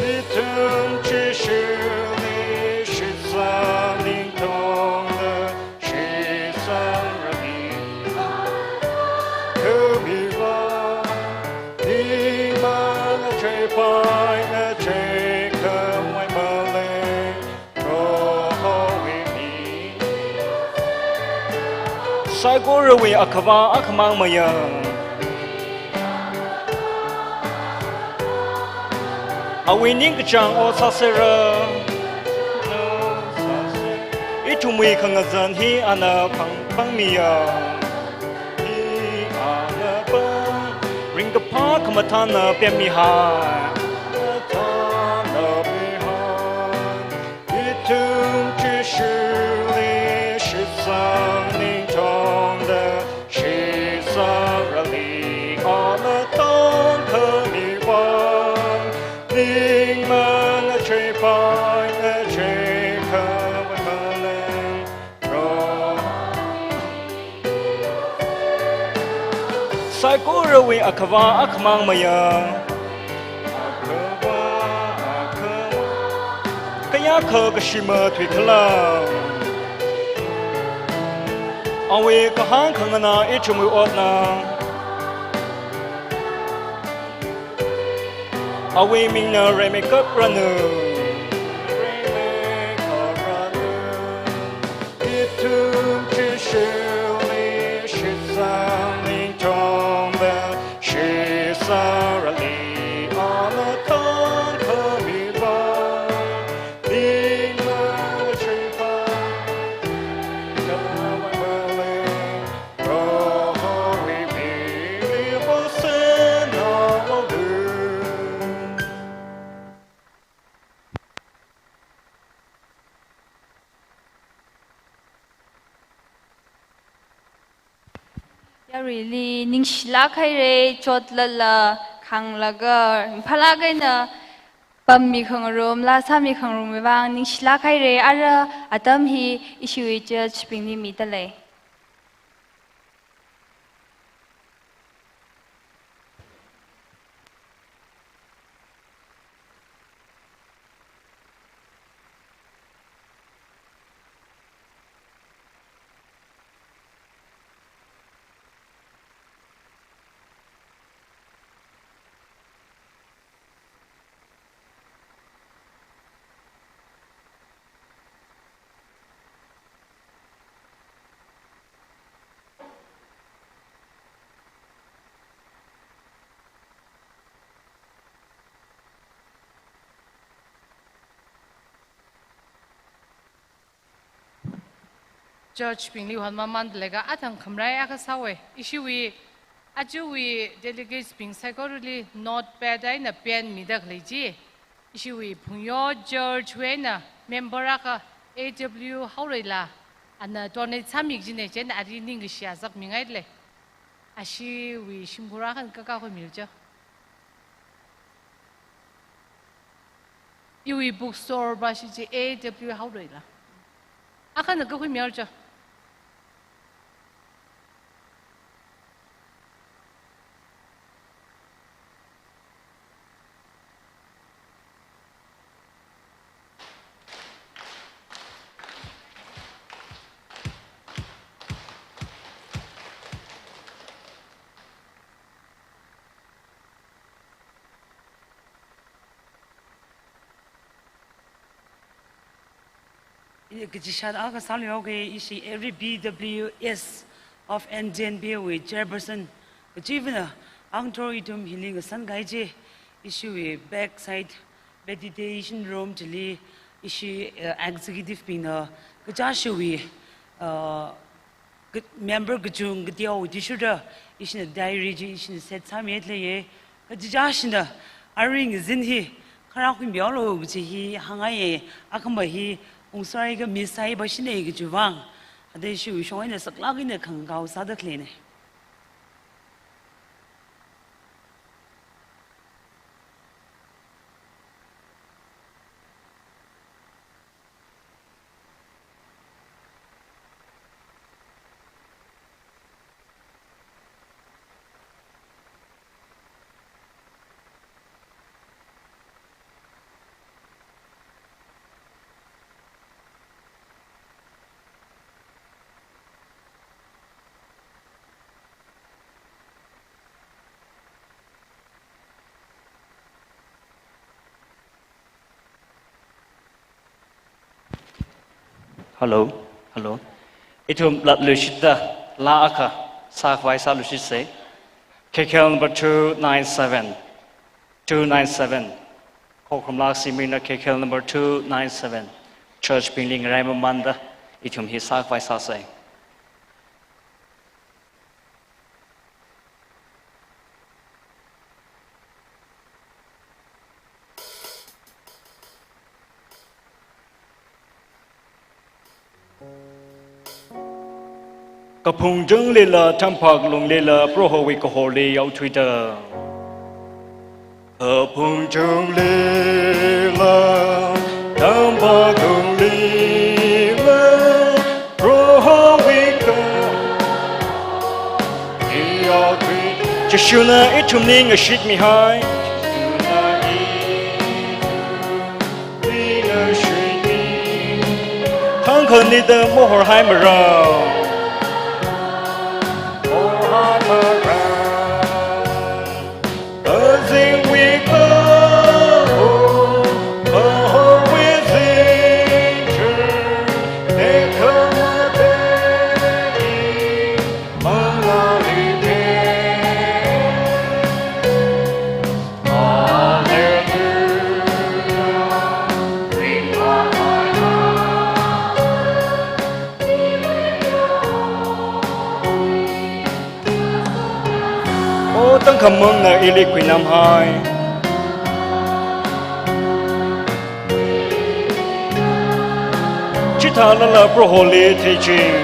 Ithum Jishuli shitsang ningtongda, shitsangrali khuimiva, ningmang acheipai acheikhamei malei, Prohowui ming. Saikorawui akhava akhamang mayā. Awui ningkachāng ot sāsera. Ithumwui khangazan hi ana pāng, pāngmiya. Hi ana pāng, ringkaphā khamathāna pemmihai. Khamathāna pemmihai. Ithum Jishuli shitsang ningtongda, shitsangrali ana tongkhami vang, ningmang acheipai acheikhamei malei, Proho. Saikorawui akhava akhamang mayā. Kayākha kashi mathuikhala. Awui kahāng khanganā ithumwui otna. Awui mingna reimeikap ranu. Reimeikap ranu. Ithum Jishuli shitsang ningtongda, shitsangrali ana tongkhami vang, ningmang acheipai, khamei malei, Prohowui mingli vāsānao lu. Yaruili ningshilāk haira, chotlala khānglaga, ringphālāk eina pammi khangarumla sāmi khangarumwui vang ningshilāk haira, ara atam hi ishiwui judge bingli midalei. Judge bingli hon mamānda leiakha athang khamrai akha sāhaowa. Ishiwui, ajawui delegates bing saikorali notepad eina pen mida khalei chi, ishiwui Phungyo Church wui eina member akha A W Haoreila, ana donate sāmi kajina, chieina ali ningkashi azak mingailei. Ashiwui shimkhur akhana kakakhuimilu cho. Iwui bookstore pa shi chi, A W Haoreila. Akhana kakhuimilu cho. Kachishat akha sāluihaoke, ishi every B W S of N D N B wui chairperson kachivana, angthor ithum hili ngasan kahai chi, ishiwui backside meditation room chili, ishi, uh, executive bingna kachāshiwui, uh, ka-, member kachung kateonaoli shurda, ishina diary chi ishina set sāmihaida leiye. Kachichāshina, arui ngazin hi khara khuimihaolu kaji hi hāngngaiye, akhama hi ungsarai kha miss sāhaipashine kajiwui vang, ade ishiwui shong eina saklāk eina khangakao sāda khaleine. Hello, hello. Ithum latluishitda laa akha sākhavai sāluishitse. K K L number two nine seven. Two nine seven. Khokharum laa simina K K L number two nine seven. Church bingli ngarai mamanda ithum hi sākhavai sāse. Kaphung chunglila tampak lunglila Prohowui kahorli yaothuida. Kaphung chunglila tampak lunglila Prohowui kahorli yaothui. Jishuna ithumli ngashitmihai. Thangkhanida mahorhaimara. Mahorhaimara. Azingwui kahor, kahorwui zingchur, tekhamatei manglāli phe. O, tangkhamangna ili khuinamhai. Chithālala Proholi theiching.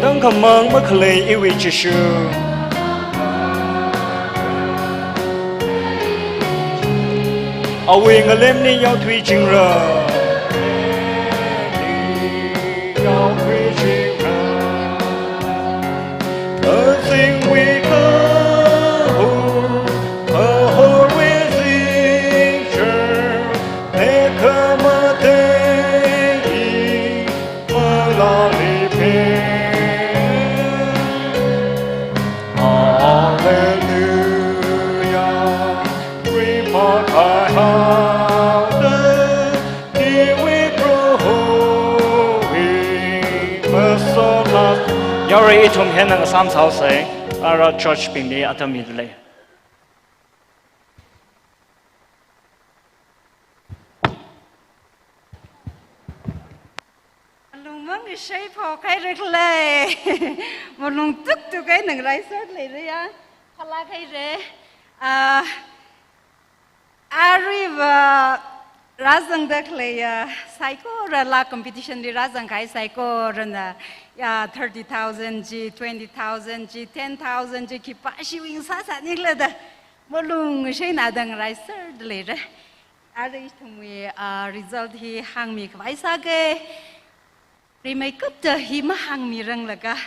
Tangkhamang makhalei iwui Jishu. Awui ngalemli yaothuichingra. Yaothuichingra. Azingwui kahor, kahorwui zingchur, tekhamatei manglāli phe. Hallelujah. Ringphākahai haoda, iwui Prohowui masotna. Yarui ithum hieina ngasām sāhaose, ara church bingli atam mida lei. Malung mang ishei phokhaira khalei. Malung tuktuk eina ngaraiser leira ya. Khalak haira. Ah, aruiva rāzangda khalei ya, saikora laa competition li rāzangkahai saikorana, ya, thirty thousand chi, twenty thousand chi, ten thousand chi, khipāshiwui sāsāni khala da. Malung ishei nada ngaraiserda leira. Ara ithumwui, ah, result hi hāngmikhavai sāke. Rimeikapta hi mahāngmiranglaga,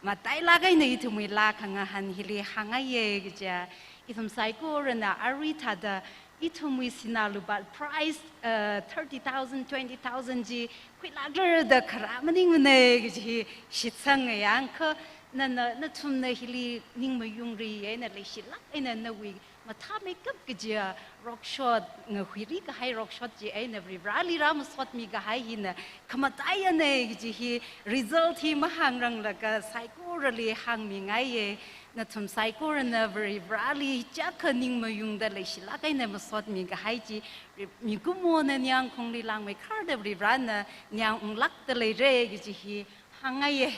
matailāk eina ithumwui laa khangahān hili hāngngaiye kaja. Ithum saikorana arui thāda ithumwui sinā lupā prize, ah, thirty thousand, twenty thousand chi khuilākra da kharā maningmana kaji hi shitsanga yangkha, nana, nathumna hili ning mayungri eina leishilāk eina nawui mathāmeikap kajiya rokshot, ngahuiri kahai rokshot chi eina Varivarali rāmasotmi kahai hina khamataiya nei kaji hi result hi mahāngranglaga saikorali hāngmingaiye. Nathum saikorana Varivarali chakha ning mayungda leishilāk eina masotmi kahai chi, ri-, mikumona ningyāngkhongli langmeikharda Varivarana ningyāng unglākda leire kaji hi hāngngaiye.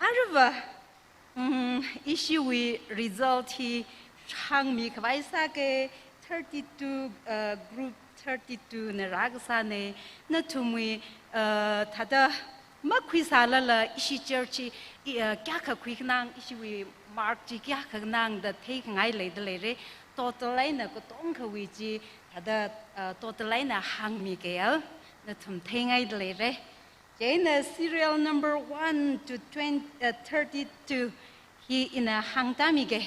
Aruiva, mm, ishiwui result hi hāngmikhavai sāke, thirty-two, uh, group thirty-two na rākasāne. Nathumwui, uh, thāda makhuisālala ishi church hi, i, uh, kayākha khuikhanang, ishiwui mark chi kayākha khanangda theikhangai leida leire. Total eina katongkhawui chi thāda, uh, total eina hāngmikea, nathum theingaida leire. Chieina serial number one to twenty, uh, thirty-two hi ina hāngtāmike.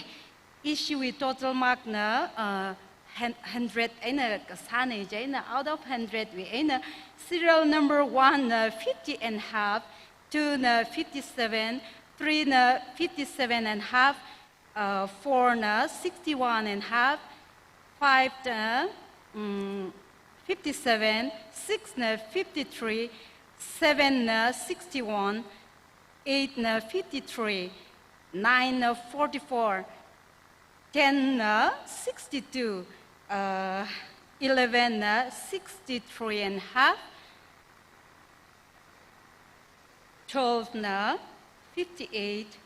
Ishiwui total mark na, uh, hun-, hundred eina kasāne. Chieina out of hundred wui eina serial number one na fifty and half, two na fifty-seven, three na fifty-seven and half, uh, four na sixty-one and half, five na, mm, fifty-seven, six na fifty-three, seven na sixty-one, eight na fifty-three, nine na forty-four, ten na sixty-two, uh, eleven na sixty-three and half, twelve na fifty-eight,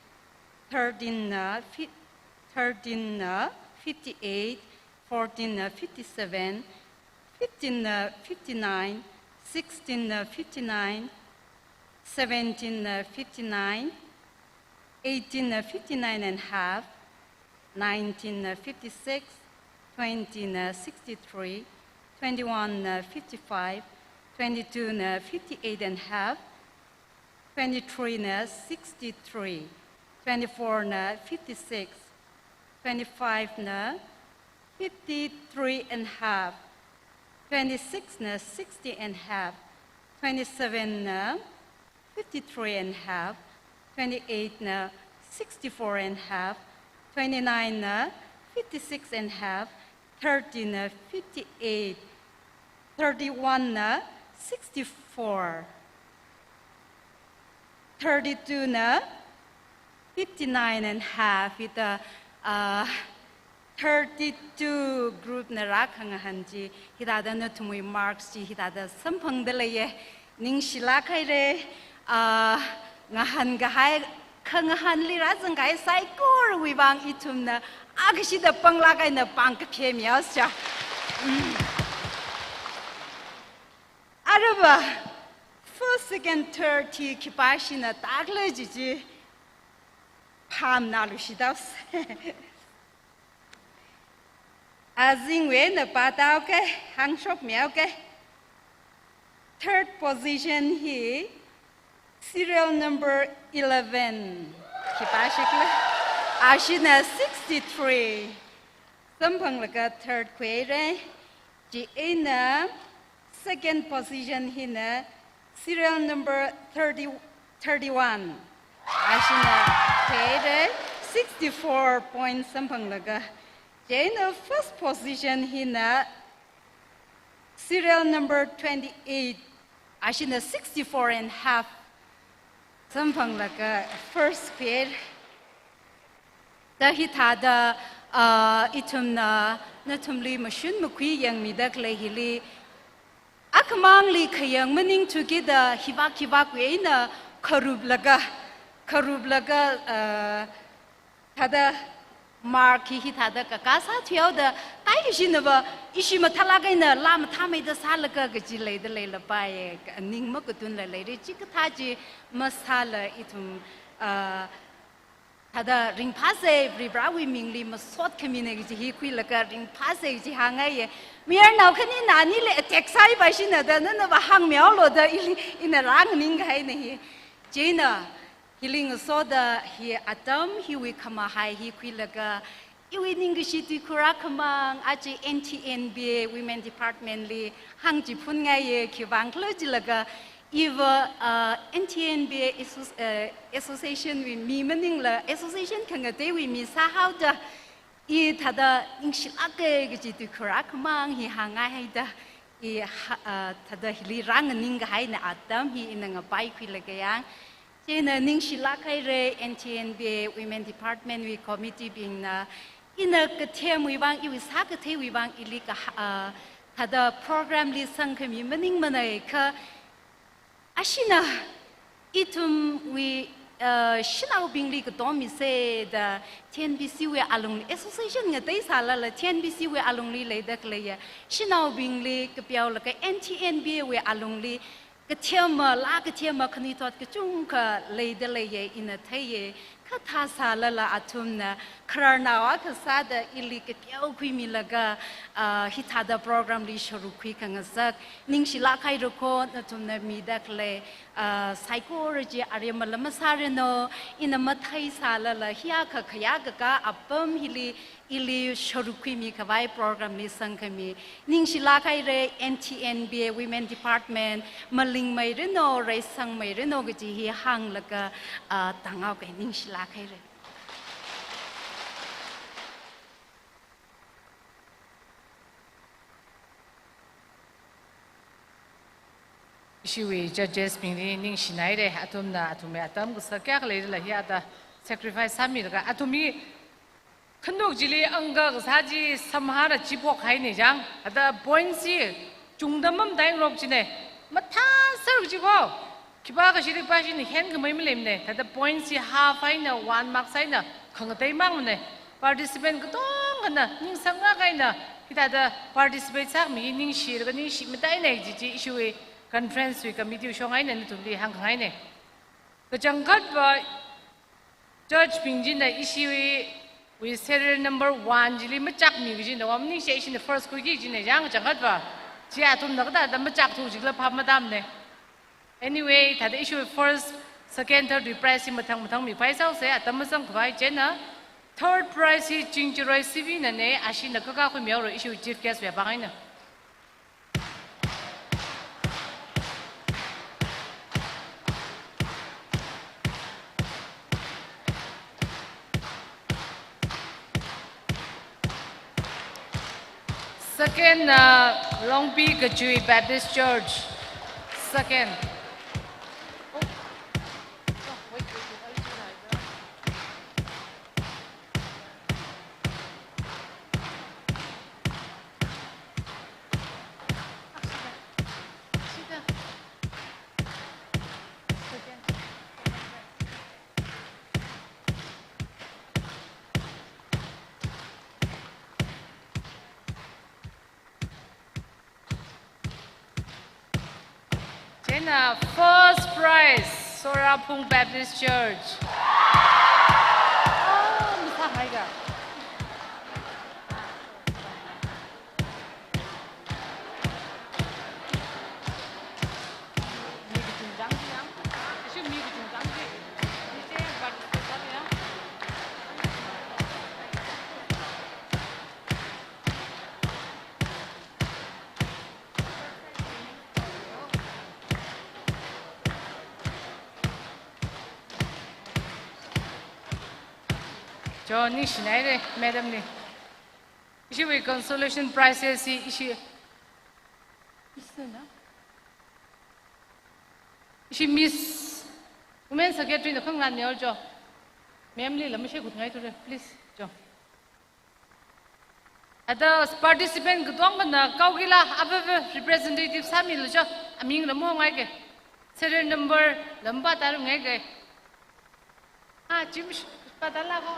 thirteen na fi-, thirteen na fifty-eight, fourteen na fifty-seven, fifteen na fifty-nine, sixteen na fifty-nine, seventeen na fifty-nine, eighteen na fifty-nine and half, nineteen na fifty-six, twenty na sixty-three, twenty-one na fifty-five, twenty-two na fifty-eight and half, twenty-three na sixty-three, twenty-four na fifty-six, twenty-five na fifty-three and half, twenty-six na sixty and half, twenty-seven na fifty-three and half, twenty-eight na sixty-four and half, twenty-nine na fifty-six and half, thirty na fifty-eight, thirty-one na sixty-four, thirty-two na fifty-nine and half, hithāda, uh, thirty-two group na rākhangahān chi, hithāda nathumwui marks chi hithāda samphangda leiye. Ningshilāk haire, ah, ngahānkahai, khangahānli rāzangkahai saikorawui vang ithumna akashida panglāk eina pāng kaphemihaosa. Mm. Aruiva, first, second, third hi khipāshina tākhala chichi phamnalushithaosa. Azingwui eina pāthaoke, hāngshokmihaoke. Third position hi serial number eleven. Khipāshikhala? Ashina sixty-three. Samphanglaga third khuire. Chieina second position hina serial number thirty, thirty-one. Ashina khuire, sixty-four points samphanglaga. Chieina first position hina serial number twenty-eight. Ashina sixty-four and half samphanglaga first khuire. Da hithāda, ah, ithumna nathumli mashun makhui yangmida khalei hili, akhamangli khayang maningthukida hivak hivakwui eina kharuplaga, kharuplaga, ah, thāda mark hi hithāda kakā sāthuihaoda, kaikashinava ishi mathālāk eina laa mathāmeida sālaga kaji leida leilapaiye, ning makatunla leire, chikathā chi masāla ithum, ah, thāda ringphāsei, Varivarawui mingli masot khamine kaji hi khuilaga ringphāsei kaji hāngngaiye. Mayarnao khanina anili attack sāhaipashina da, nanava hāngmihaolo da, ili, ina rānganing kahaine hi. Chieina, hili ngasoda hi atam hiwui khamahai hi khuilaga, iwui ningkashi tuikhur akhamang, aja N T N B A Women Department li hāngchiphunngai ye, khiwuivang khala jilaga, iva, uh, N T N B A Associ-, uh, Association wui mi maningla, association khangateiwui mi sāhaoda, I thāda ningshilāka kaji tuikhur akhamang hi hāngngai haida, i ha-, ah, thāda hili rānganing kahaina atam hi ina ngapaikhuilaga yang. Chieina ningshilāk haira, N T N B A Women Department wui committee bingna, ina kathemwui vang, iwui sākatheiwui vang, ili kaha-, ah, thāda program li sangkhami maningmana kha, ashina ithumwui, uh, shanaobingli katomisa da T N B C wui alungli, association ngatei sālala T N B C wui alungli leida khaleiya shanaobingli kapiaolaga N T N B A wui alungli kathema, laa kathema khanuithot kachungkha leida leiya ina theiya. Kha thā sālala athumna khararnao akha sāda ili kapiao khuimilaga, ah, hithāda program li sharuk khui khangasak ningshilāk haira kho, nathumna mida khalei, ah, saikora chi aremala masāranu, ina mathei sālala hi akha khayā kakā apam hili ili sharuk khuimi khavai program li sangkhami ningshilāk haira. N T N B A Women Department malingmeiranu, reisangmeiranu kaji hi hānglaga, ah, tānghaoga, ningshilāk haira. Ishiwui judges bingli ningshina haira, athumna athumwui atam kasak kayākha leilala hi thāda sacrifice sāmilaga athum hi khanuk chili angka kasā chi samhara chiphok haina chang. Thāda points chi chungda mamataingarok china. Mathāser kaji kho. Khipākha shirikpā shina henkhamei maleimana. Thāda points chi half eina one marks eina khangateimangmana. Participant katongkhana ningsanglāk eina hithāda participate sākhami hi ningshilaga ningshimataina kaji chi ishiwui conference wui committee shong eina nathumli hāngkhangaina. Kachangkhatva judge bing china ishiwui serial number one chili machakmi kajina, wa maningshi, ishina first khuiki kajina chang kachangkhatva. Chi athumna kathāda machakthu jikhala phap matamna. Anyway, thāda ishiwui first, second, third wui prize hi mathang mathang mikhavai sāhaosa, atam mazang khavai. Chieina third prize hi Chingjaroi C V nana, ashina kakā khuimihaora, ishiwui chief guest wui vang eina. Second, uh, Longpi Kachui Baptist Church. Second. Chieina first prize, Soraphung Baptist Church. Ah, masāngaika. Chieina ningshina haira, madam li. Ishiwui consolation prizes hi ishi, ishi na? Ishi Miss Women Secretary na khangarān neo jo. Ma'am lila mashai khut ngai ture, please, jo. Ada participant katongkhana kaokila avava representative sāmilu jo. Amingla mahongngaika. Serial number la mapātarumngaika. Ah, chim sh-, pātala ko.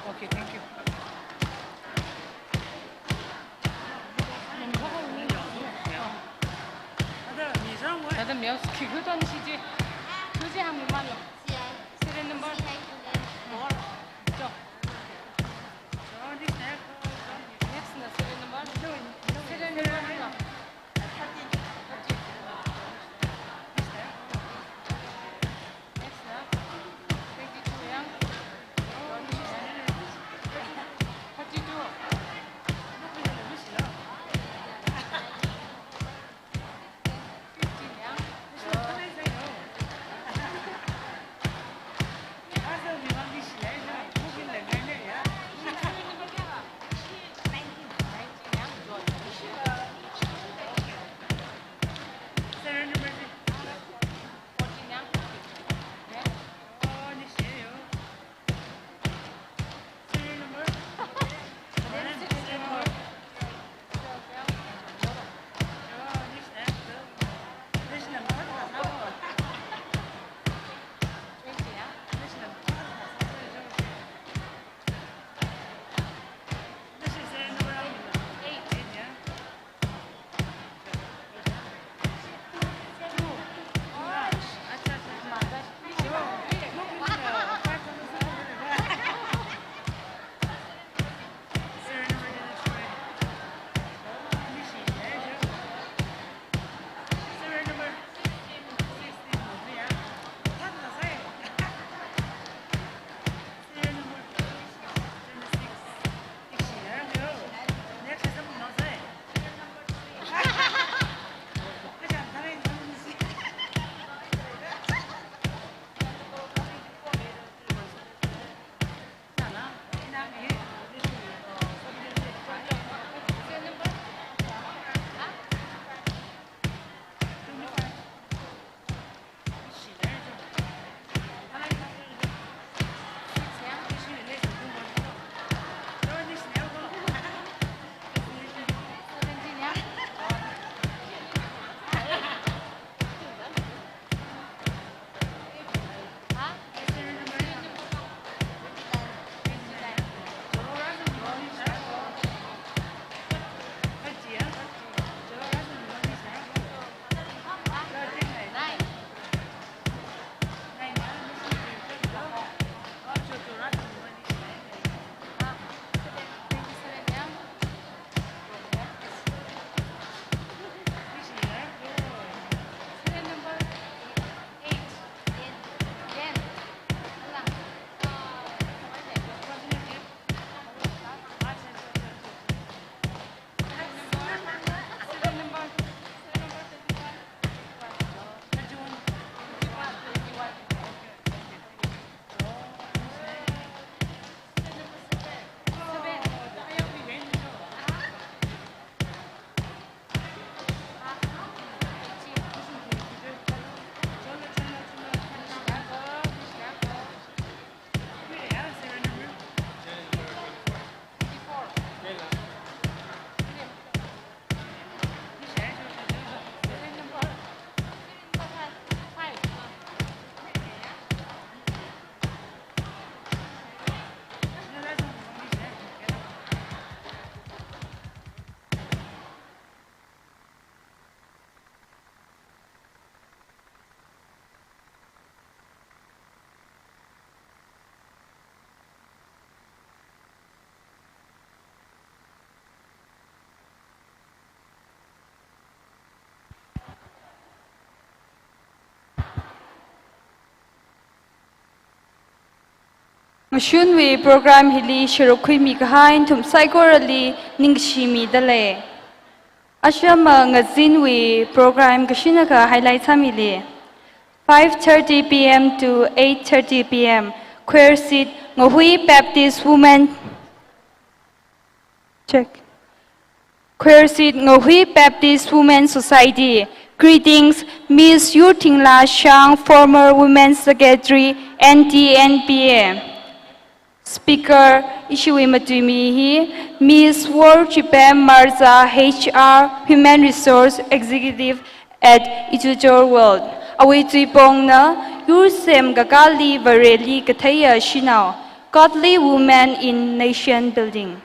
Okay, thank you. Thāda male, khi khuiton shiji. Khuiji hāngmilu. Serial number. Cho. Next na serial number. Kashunwui program hili sharuk khuimi kahai nathum saikorali ningshimida lei. Ashama ngazinwui program kashinakha highlight sāmili. Five thirty P M to eight thirty P M, Khuirshit Ngahui Baptist Women. Check. Khuirshit Ngahui Baptist Women Society. Greetings, Miss Yurthingla Shang, former Women Secretary, N T N P A. Speaker, ishiwui matuimi hi Miss Worchipem Marza, H R, Human Resource Executive at Ituchor World. Awui tuipongna, Yursem Kakāli Vareli Katheiya Shanao, Godly Women in Nation Building.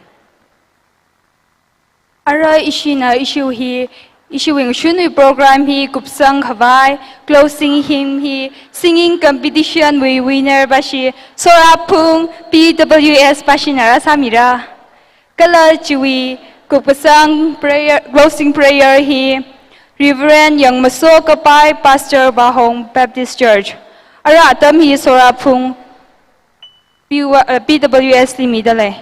Ara ishina ishiwui, ishiwui ngashunwui program hi kupsang khavai, closing hymn hi, singing competition wui winner pashi, Soraphung P W S pashina rāsāmira. Kala chiwui kupkasang prayer, closing prayer hi, Reverend Yangmaso Kapai, Pastor Bahong Baptist Church. Ara atam hi Soraphung P W, eh, P W S li mida lei.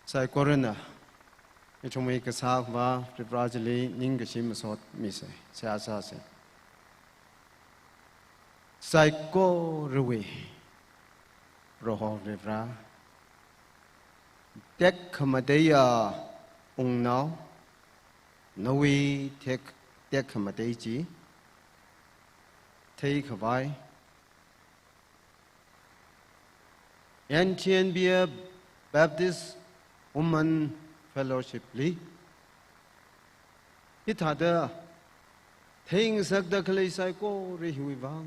Saikorana ithumwui kasā Vā Varivara chili ningkashi masot misei, seihā sāsei. Saikorawui Proho Varivara, tekhamateiya wungnao, nawui tek, tekhamatei chi theikhavai N T N B A Baptist Women Fellowship li hithāda theingasakda khalei saikora hiwui vang,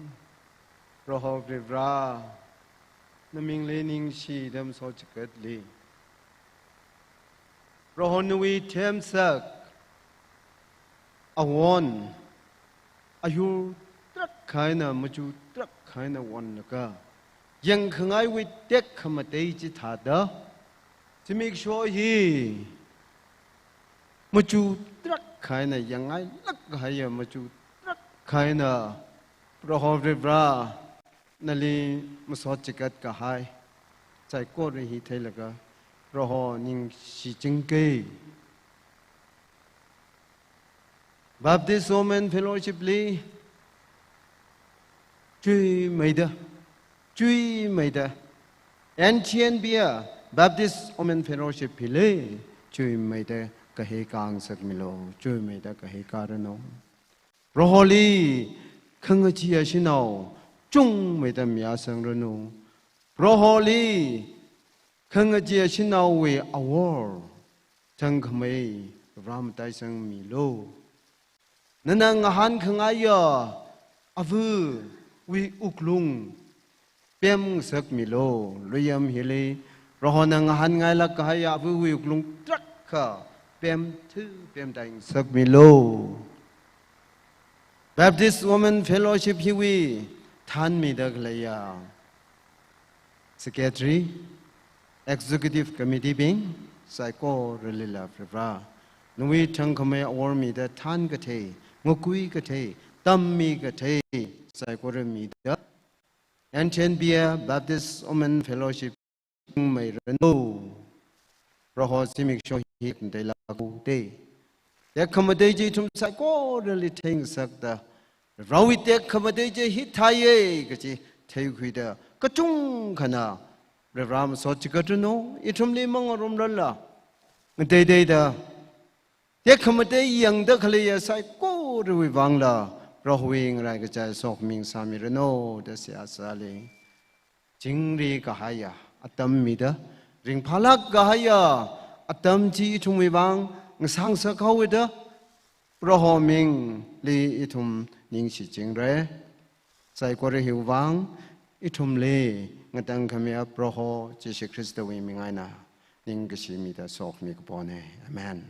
Proho Varivara, namingli ningshida masot chigatli. Proho, nawui themsak awon, ayur tarākha eina, machu tarākha eina onlaga yangkhangaiwui tekhamatei chithāda, zimiksho hi machu tarākha eina, yangngailāk kahaiya machu tarākha eina, Proho Varivara, nali masot chigat kahai saikora hi theilaga, Proho, ningshichingkei. Baptist Women Fellowship li chuimeida, chuimeida, N T N B A Baptist Women Fellowship hili chuimeida kahei kāngasakmilu, chuimeida kahei kāranu. Proholi khangachee shanao chungmeida mayāsangranu. Proholi khangachee shanaowui awor thangkhamei Vara mataisangmilu. Nana ngahānkhangaiya avawui wuklung pemngasakmilu. Luiyam hili Prohona ngahānngailāk kahaiya avawui wuklung tarākha pemthu pemtaingasakmilu. Baptist Women Fellowship hiwui thānmida khaleiya Secretary, Executive Committee bing saikoralila Varivara, nawui thangkhamei awor mida thānkathei, ngakui kathei, tammi kathei saikora mida, N T N B A Baptist Women Fellowship chungmeiranu. Proho, zimiksho hi ngateilākhaoda, tekhamatei chi ithum saikorali theingasakta, Varewui tekhamatei chi hithāya kachi theikhuida, kachungkhana Varivara masot chigatranu. Ithumli mangarumlala, ngateiteida tekhamatei yangda khaleiya saikorawui vangla Prohowui ngarai kachai sokhami sāmiranu da seihā sāli. Chingri kahaiya atam mida, ringphālāk kahaiya atam chi ithumwui vang ngasāngasak haoda, Proho mingli ithum ningshichingra. Saikora hiwui vang ithumli ngatangkhamiya Proho Jishu Khristawui ming eina ningkashi mida sokhami kapona. Amen.